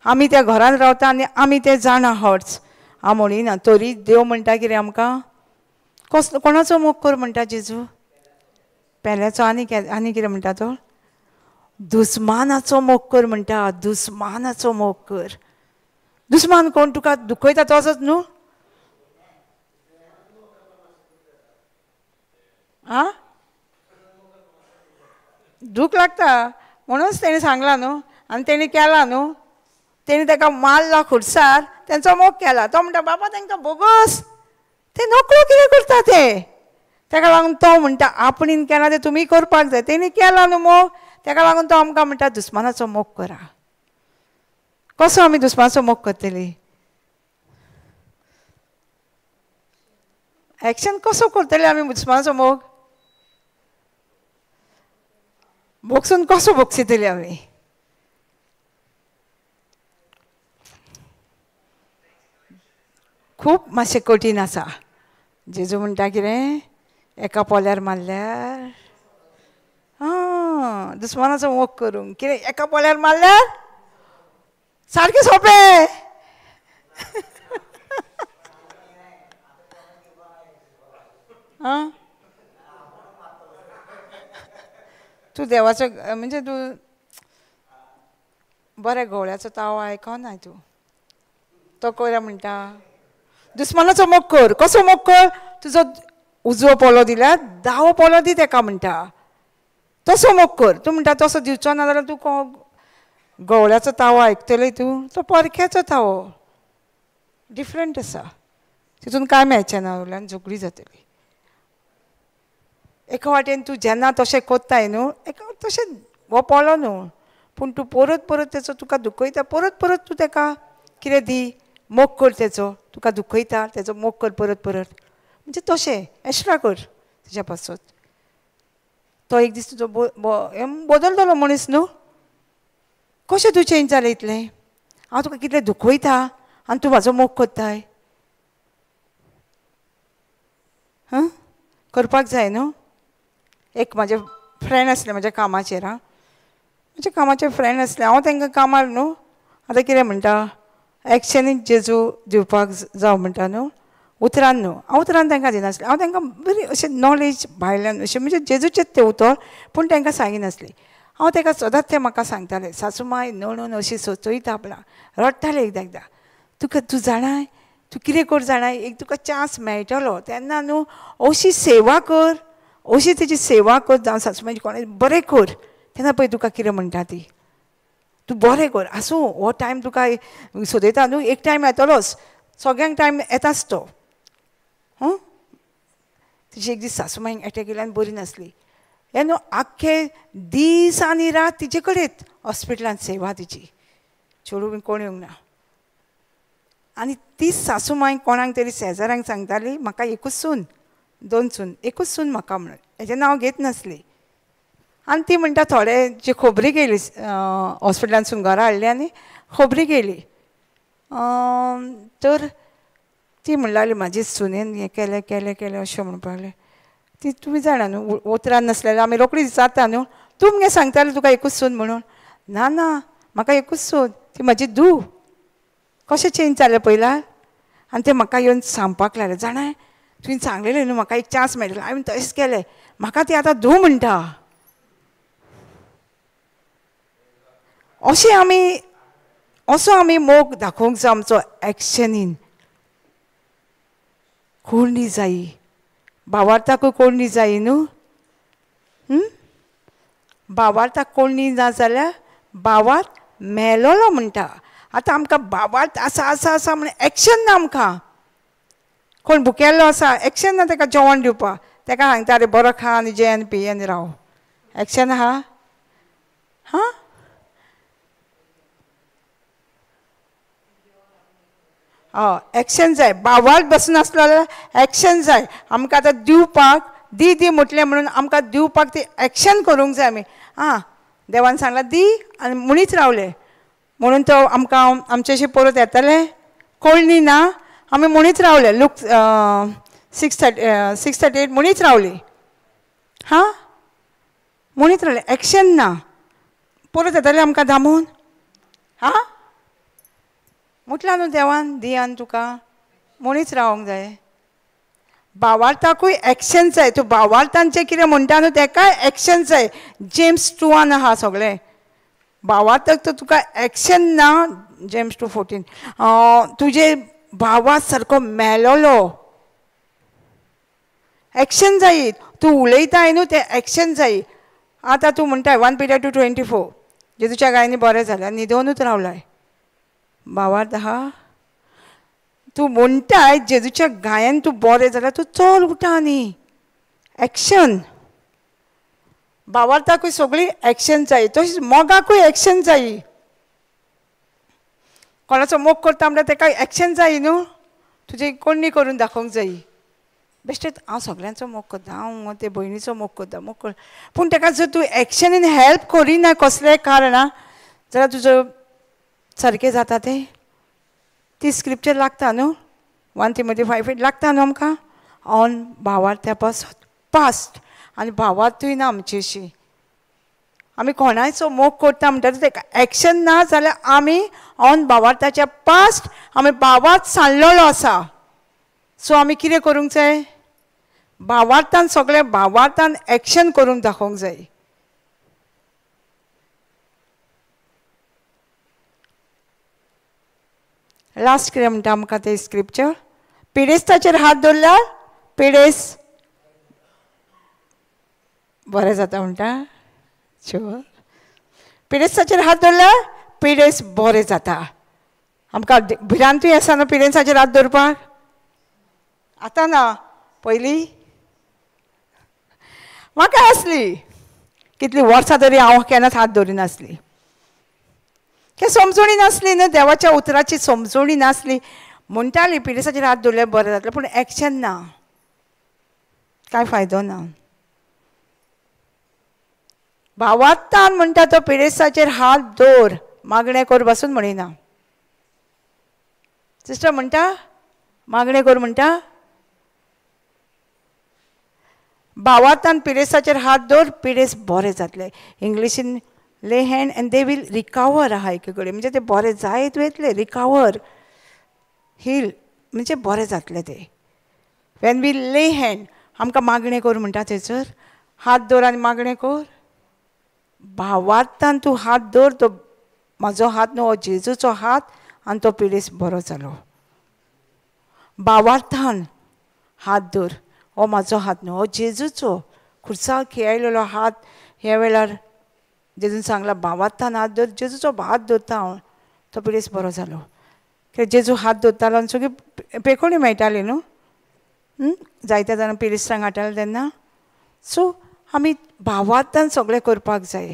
आमी त्या घरान रावता आनी आमी ते जाणा हर्ट्स. हांव म्हणिना तरी देव म्हणटा कितें आमकां, कसलो कोणाचो मोग कर म्हणटा जेजू? पेल्याचो. आनी आनी कितें म्हणटा तो? दुस्मानाचो मोग कर म्हणटा. दुस्मानाचो मोग कर. दुस्मान कोण? तुका दुखयता तसोच न्हू. आं दूख लागता म्हणूनच तेणी सांगलां न्हू आनी तेणी केलां न्हू. तेणी ताका मारला खुर्सार, तेंचो मोग केला. तो म्हणटा बाबा तांकां बोगस, ते नकळो कितें करता ते. ताका लागून तो म्हणटा आपणेन केलां तें तुमी करपाक जाय. तेणी केलां न्हू मोग, ताका लागून तो आमकां म्हणटा दुस्मानाचो मोग करा. कसो आमी दुस्मानाचो मोग करतली? एक्शन कसो करतले आमी दुस्मानाचो मोग? भोगसून कसो भोगशितली आमी? खूब मातशें कठीण आसा. जेजू म्हणटा कितें, एका पोल्यार मारल्यार आं दुस्मानाचो मोग करूंक कितें, एका पोल्यार मारल्यार सारकें सोंपें. आं तूं देवाचो म्हणजे तूं बऱ्या गवळ्याचो ताव आयकना तूं. तो कोयरा म्हणटा दुस्मानाचो मोग कर. कसो मोग कर? तुजो उजवो पोलो दिल्यार दावो पोलो दी तेका म्हणटा, तसो मोग कर. तूं म्हणटा तसो दिवचो ना जाल्यार तूं गवळ्याचो तावो आयकतले तूं, तो परक्याचो तावो डिफरंट आसा, तितून कांय मेळचें ना, वयल्यान झगडी जातली. एका वाटेन तूं जेन्ना तशें कोत्ताय न्हू, एका तशें हो पोलो न्हू, पूण तूं परत परत तेचो तुका दुखयता, परत परत तूं तेका कितें दी मोग कर, तेचो तुका दुखयता तेचो मोग कर परत परत, म्हणजे तशें एक्स्ट्रा कर तेच्या पासत. तो एक दीस तुजो बदलतलो मनीस न्हू. कशें तूं चेंज जालें इतलें? हांव तुका कितलें दुखयता आनी तूं म्हाजो मोग करताय. हां करपाक जाय न्हू. एक म्हाजें फ्रेंड आसलें म्हाज्या कामाचेर, आं म्हज्या कामाचेर फ्रेंड आसलें. हांव तांकां कामार न्हू आतां कितें म्हणटा, एक्शनीक जेजू दिवपाक जावं म्हणटा न्हू, उतरान न्हू. हांव उतरान तांकां दिनासलें, हांव तांकां बरी अशें नॉलेज भायल्यान अशें म्हणजे जेजूचेच तें उतर, पूण तांकां सांगिनासलें. हांव ताका सदांच तें म्हाका सांगतालें, सासूमाय नणून अशी सोचयता आपणाक, रडटालें एकदां एकदां, तुका तूं जाणाय, तूं कितें कर जाणाय, एक तुका चान्स मेळटलो तेन्ना न्हू अशी सेवा कर, अशी तेजी सेवा कर, जावं सासूमायची कोणें बरें कर, तेन्ना पळय तुका कितें म्हणटा ती, तूं बरें कर. आसूं हो टायम तुका सोदयता न्हू, एक टायम येतलोच, सगळ्यांक टायम येताच तो. हां तिची एक दीस सासूमायक एटॅक येयल्यान बरी नासली, हें न्हू आख्खे दीस आनी रात तिचे कडेन हॉस्पिटलांत सेवा तिची, चेडूं बीन कोण येवंक ना. आनी ती सासूमाय कोणाक तरी शेजाऱ्यांक सांगताली, म्हाका एकूच सून, दोन सून, एकूच सून म्हाका म्हणून, हेजें नांव घेत नासली. आनी ती म्हणटा थोडे जे खबरी गेली हॉस्पिटलांतसून घरा हाडली आनी खबरी गेली, तर ती म्हणू लागली म्हाजी सुनेन हें केलें केलें केलें अशें म्हणपाक लागलें. ती तुमी जाणा न्हू उतरान नासलें आमी रोखडी विचारता न्हू, तूं मगे सांगताली तुका एकूच सून म्हणून, ना ना म्हाका एकूच सून, ती म्हाजी धूव. कशें चेंज जालें पयला. आनी तें म्हाका येवन सांगपाक लागलें, जाणाय तुवें सांगलेलें न्हू म्हाका एक चान्स मेळटलो, हांवें तशेंच केलें, म्हाका ती आतां धूव म्हणटा. अशें आमी असो आमी मोग दाखोवंक जाय आमचो एक्शनीन. कोणी जायी भावार्थाकूय कोणी जायी न्हू, भावार्थाक कोणी ना जाल्यार भावार्थ मेलोलो म्हणटा. आतां आमकां भावार्थ आसा आसा आसा म्हण एक्शन ना आमकां. कोण भुकेल्लो आसा एक्शन ना ताका जेवण दिवपाक, ताका सांगता अरे बरो खा आनी जेवन पी आनी राव, एक्शन आहा? हां हय एक्शन जाय. भावार्थ बसून आसलो जाल्यार एक्शन जाय आमकां. आतां दिवपाक दी दी म्हटलें म्हणून आमकां दिवपाक ती एक्शन करूंक जाय आमी. आं देवान सांगलां दी आनी म्हणीच रावले म्हणून तो आमकां आमच्याशी परत येतले कळ्ळी ना, आमी म्हणीच रावले. लूक 6:38 म्हणीच रावली. हां म्हणीच रावले, एक्शन ना. परत येतले आमकां दामून. हां म्हटलां न्हू देवान दियान तुका, म्हणीच रावंक जाय. भावार्थाकूय एक्शन जाय. तूं भावार्थांचें कितें म्हणटा न्हू तेकाय एक्शन जाय. जेम्स 2 आहा सगळें. भावार्थाक तर तुका एक्शन ना. जेम्स 2:14 तुजे भावा सारको मेलोलो एक्शन जाय. तूं उलयताय न्हू तें एक्शन जाय. आतां तूं म्हणटाय 1 Peter 2:24 जेजूच्या गायनी बरें जालें न्हिदोनूच रावलाय. भावार्थ आहा तूं म्हणटाय जेजूच्या गायन तूं बरें जाल्यार तूं चल उठा न्ही, एक्शन. भावार्थाकूय सगळी एक्शन जाय, तशीच मोगाकूय एक्शन जाय. कोणाचो मोग करता म्हणल्यार तेका एक्शन जाय न्हू, तुजी कोण्णी करून दाखोवंक जाय. बेश्टेच हांव सगळ्यांचो मोग करता, हांव ते भयणीचो मोग करता, मोग कर, पूण तेका जर तूं एक्शनीन हेल्प करिना कसलेय कारणान जाल्यार तुजो सारकें जाता तें. ती स्क्रिप्चर लागता न्हू 1 Timothy 5:8 लागता न्हू आमकां. ऑन भावार्थ्या पासत पास्ट आनी भावार्थूय ना आमचेशी. आमी कोणायचो मोग करता म्हणटा तेका एक्शन ना जाल्यार आमी ऑन भावार्थाच्या पास्ट आमी भावार्थ सांडलेलो आसा. सो आमी कितें करूंक जाय, भावार्थान सगळें भावार्थान एक्शन करूंक दाखोवंक जाय. लास्ट कितें म्हणटा आमकां तें स्क्रिप्चर, पिडेस्ताचेर हात दवरल्यार पिडेस बरें जाता म्हणटा. शुअर, पिडेस्ताचेर हात दवरल्यार पिडेस बरें जाता. आमकां भिरांतूय आसा न्हू पिडेसाचेर हात दवरपाक. आतां ना, पयलीं म्हाका आसली कितलीं वर्सां तरी हांव केन्नाच हात दवरिनासली. की समजोणी नासली न्हू, देवाच्या उतराची समजोणी नासली. म्हणटाली पिडेसाचेर हात दवरल्यार बरें जातलें, पूण एक्शन ना, कांय फायदो ना. भावार्थान म्हणटा तो पिडेसाचेर हात दवर, मागणें कर बसून म्हणिना. सिस्टर म्हणटा मागणें कर म्हणटा. भावार्थान पिडेसाचेर हात दवर, पिडेस बरें जातलें. इंग्लिशीन lay hand and they will recover आहा एके कडेन, म्हणजे ते बरें जायत वयतले, रिकवर हील म्हणजे बरें जातलें ते. When we ले हँड, आमकां मागणें कर म्हणटा थंयसर हात दवर आनी मागणें कर. भावार्थान तूं हात दवर, तो म्हाजो हात न्हू, हो जेजूचो हात, आनी तो पिडेस बरो जालो. भावार्थान हात दवर, हो म्हाजो हात न्हू, हो जेजूचो खुर्साक खेळयलेलो हात. ह्या वेळार जेजून सांगला भावार्थान हात दवर, जेजूचो हात दवरता हांव, तो पिडेस बरो जालो. कित्याक जेजू हात दवरतालो आनी सगळी पेकोणी मेळटाली न्हू, जायत्या जाणां पिडेस्तांक हाडटाले तेन्ना. सो आमी भावार्थान सगळें करपाक जाय.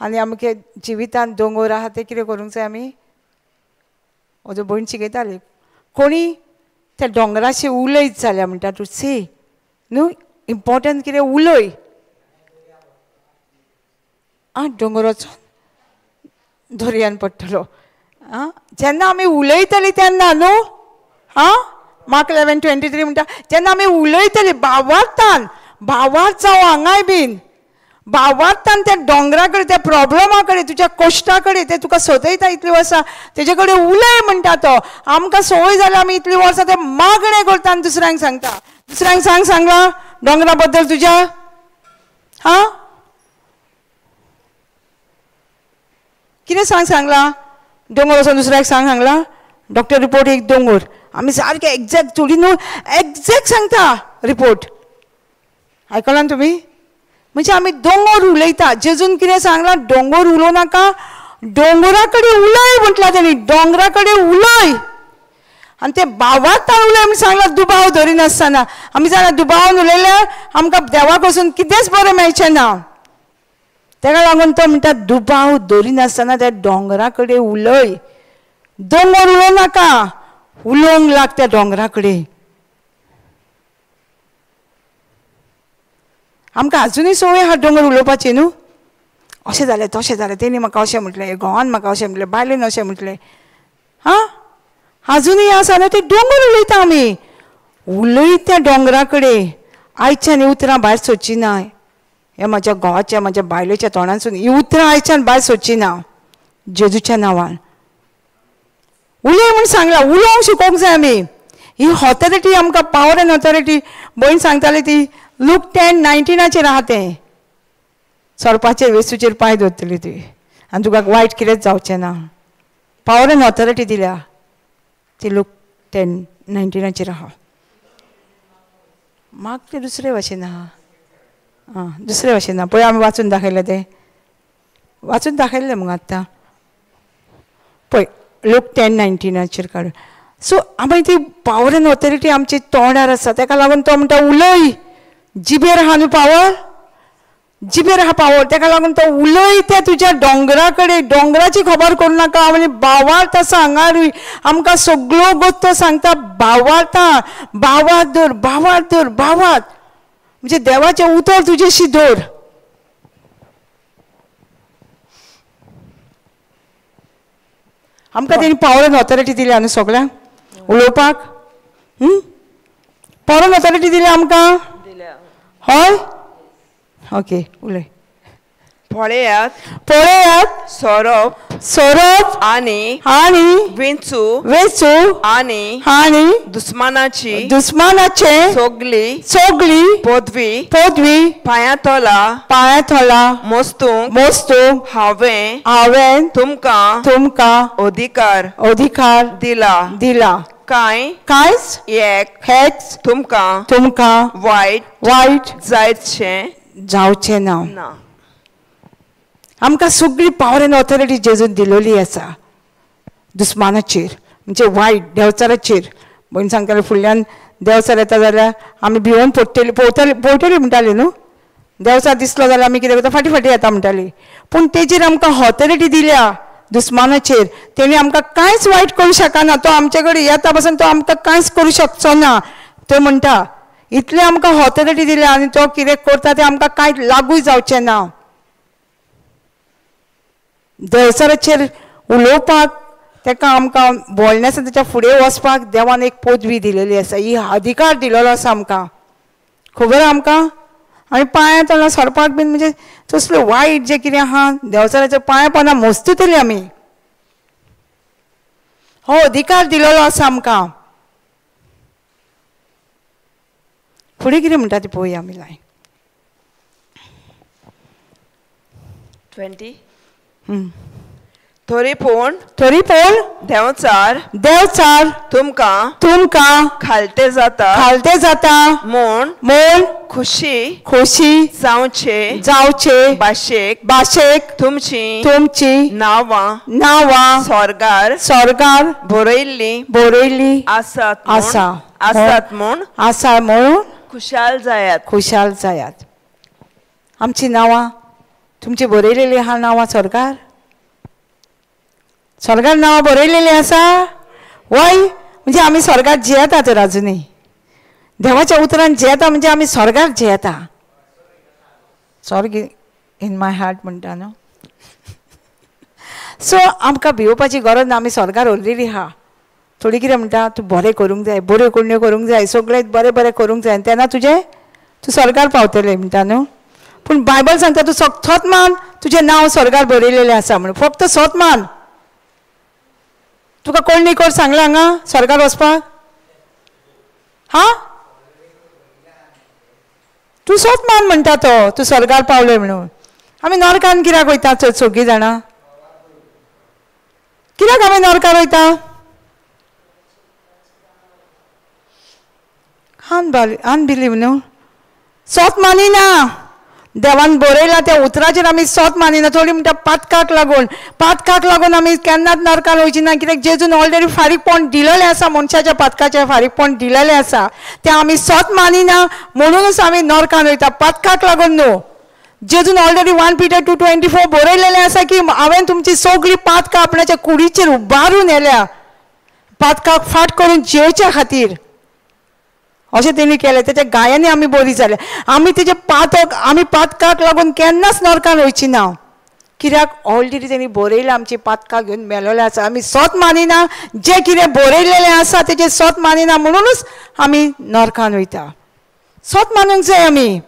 आनी आमगे जिवितान दोंगोर आहा ते कितें करूंक जाय आमी. म्हजो भयण शिकयताली, कोणी त्या दोंगराशी उलयत जाल्यार म्हणटा तूं सी न्हू इम्पोर्टंट कितें उलय. आं दोंगर वचोन दर्यान पडटलो. आं जेन्ना आमी उलयतली तेन्ना न्हू, आं मार्क 11:23 म्हणटा जेन्ना आमी उलयतली भावार्थान, भावार्थ जावं हांगाय बीन भावार्थान त्या दोंगरा कडेन, त्या प्रोब्लमा कडेन, तुज्या कश्टा कडेन, ते तुका सतयता इतलीं वर्सां तेजे कडेन उलय म्हणटा तो. आमकां संवय जाल्या आमी इतलीं वर्सां ते मागणें करता आनी दुसऱ्यांक सांगता. दुसऱ्यांक सांग सांगलां दोंगरा बद्दल तुज्या. हां कितें सांग सांगलां, दोंगर वचोन दुसऱ्याक सांग सांगलां. डॉक्टर रिपोर्ट एक दोंगर, आमी सारकें एग्जॅक्ट थोडी न्हू एग्जॅक्ट सांगता रिपोर्ट. आयकलां तुमी? म्हणजे आमी दोंगर उलयता. जेजून कितें सांगलां, दोंगर उलोवं नाका, दोंगरा कडेन उलय म्हटलां तेणी, दोंगरा कडेन उलय. आनी ते भावार्थान उलय म्हूण सांगलां, दुबाव धरिनासतना. आमी जाणा दुबावान उलयल्यार आमकां देवा कडसून कितेंच बरें मेळचें ना. तेका लागून तो म्हणटा दुबाव धरिनासतना त्या दोंगरा कडेन उलय, दोंगर उलोवं नाका, उलोवंक लाग त्या दोंगरा कडेन. आमकां आजुनूय संवय आहा दोंगर उलोवपाची न्हू. अशें जालें तशें जालें, तेणी म्हाका अशें म्हटलें, घोवान म्हाका अशें म्हटलें, बायलेन अशें म्हटलें. हां आजुनूय आसा न्हू ते दोंगर उलयता आमी. उलयता दोंगरा कडेन आयच्यान ही उतरां भायर सोदची ना. हे म्हज्या घोवाच्या म्हज्या बायलेच्या तोंडांसून ही उतरां आयच्यान भायर सोदची ना जेजूच्या नांवान. उलय म्हूण सांगलां, उलोवंक शिकोवंक जाय आमी. ही ऑथॉरिटी आमकां पावर एंड ऑथॉरिटी. भयण सांगताली ती लूक 10:19 आहा तें, सोरपाचेर वेसूचेर पांय दवरतली तुवें आनी तुका वायट कितेंच जावचें ना. पावर एंड ऑथॉरिटी दिल्या ती लूक 10:19 आहा. म्हाका तें दुसरे भाशेन आहा. आं दुसरे भाशेन आहा. पळय आमी वाचून दाखयलें तें, वाचून दाखयलें मुगो आतां. पळय लूक 10:19 काडून. सो आमी ती पावर एंड ऑथॉरिटी आमची तोंडार आसा. तेका लागून तो म्हणटा उलय, जिबेर आहा न्हू पावर, जिबेर आहा पावर. तेका लागून तो उलय त्या तुज्या दोंगरा कडेन, दोंगराची खबर करूं नाका. आनी बावार्थ आसा हांगारूय आमकां सगळ्यो गोश्ट सांगता. बावार्था, बावार्थ धर, बावार्थ धर, बावार्थ म्हणजे देवाचें उतर तुजेशी धर. आमकां तेणी पावर एंड ऑथॉरिटी दिल्या न्हू सगळ्यांक उलोवपाक. पावर एंड ऑथॉरिटी दिल्या आमकां, हय. ओके उलय. पळयात पळयात सोरोप सोरोप आनी आनी विंचू विंचू आनी आनी दुस्मानाची दुस्मानाचे सगली सगली पदवी पदवी पांया तोला पांया तोला मोस्तूंक मोस्तूंक हांवें हांवें तुमकां तुमकां अधिकार अधिकार दिला दिला. कांय कांयच एक हेच तुमकां तुमकां वायट वायट जायतशें जावचें ना. ना. आमकां सगळी पावर एंड ऑथॉरिटी जेजून दिलोली आसा दुस्मानाचेर, म्हणजे वायट देंवचाराचेर. भयण सांगताले फुडल्यान देंवचार येता जाल्यार आमी भिवोन पडटली पोवतली पोवतली म्हणटाली न्हू. देंवचार दिसलो जाल्यार आमी कितें करता, फाटीं फाटीं येता म्हणटाली. पूण तेजेर आमकां ऑथॉरिटी दिल्या दुस्मानाचेर. तेणी आमकां कांयच वायट करूं शकना. तो आमचे कडेन येता पासून तो आमकां कांयच करूं शकचो ना. तो म्हणटा इतलें आमकां ऑथॉरिटी दिल्या आनी तो कितें करता तें आमकां कांय लागूय जावचें ना. देंवचाराचेर उलोवपाक ताका आमकां बोलण्यासान ताच्या फुडें वचपाक देवान एक पदवी दिलेली आसा, ही अधिकार दिलेलो आसा आमकां. खबर आहा आमकां. आनी पांया तोंडा सोरपाक बीन म्हणजे तसल्यो वायट जें कितें आहा देंवचाराच्या पांया पोंदा मोस्ततली आमी. हो अधिकार दिलेलो आसा आमकां. फुडें कितें म्हणटा तें पळोवया आमी लायन 20. तरी पूण तरी पूण देंवचार देंवचार तुमकां तुमकां खालते जाता खालते जाता म्हूण म्हूण खुशी खोशी जावचे जावचे भाशेक भाशेक तुमची तुमची नांवां नांवां स्वर्गार स्वर्गार बरयल्लीं बरयल्लीं आसात आसा आसात म्हूण आसा म्हणून खुशाल जायात खुशाल जायात. आमची नांवां तुमची बरयलेली आहा नांवां स्वर्गार स्वर्गार नांवां बरयलेली आसा. वय म्हणजे आमी स्वर्गार जियेता तर आजुनूय देवाच्या उतरान जियेता म्हणजे आमी स्वर्गार जियेता. स्वर्ग इन my heart म्हणटा न्हू. सो आमकां भिवपाची गरज ना, आमी स्वर्गार ऑलरेडी आहा. थोडी कितें म्हणटा तूं बरें करूंक जाय, बऱ्यो करण्यो करूंक जाय, सगळें बरें बरें करूंक जाय आनी तेन्ना तुजें तूं स्वर्गार पावतलें म्हणटा न्हू. पूण बायबल सांगता तूं सत मान, तुजें नांव स्वर्गार बरयलेलें आसा म्हणून. फक्त सत मान. तुका कोण कर सांगलां हांगा स्वर्गार वचपाक? हां तूं सत मान म्हणटा तो, तूं स्वर्गार पावलें म्हणून. आमी नरकान कित्याक वयता चड सगळीं जाणां? कित्याक आमी नरकार वयता? अनबिलीव न्हू. सत मानिना. देवान बरयला त्या उतराचेर आमी सत मानिना. थोडी म्हणटा पातकाक लागून, पातकाक लागून आमी केन्नाच नरकान वयची ना. कित्याक जेजून ऑलरेडी फारीकपण दिलेलें आसा, मनशाच्या पातकाचें फारीकपण दिलेलें आसा. तें आमी सत मानिना म्हणूनच आमी नरकान वयता, पातकाक लागून न्हू. जेजून ऑलरेडी 1 Peter 2:24 बरयलेलें आसा की हांवें तुमची सगळीं पातकां आपणाच्या कुडीचेर उबारून व्हेल्या, पातकाक फाट करून जियोवच्या खातीर. अशें तेणी केलें. तेच्या गायांनी आमी बरी जाले. आमी तेजे पातक, आमी पातकाक लागून केन्नाच नरकान वयची ना, कित्याक ऑलरेडी तेणी बरयलें, आमची पातकां घेवन मेलोलें आसा. आमी सोत मानिना, जें कितें बरयलेलें आसा तेजें सोत मानिना, म्हणूनच आमी नरकान वयता. सोत मानूंक जाय आमी.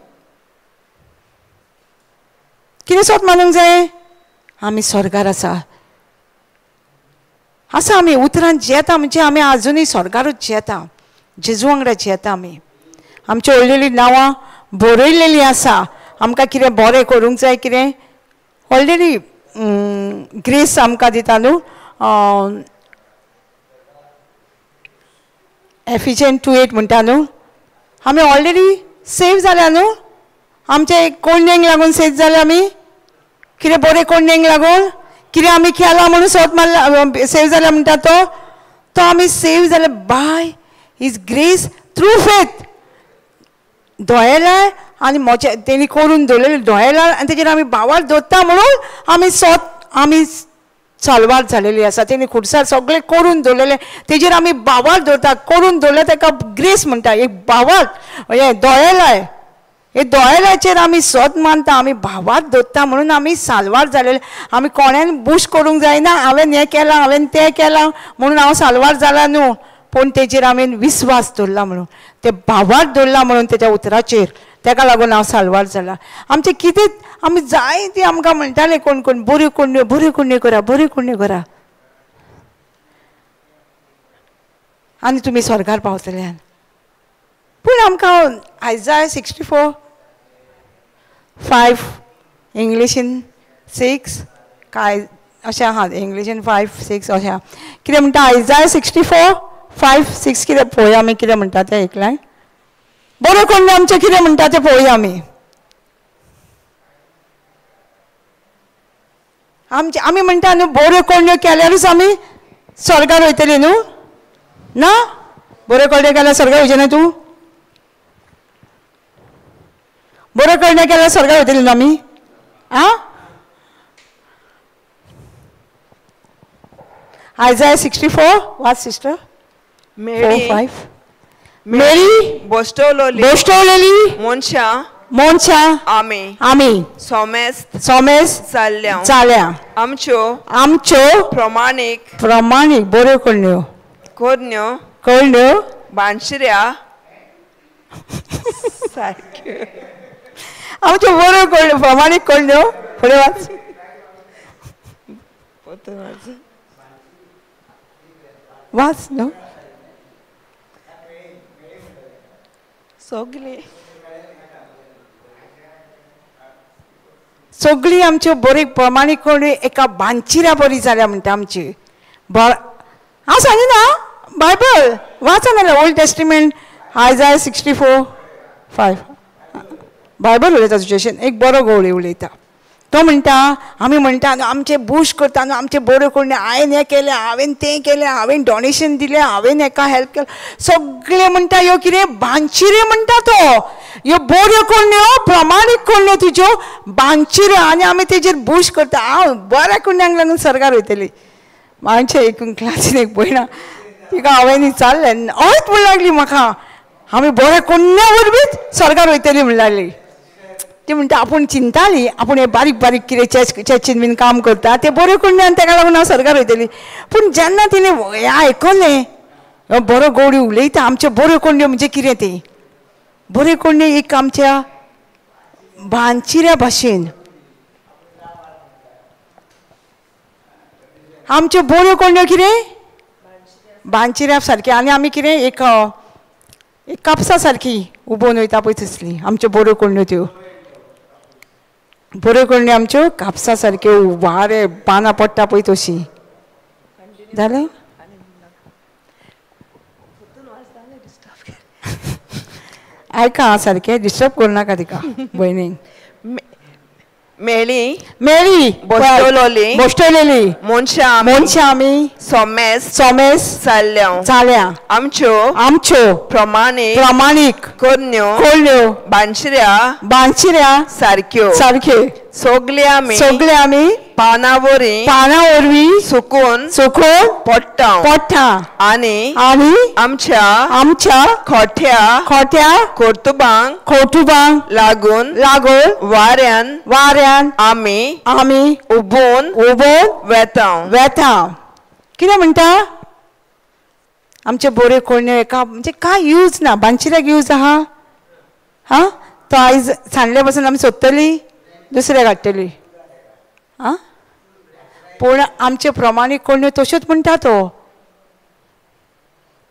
कितें सोत मानूंक जाय? आमी स्वर्गार आसा आसा. आमी उतरान जियेता म्हणजे आमी आजुनूय स्वर्गारूच जियेता, जेजू वांगडा जियेता आमी. आमची ऑलरेडी नांवां बरयलेलीं आसा. आमकां कितें बरें करूंक जाय, कितें ऑलरेडी ग्रेस आमकां दिता न्हू. एफिजन 2:8 म्हणटा न्हू, आमी ऑलरेडी सेव जाल्या न्हू. आमचे कोंडणेक लागून सेव जाले आमी. कितें बरें कोंडणेक लागून कितें आमी केलां म्हणून सोद मारला सेव जाल्या म्हणटा तो, तो आमी सेव जाले by his grace through faith. दोयेलाय आनी म्हजे तेणी करून दवरलेले दोयेलाय आनी तेजेर आमी भावार दवरता म्हणून आमी सोत आमी साल्वार जालेली आसा. तेणी खुर्सार सगळें करून दवरलेलें, तेजेर आमी भावार दवरता. करून दवरलें तेका ग्रेस म्हणटा. एक भावार हें दोयेलाय, हे दोयेलाचेर आमी सोद मानता, आमी भावार दवरता म्हणून आमी साल्वार जालेले. आमी कोणान बूश करूंक जायना, हांवें हें केलां, हांवें तें केलां म्हणून हांव साल्वार जाला न्हू, पूण तेजेर आमी विस्वास दवरला म्हणून, ते भावार दवरला म्हणून तेच्या उतराचेर, तेका लागून हांव साल्वार जाला. आमचें कितें आमी जाय ती आमकां म्हणटाले कोण कोण, बऱ्यो कोण्यो, बऱ्यो कोण्यो करा, बऱ्यो कोण्यो करा आनी तुमी स्वर्गार पावतले. पूण आमकां आयजाय 64:5 इंग्लिशीन 6 काय अशें आहा, इंग्लिशीन 5 6 अशें आहा. कितें म्हणटा आयजाय 64:5 6 कितें पळोवया आमी कितें म्हणटा तें एक लायन. बरें कोण आमचें कितें म्हणटा तें पळोवया आमी. आमचे आमी म्हणटा न्हू बऱ्यो कोण्यो केल्यारूच आमी स्वर्गार वयतली न्हू. ना बऱ्यो कोण्यो केल्यार स्वर्गार वयचें ना तूं? बऱ्यो कोण्यो केल्यार स्वर्गार वयतली न्हू आमी? आं, आयजाय 64 वाच सिस्टर. 4-5 मेरी बोस्टवलेली बोस्टवलेली मनशां मनशां आमी आमी सोमेस्त सोमेस्त जाल्ल्या जाल्या आमच्यो आमच्यो प्रमाणीक प्रमाणीक बऱ्यो करण्यो करण्यो करण्यो बांशिऱ्या सारक्यो. आमच्यो बऱ्यो करण्यो प्रमाणीक करण्यो. फुडें वाच. वाच न्हू सगळी सगळी आमच्यो बरी प्रमाणीक करण्यो एका बांचिऱ्या बरी जाल्या म्हणटा आमची. हांव सांगिना बायबल वाचा नाल्यार ओल्ड टेस्टिमेंट आयजाय 64:5 बायबल उलयता तुजेशेन. एक बरो गवळी उलयता, तो म्हणटा आमी म्हणटा न्हू आमचें बूश करता न्हू, आमचें बऱ्यो करण्यो, हांवें हें केलें, हांवें तें केलें, हांवें डोनेशन दिलें, हांवें हेका हेल्प केलें, सगळें म्हणटा ह्यो कितें बांचिऱ्यो म्हणटा तो. ह्यो बऱ्यो करण्यो प्रमाणीक करण्यो तुज्यो बांचिऱ्यो आनी आमी तेजेर बूश करता. हांव बऱ्या करण्यांक लागून सरकार वयतली. मातशें एक क्लासीन एक पळयना तिका हांवें विचारलें, हयच म्हण लागली म्हाका, आमी बऱ्या करण्या वरवींच सरकार वयतली म्हण लागली. ती म्हणटा आपूण चिंताली, आपूण हे बारीक बारीक कितें चर्चीन बीन काम करता तें बऱ्यो करण्यो आनी तेका लागून हांव सरकार वयतली. पूण जेन्ना तिणें हें आयकलें, बरो गवळी उलयता, आमच्यो बऱ्यो करण्यो म्हणजे कितें तें बऱ्यो करण्यो एक आमच्या बांचिऱ्या भाशेन. आमच्यो बऱ्यो करण्यो कितें बांचिऱ्या सारक्यो आनी आमी कितें एक एक कापसा सारकी उबोवन वयता पळय तसली आमच्यो बऱ्यो करण्यो. त्यो बऱ्यो करण्यो आमच्यो कापसा सारक्यो, वारें पानां पडटा पळय तशी. जालें? आयका सारकें, डिस्टर्ब करूं नाका तिका भयणीक. मेळी मेळी बोस्टवलेली बोस्टवलेली मनशां मनशां आमी सोमेस्त सोमेस्त जाल्ल्या जाल्या आमच्यो आमच्यो प्रमाणीक प्रमाणीक करण्यो करण्यो बांशिऱ्या बांशिऱ्या सारक्यो सारक्यो. सगळे आमी, सगळे आमी पानां पानां वरवीं सुकून सुकून पडटा पडटा आनी आनी आमच्या आमच्या खोट्या खोट्या कर्तुबांक कर्तुबांक लागून लागून वाऱ्यान वाऱ्यान आमी आमी उबून उबून वेता वेता. कितें म्हणटा? आमचे बोरे कोण्यो एका म्हणजे कांय यूज ना. बांशिऱ्याक यूज आहा? हां, तो आयज सांडले पासून आमी सोदतली, दुसऱ्याक हाडटली. आं, पूण आमचे प्रमाणीक कोण्यो तश्योच म्हणटा तो.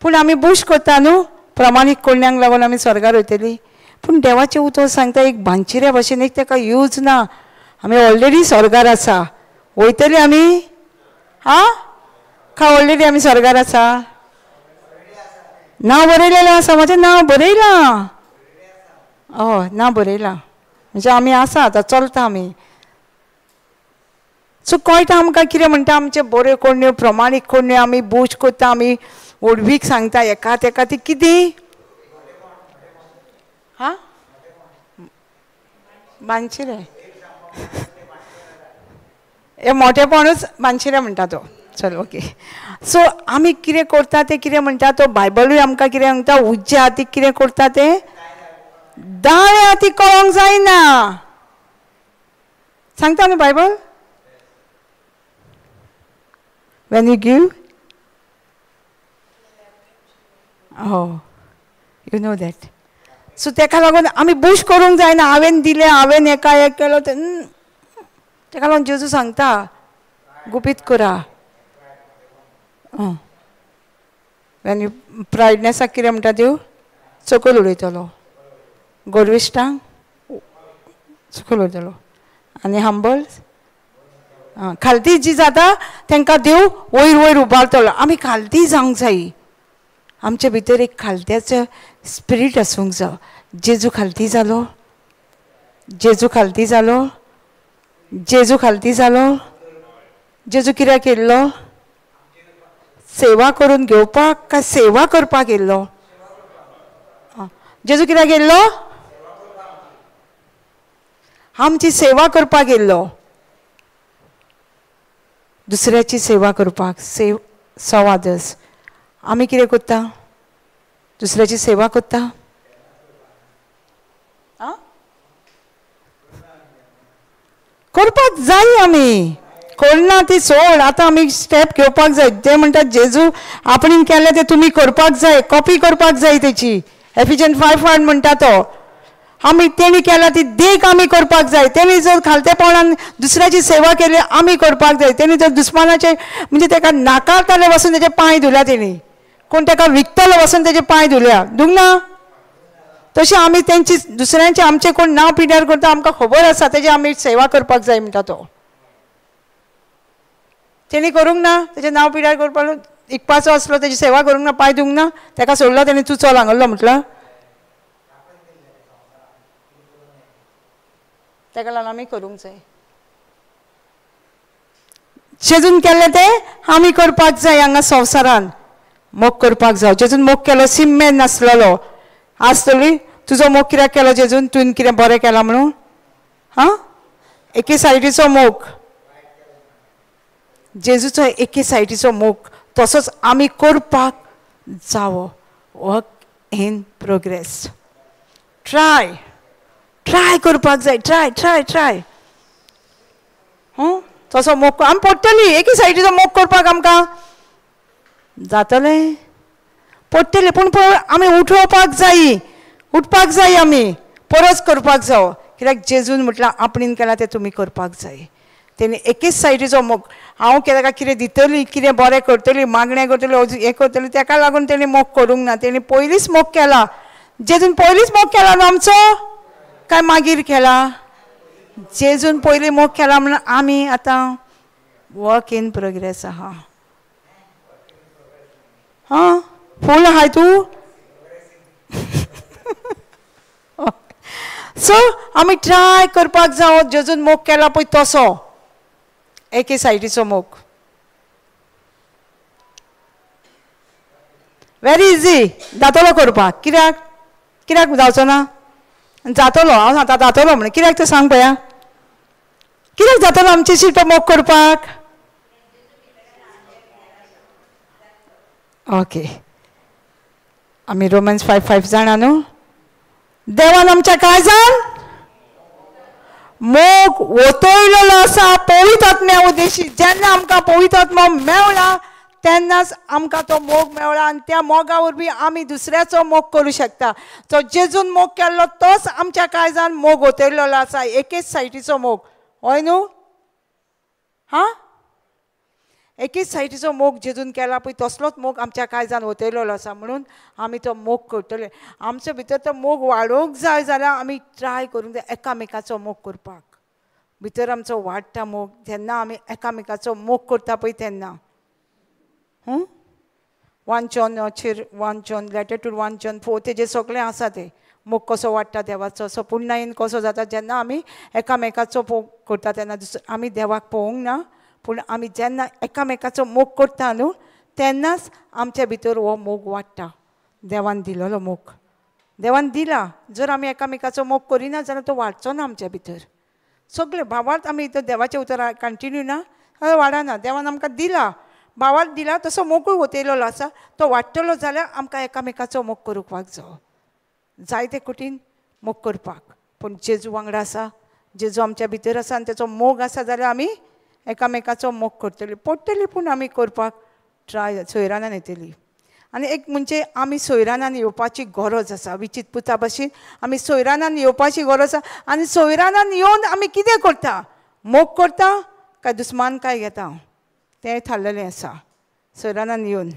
पूण आमी बूश करता न्हू, प्रमाणीक कोण्यांक लागून आमी स्वर्गार वयतली. पूण देवाचें उतर सांगता एक बांशिऱ्या भशेन एक ताका यूज ना. आमी ऑलरेडी स्वर्गार आसा. वयतली आमी? आं, काय ऑलरेडी आमी स्वर्गार आसा? नांव बरयलेलें आसा, म्हाजें नांव बरयलां. हय, नांव बरयलां म्हणजे आमी आसा आतां, चलता आमी. सो कळटा आमकां कितें म्हणटा? आमचे बऱ्यो कोण्यो प्रमाणीक कोण्यो आमी बूश करता, आमी व्हडवीक सांगता एका तेका. ती कितें? हां, बांशिरें. हें मोठेपणूच बांशिरें म्हणटा तो. चल, ओके. सो आमी कितें करता तें कितें म्हणटा तो बायबलूय आमकां कितें सांगता? उज्या ती कितें करता तें दाव्या ती कळोंक जायना. सांगता न्हू Bible? When you give, oh, you know that. So तेका लागून आमी बूश करूंक जायना. हांवें दिलें, हांवें एका एक केलो तें. तेका लागून जेजू सांगता गुपीत करा. When you प्रायडनेसाक कितें म्हणटा देव? चकल उडयतलो. गोरविश्टांक चकल उडयतलो. आनी हंबल खालती जी जाता तांकां देव वयर वयर उबारतलो. आमी खालती जावंक जाय. आमचे भितर एक खालत्याचो स्पिरीट आसूंक जाय. जेजू खालती जालो, जेजू खालती जालो, जेजू खालती जालो. जेजू कित्याक येयल्लो? सेवा करून घेवपाक काय सेवा करपाक येयल्लो? जेजू कित्याक येयल्लो? आमची सेवा करपाक येयल्लो. दुसऱ्याची सेवा करपाक. सेव सवादस. आमी कितें करता? दुसऱ्याची सेवा करता? आं, करपाक जाय. आमी करना ती सोड. आतां आमी स्टेप घेवपाक जाय. ते म्हणटात जेजू आपणें केलें तें तुमी करपाक जाय, कॉपी करपाक जाय तेची. एफिजन 5:1 म्हणटा तो. आमी तेणी केला ती देख आमी करपाक जाय. तेणी जर खालतेपणान दुसऱ्याची सेवा केली आमी करपाक जाय. तेणी जर दुस्मानाचे म्हणजे तेका नाकारताले वसून तेजे पांय धुल्या तेणी, कोण तेका विकतलो वसून तेजे पांय धुल्या, धुवंक ना? तशें आमी तेंची दुसऱ्यांचे आमचे कोण नांव पिड्यार करता आमकां खबर आसा, तेजी आमी सेवा करपाक जाय म्हणटा तो. तेणी करूंक ना, तेजें नांव पिड्यार करपाक इकपाचो आसलो, तेजी सेवा करूंक ना, पांय धुवंक ना, तेका सोडलो तेणी, तूं चल हांगल्लो म्हटलं. तेका लागून आमी करूंक जाय. जेजून केल्लें तें आमी करपाक जाय. हांगा संवसारान मोग करपाक जाय. जेजून मोग केलो, सिम्मेन नासलेलो आसतली. तुजो मोग कित्याक केलो जेजून? तुवें कितें बरें केलां म्हणून? हां, एके सायडीचो मोग, जेजूचो एके सायडीचो मोग तसोच आमी करपाक जावो. Work in progress. Try try करपाक जाय. Try try try. तसो मोग आमी पडटली. एके सायडीचो मोग करपाक आमकां जातलें, पडटलें. पूण आमी उठोवपाक जाय, उठपाक जाय. आमी परत करपाक जावो. कित्याक जेजून म्हटलां आपणेन केलां तें तुमी करपाक जाय. तेणी एकेच सायडीचो मोग, हांव ताका कितें दितली, कितें बरें करतली, मागणें करतली, हें करतली, ताका लागून तेणी मोग करूंक ना. तेणी पयलींच मोग केला. जेजून पयलींच मोग केला न्हू आमचो, काय मागीर केला? जेजून पयलीं मोग केला म्हणून आमी आतां वर्क इन प्रोग्रेस आहा. हां, फूल आहाय तूं? सो आमी ट्राय करपाक जावो. जेजून मोग केला पळय तसो, एके सायडीचो मोग. वेरी इजी जातलो करपाक. कित्याक कित्याक जावचो ना? जातलो, हांव सांगता जातलो म्हणून. कित्याक तें सांग पळया. कित्याक जातलो आमच्याशी तो मोग करपाक? ओके, आमी रोमन्स 5:5 जाणा न्हू? देवान आमच्या काळजान मोग ओतयलेलो आसा पवित्र आत्म्या उद्देशी. जेन्ना आमकां पवित्र आत्मो मेवला तेन्नाच आमकां तो मोग मेवला आनी त्या मोगा वरवीं आमी दुसऱ्याचो मोग करूं शकता. तो जेजून मोग केल्लो तोच आमच्या काळजान मोग ओतयलेलो आसा, एकेच सायटीचो मोग. हय न्हू? हां, एकेच सायटीचो मोग जेजून केला पळय तसलोच मोग आमच्या काळजान ओतयलेलो आसा, म्हणून आमी तो मोग करतले. आमचे भितर तो मोग वाडोवंक जाय जाल्यार आमी ट्राय करूंक जाय एकामेकाचो मोग करपाक. भितर आमचो वाडटा मोग जेन्ना आमी एकामेकाचो मोग करता पळय तेन्ना. 1 John 1 John letter to 1 John 4 तेजेर सगळें आसा तें मोग कसो वाडटा देवाचो, सो पुर्णायेन कसो जाता जेन्ना आमी एकामेकाचो मोग करता तेन्ना. आमी देवाक पळोवंक ना, पूण आमी जेन्ना एकामेकाचो मोग करता न्हू तेन्नाच आमच्या भितर हो मोग वाडटा. देवान दिलेलो मोग, देवान दिला. जर आमी एकामेकाचो मोग करिना जाल्यार तो वाडचो ना आमच्या भितर. सगळे भावार्थ आमी देवाचें उतर कंटिन्यू ना जाल्यार वाडना. देवान आमकां दिला, भावार्थ दिला, तसो मोगूय ओतयलेलो आसा. तो वाडटलो जाल्यार आमकां एकामेकाचो मोग करूंक जावो, जायते कठीण मोग करपाक. पूण जेजू वांगडा आसा, जेजू आमच्या भितर आसा आनी तेचो मोग आसा जाल्यार आमी एकामेकाचो मोग करतली. पडटली पूण आमी करपाक ट्राय सोयरानान येतली. आनी एक म्हणजे आमी सोयरानान येवपाची गरज आसा. विचित पुता भशेन आमी सोयरानान येवपाची गरज आसा. आनी सोयरानान येवन आमी कितें करता? मोग करता काय दुस्मान काय घेता तें थारलेलें आसा. सोयरानान येवन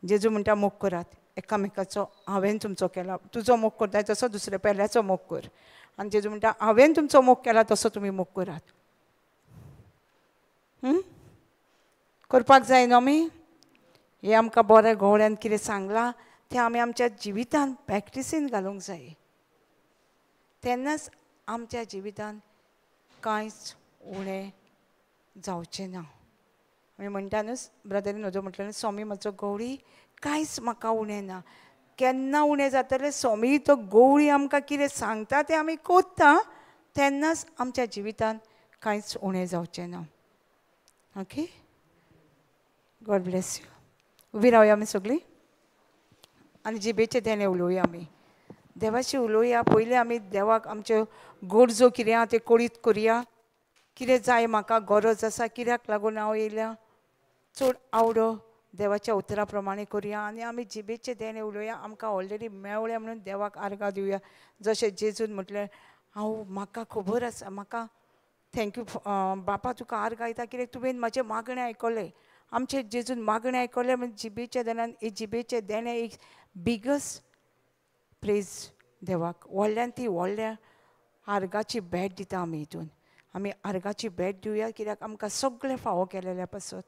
जेजू म्हणटा मोग करात एकामेकाचो, हांवें तुमचो केला, तुजो मोग करता तसो दुसऱ्या पेल्याचो मोग कर. आनी जेजू म्हणटा हांवें तुमचो मोग केला तसो तुमी मोग करात. करपाक जाय न्हू आमी? हें आमकां बरें गवळ्यान कितें सांगलां तें आमी आमच्या जिवितान प्रॅक्टिसीन घालूंक जाय, तेन्नाच आमच्या जिवितान कांयच उणें जावचें ना. आमी म्हणटा न्हू, ब्रदरीन म्हजो म्हटलें न्हू, स्वामी म्हजो गवळी कांयच म्हाका उणें ना. केन्ना उणें जातलें? स्वामी तो गवळी आमकां कितें सांगता तें आमी करता तेन्नाच आमच्या जिवितान कांयच उणें जावचें ना. Okay, God bless you. उबी रावया आमी सगळीं आनी जिबेचें देणें उलोवया. आमी देवाशी उलोवया. पयलीं आमी देवाक आमच्यो गरजो कितें आहा तें कळीत करुया. कितें जाय म्हाका, गरज आसा, कित्याक लागून हांव येयल्या, चड आवडो देवाच्या उतरा प्रमाणे करुया. आनी आमी जिबेचें देणें उलोवया. आमकां ऑलरेडी मेवळें म्हणून देवाक आर्गां दिवया. जशें जेजून म्हटलें, हांव म्हाका खबर आसा, म्हाका thank you बापा तुका आर्गां दिता कित्याक तुवें म्हजें मागणें आयकलें. आमचें जेजून मागणें आयकलें म्हणजे जिबेच्या देण्यान, जिबेचें देणें एक बिगस्ट प्रेज देवाक. व्हडल्यान ती व्हडल्या आर्गाची भेट दिता आमी. हितून आमी आर्गाची भेट दिवया कित्याक आमकां सगळें फावो केलेल्या पासत.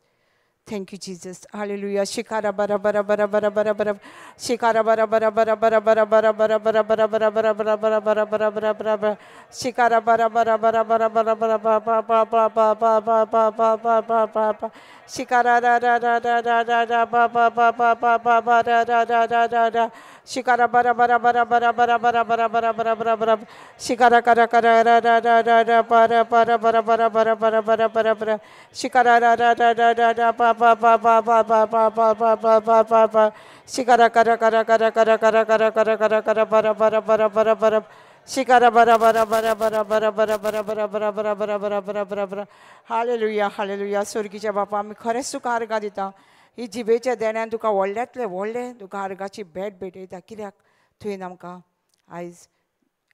Thank you Jesus. Hallelujah. Shikara बरा बरा बरा बरा बरा बरा शिकारा बरा बरा बरा बरा बरा बरा बरा बरा बरा बरा बरा बरा बरा बरा बरा बरा बरा बरा शिकारा बरा बरा बरा बरा बरा बरा बा बा बा बा बा बा बा बा बा बा बा बा बा शिकारा रा रा रा रा रा रा रा बा बा बा बा बा बा बा रा रा रा रा रा रा शिकारा बरा बरा बरा बरा बरा बरा बरा बरा बरा बरा बरा शिकारा करा करा रा रा रा रा रा बरा बरा बरा बरा बरा बरा बरा बरा बरा शिकारा रा रा रा रा रा रा बा बा बा बा बा बा बा बा बा बा बा बा बा शिकारा करा करा करा करा करा करा करा करा करा बरा बरा बरा बरा बरा शिकारा बरा बरा बरा बरा बरा बरा बरा बरा बरा बरा बरा बरा बरा बरा बरा. Hallelujah, hallelujah. स्वर्गीच्या बापा, आमी खरेंच तुका आर्गां दिता. ही जिबेच्या देण्यान तुका व्हडल्यांतलें व्हडलें तुका आर्गाची भेट भेटयता कित्याक तुवें आमकां आयज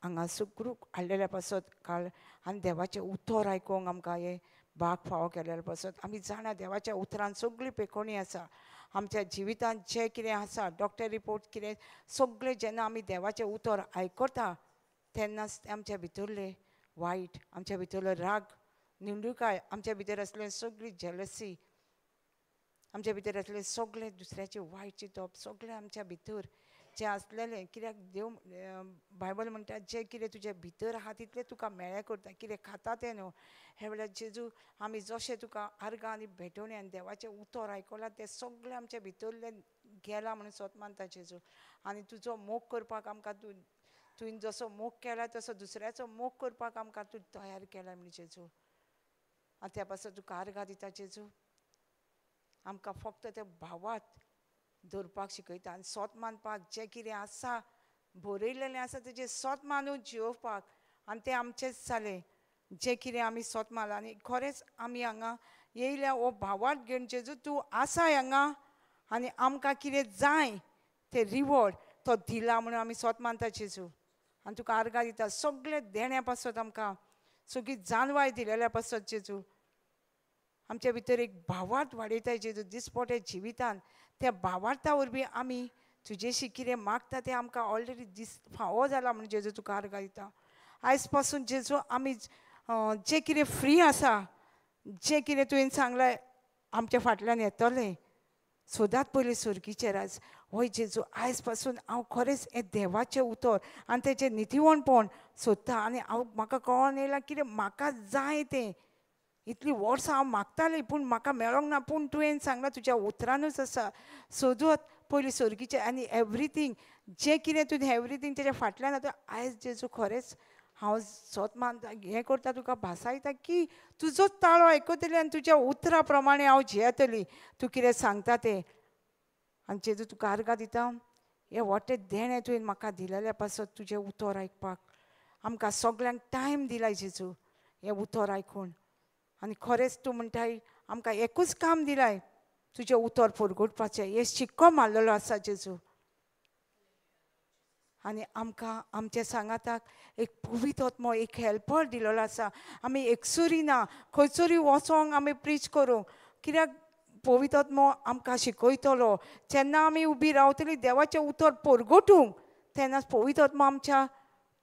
हांगा सुखरूप हाडलेल्या पासत काल आनी देवाचें उतर आयकूंक आमकां हें भाग फावो केलेल्या पासत. आमी जाणा देवाच्या उतरान सगळी पेकोणी आसा. आमच्या जिवितांत जें कितें आसा, डॉक्टर रिपोर्ट कितें सगळें जेन्ना आमी देवाचें उतर आयकता तेन्नाच आमच्या भितरलें वायट, आमच्या भितरलो राग, निंडुकाय, आमच्या भितर आसलें सगळी जेलसी, आमच्या भितर आसलें सगळें दुसऱ्याचें वायट चिंतप, सगळें आमच्या भितर जें आसलेलें. कित्याक देव बायबल म्हणटा जें कितें तुजें भितर आहा तितलें तुका मेळ्ळें करता, कितें खाता तें न्हू. हे वेळार जेजू आमी जशें तुका आर्गां आनी भेटवणी आनी देवाचें उतर आयकलां तें सगळें आमच्या भितरलें गेलां म्हणून सोत मानता जेजू. आनी तुजो मोग करपाक आमकां तूं तुवें जसो मोग केला तसो दुसऱ्याचो मोग करपाक आमकां तूं तयार केला म्हण जेजू. आनी त्या पासत तुका आर्गां दिता जेजू. आमकां फक्त ते भावात दवरपाक शिकयता आनी सोत मानपाक जें कितें आसा बरयलेलें आसा तेजें सोत मानून जियोवपाक. आनी तें आमचेंच जालें जें कितें आमी सोत मानलां. आनी खरेंच आमी हांगा येयल्या हो भावात घेवन जेजू तूं आसा हांगा आनी आमकां कितें जाय तें रिवॉर्ड तो दिला म्हणून आमी सोत मानता जेजू. आनी तुका आर्गां दिता सगळे देण्या पासत आमकां सगळी जानवाय दिलेल्या पासत जेजू. आमच्या भितर एक भावार्थ वाडयता जेजू दिसपट्या जिवितान. त्या भावार्था वरवीं आमी तुजेशी कितें मागता तें आमकां ऑलरेडी दीस फावो जाला म्हणून जेजू तुका आर्गां दिता. आयज पासून जेजू आमी जें कितें फ्री आसा जें कितें तुवें सांगलें आमच्या फाटल्यान येतलें सोदात पयलीं सुर्गीचें राज. हय जेजू आयज पासून हांव खरेंच हें देवाचें उतर आनी तेजें नितीवणपण सोदता. आनी हांव म्हाका कळोन येयलां कितें म्हाका जाय तें. इतलीं वर्सां हांव मागतालीं पूण म्हाका मेळोंक ना, पूण तुवें सांगलां तुज्या उतरानूच आसा सोदत पयलीं सुर्गीचें आनी एवरीथींग जें कितें तुवें एवरीथींग तेज्या फाटल्यान आतां. आयज जेजू खरेंच हांव सोत मानता हें करता तुका भासायता की तुजोच ताळो आयकतली आनी तुज्या उतरा प्रमाणे हांव जियेतली तूं कितें सांगता तें. आनी जेजू तुका आर्गां दिता हें व्हडलें देणें तुवें म्हाका दिलेल्या पासत तुजें उतर आयकपाक. आमकां सगल्यांक टायम दिलाय जेजू हें उतर आयकून. आनी खरेंच तूं म्हणटाय आमकां एकूच काम दिलाय तुजें उतर परगटपाचें. हें शिक्को मारलेलो आसा जेजू. आनी आमकां आमच्या सांगाताक एक पवित्र आत्मो एक हेल्पर दिलेलो आसा. आमी एकसुरी ना खंयसरूय वचोंक आमी प्रीच करूंक कित्याक पवित्र आत्मो आमकां शिकयतलो. जेन्ना आमी उबी रावतली देवाचें उतर परगटूंक तेन्नाच पवित्र आत्मो आमच्या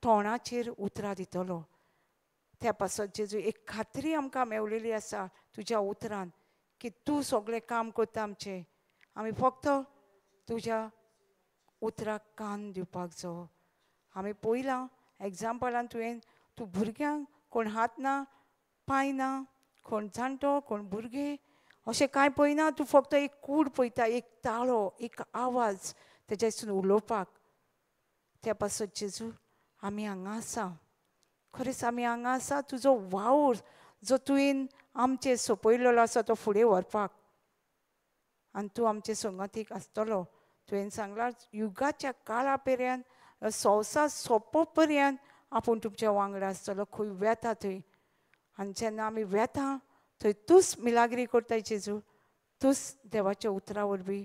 तोंडाचेर उतरां दितलो. त्या पासत जेजू एक खात्री आमकां मेवलेली आसा तुज्या उतरान की तूं सगळें काम करता आमचें. आमी फक्त तुज्या उतराक कान दिवपाक जावो. आमी पळयलां एग्जाम्पलान तुवें तूं भुरग्यांक कोण हात ना पांय ना कोण जाणटो कोण भुरगें अशें कांय पळयना. तूं फक्त एक कूड पळयता एक ताळो एक आवाज तेज्यासून उलोवपाक. त्या पासत जेजू आमी हांगा आसा खरेंच आमी हांगा आसा तुजो वावर जो तुवें आमचेर सोंपयलेलो आसा तो फुडें व्हरपाक. आनी तूं आमचे संगतीक आसतलो. तुवें सांगलां युगाच्या काळा पर्यंत संवसार सोंपो पर्यंत आपूण तुमच्या वांगडा आसतलो खंय वेता थंय. आनी जेन्ना आमी वेता थंय तूंच मिलाग्री करताय जेजू. तूंच देवाच्या उतरा वरवीं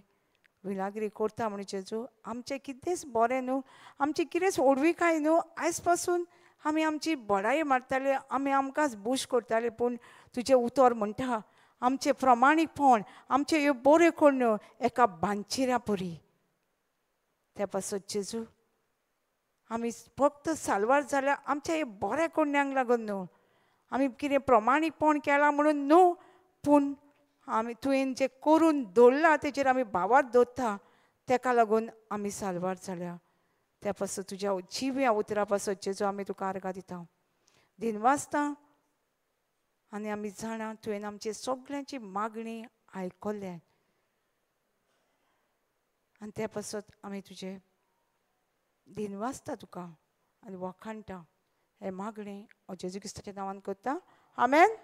मिलाग्री करता म्हणून जेजू आमचें कितेंच बरें न्हू आमचें कितेंच व्हडविकाय न्हू. आयज पासून आमी आमची बडाय मारताले आमी आमकांच बूश करताले पूण तुजें उतर म्हणटा आमचें प्रमाणीकपण आमचें ह्यो बऱ्यो करण्यो एका बांचिऱ्या परी. त्या पासत जेजू आमी फक्त साल्वार जाल्यार आमच्या हे बऱ्या करण्यांक लागून न्हू आमी कितें प्रमाणीकपण केलां म्हणून न्हू पूण आमी तुवें जें करून दवरलां तेजेर आमी भावार्थ दवरता तेका लागून आमी साल्वार जाल्या. त्या पासत तुज्या जिव्या उतरा पासत जेजू आमी तुका आर्गां दिता दिनवासता. आनी आमी जाणा तुवें आमची सगळ्यांची मागणी आयकल्या आनी त्या पासत आमी तुजें दिनवासता तुका आनी वखाणटा. हें मागणें हांव जेजू क्रिस्ताच्या नांवान करता. आमेन.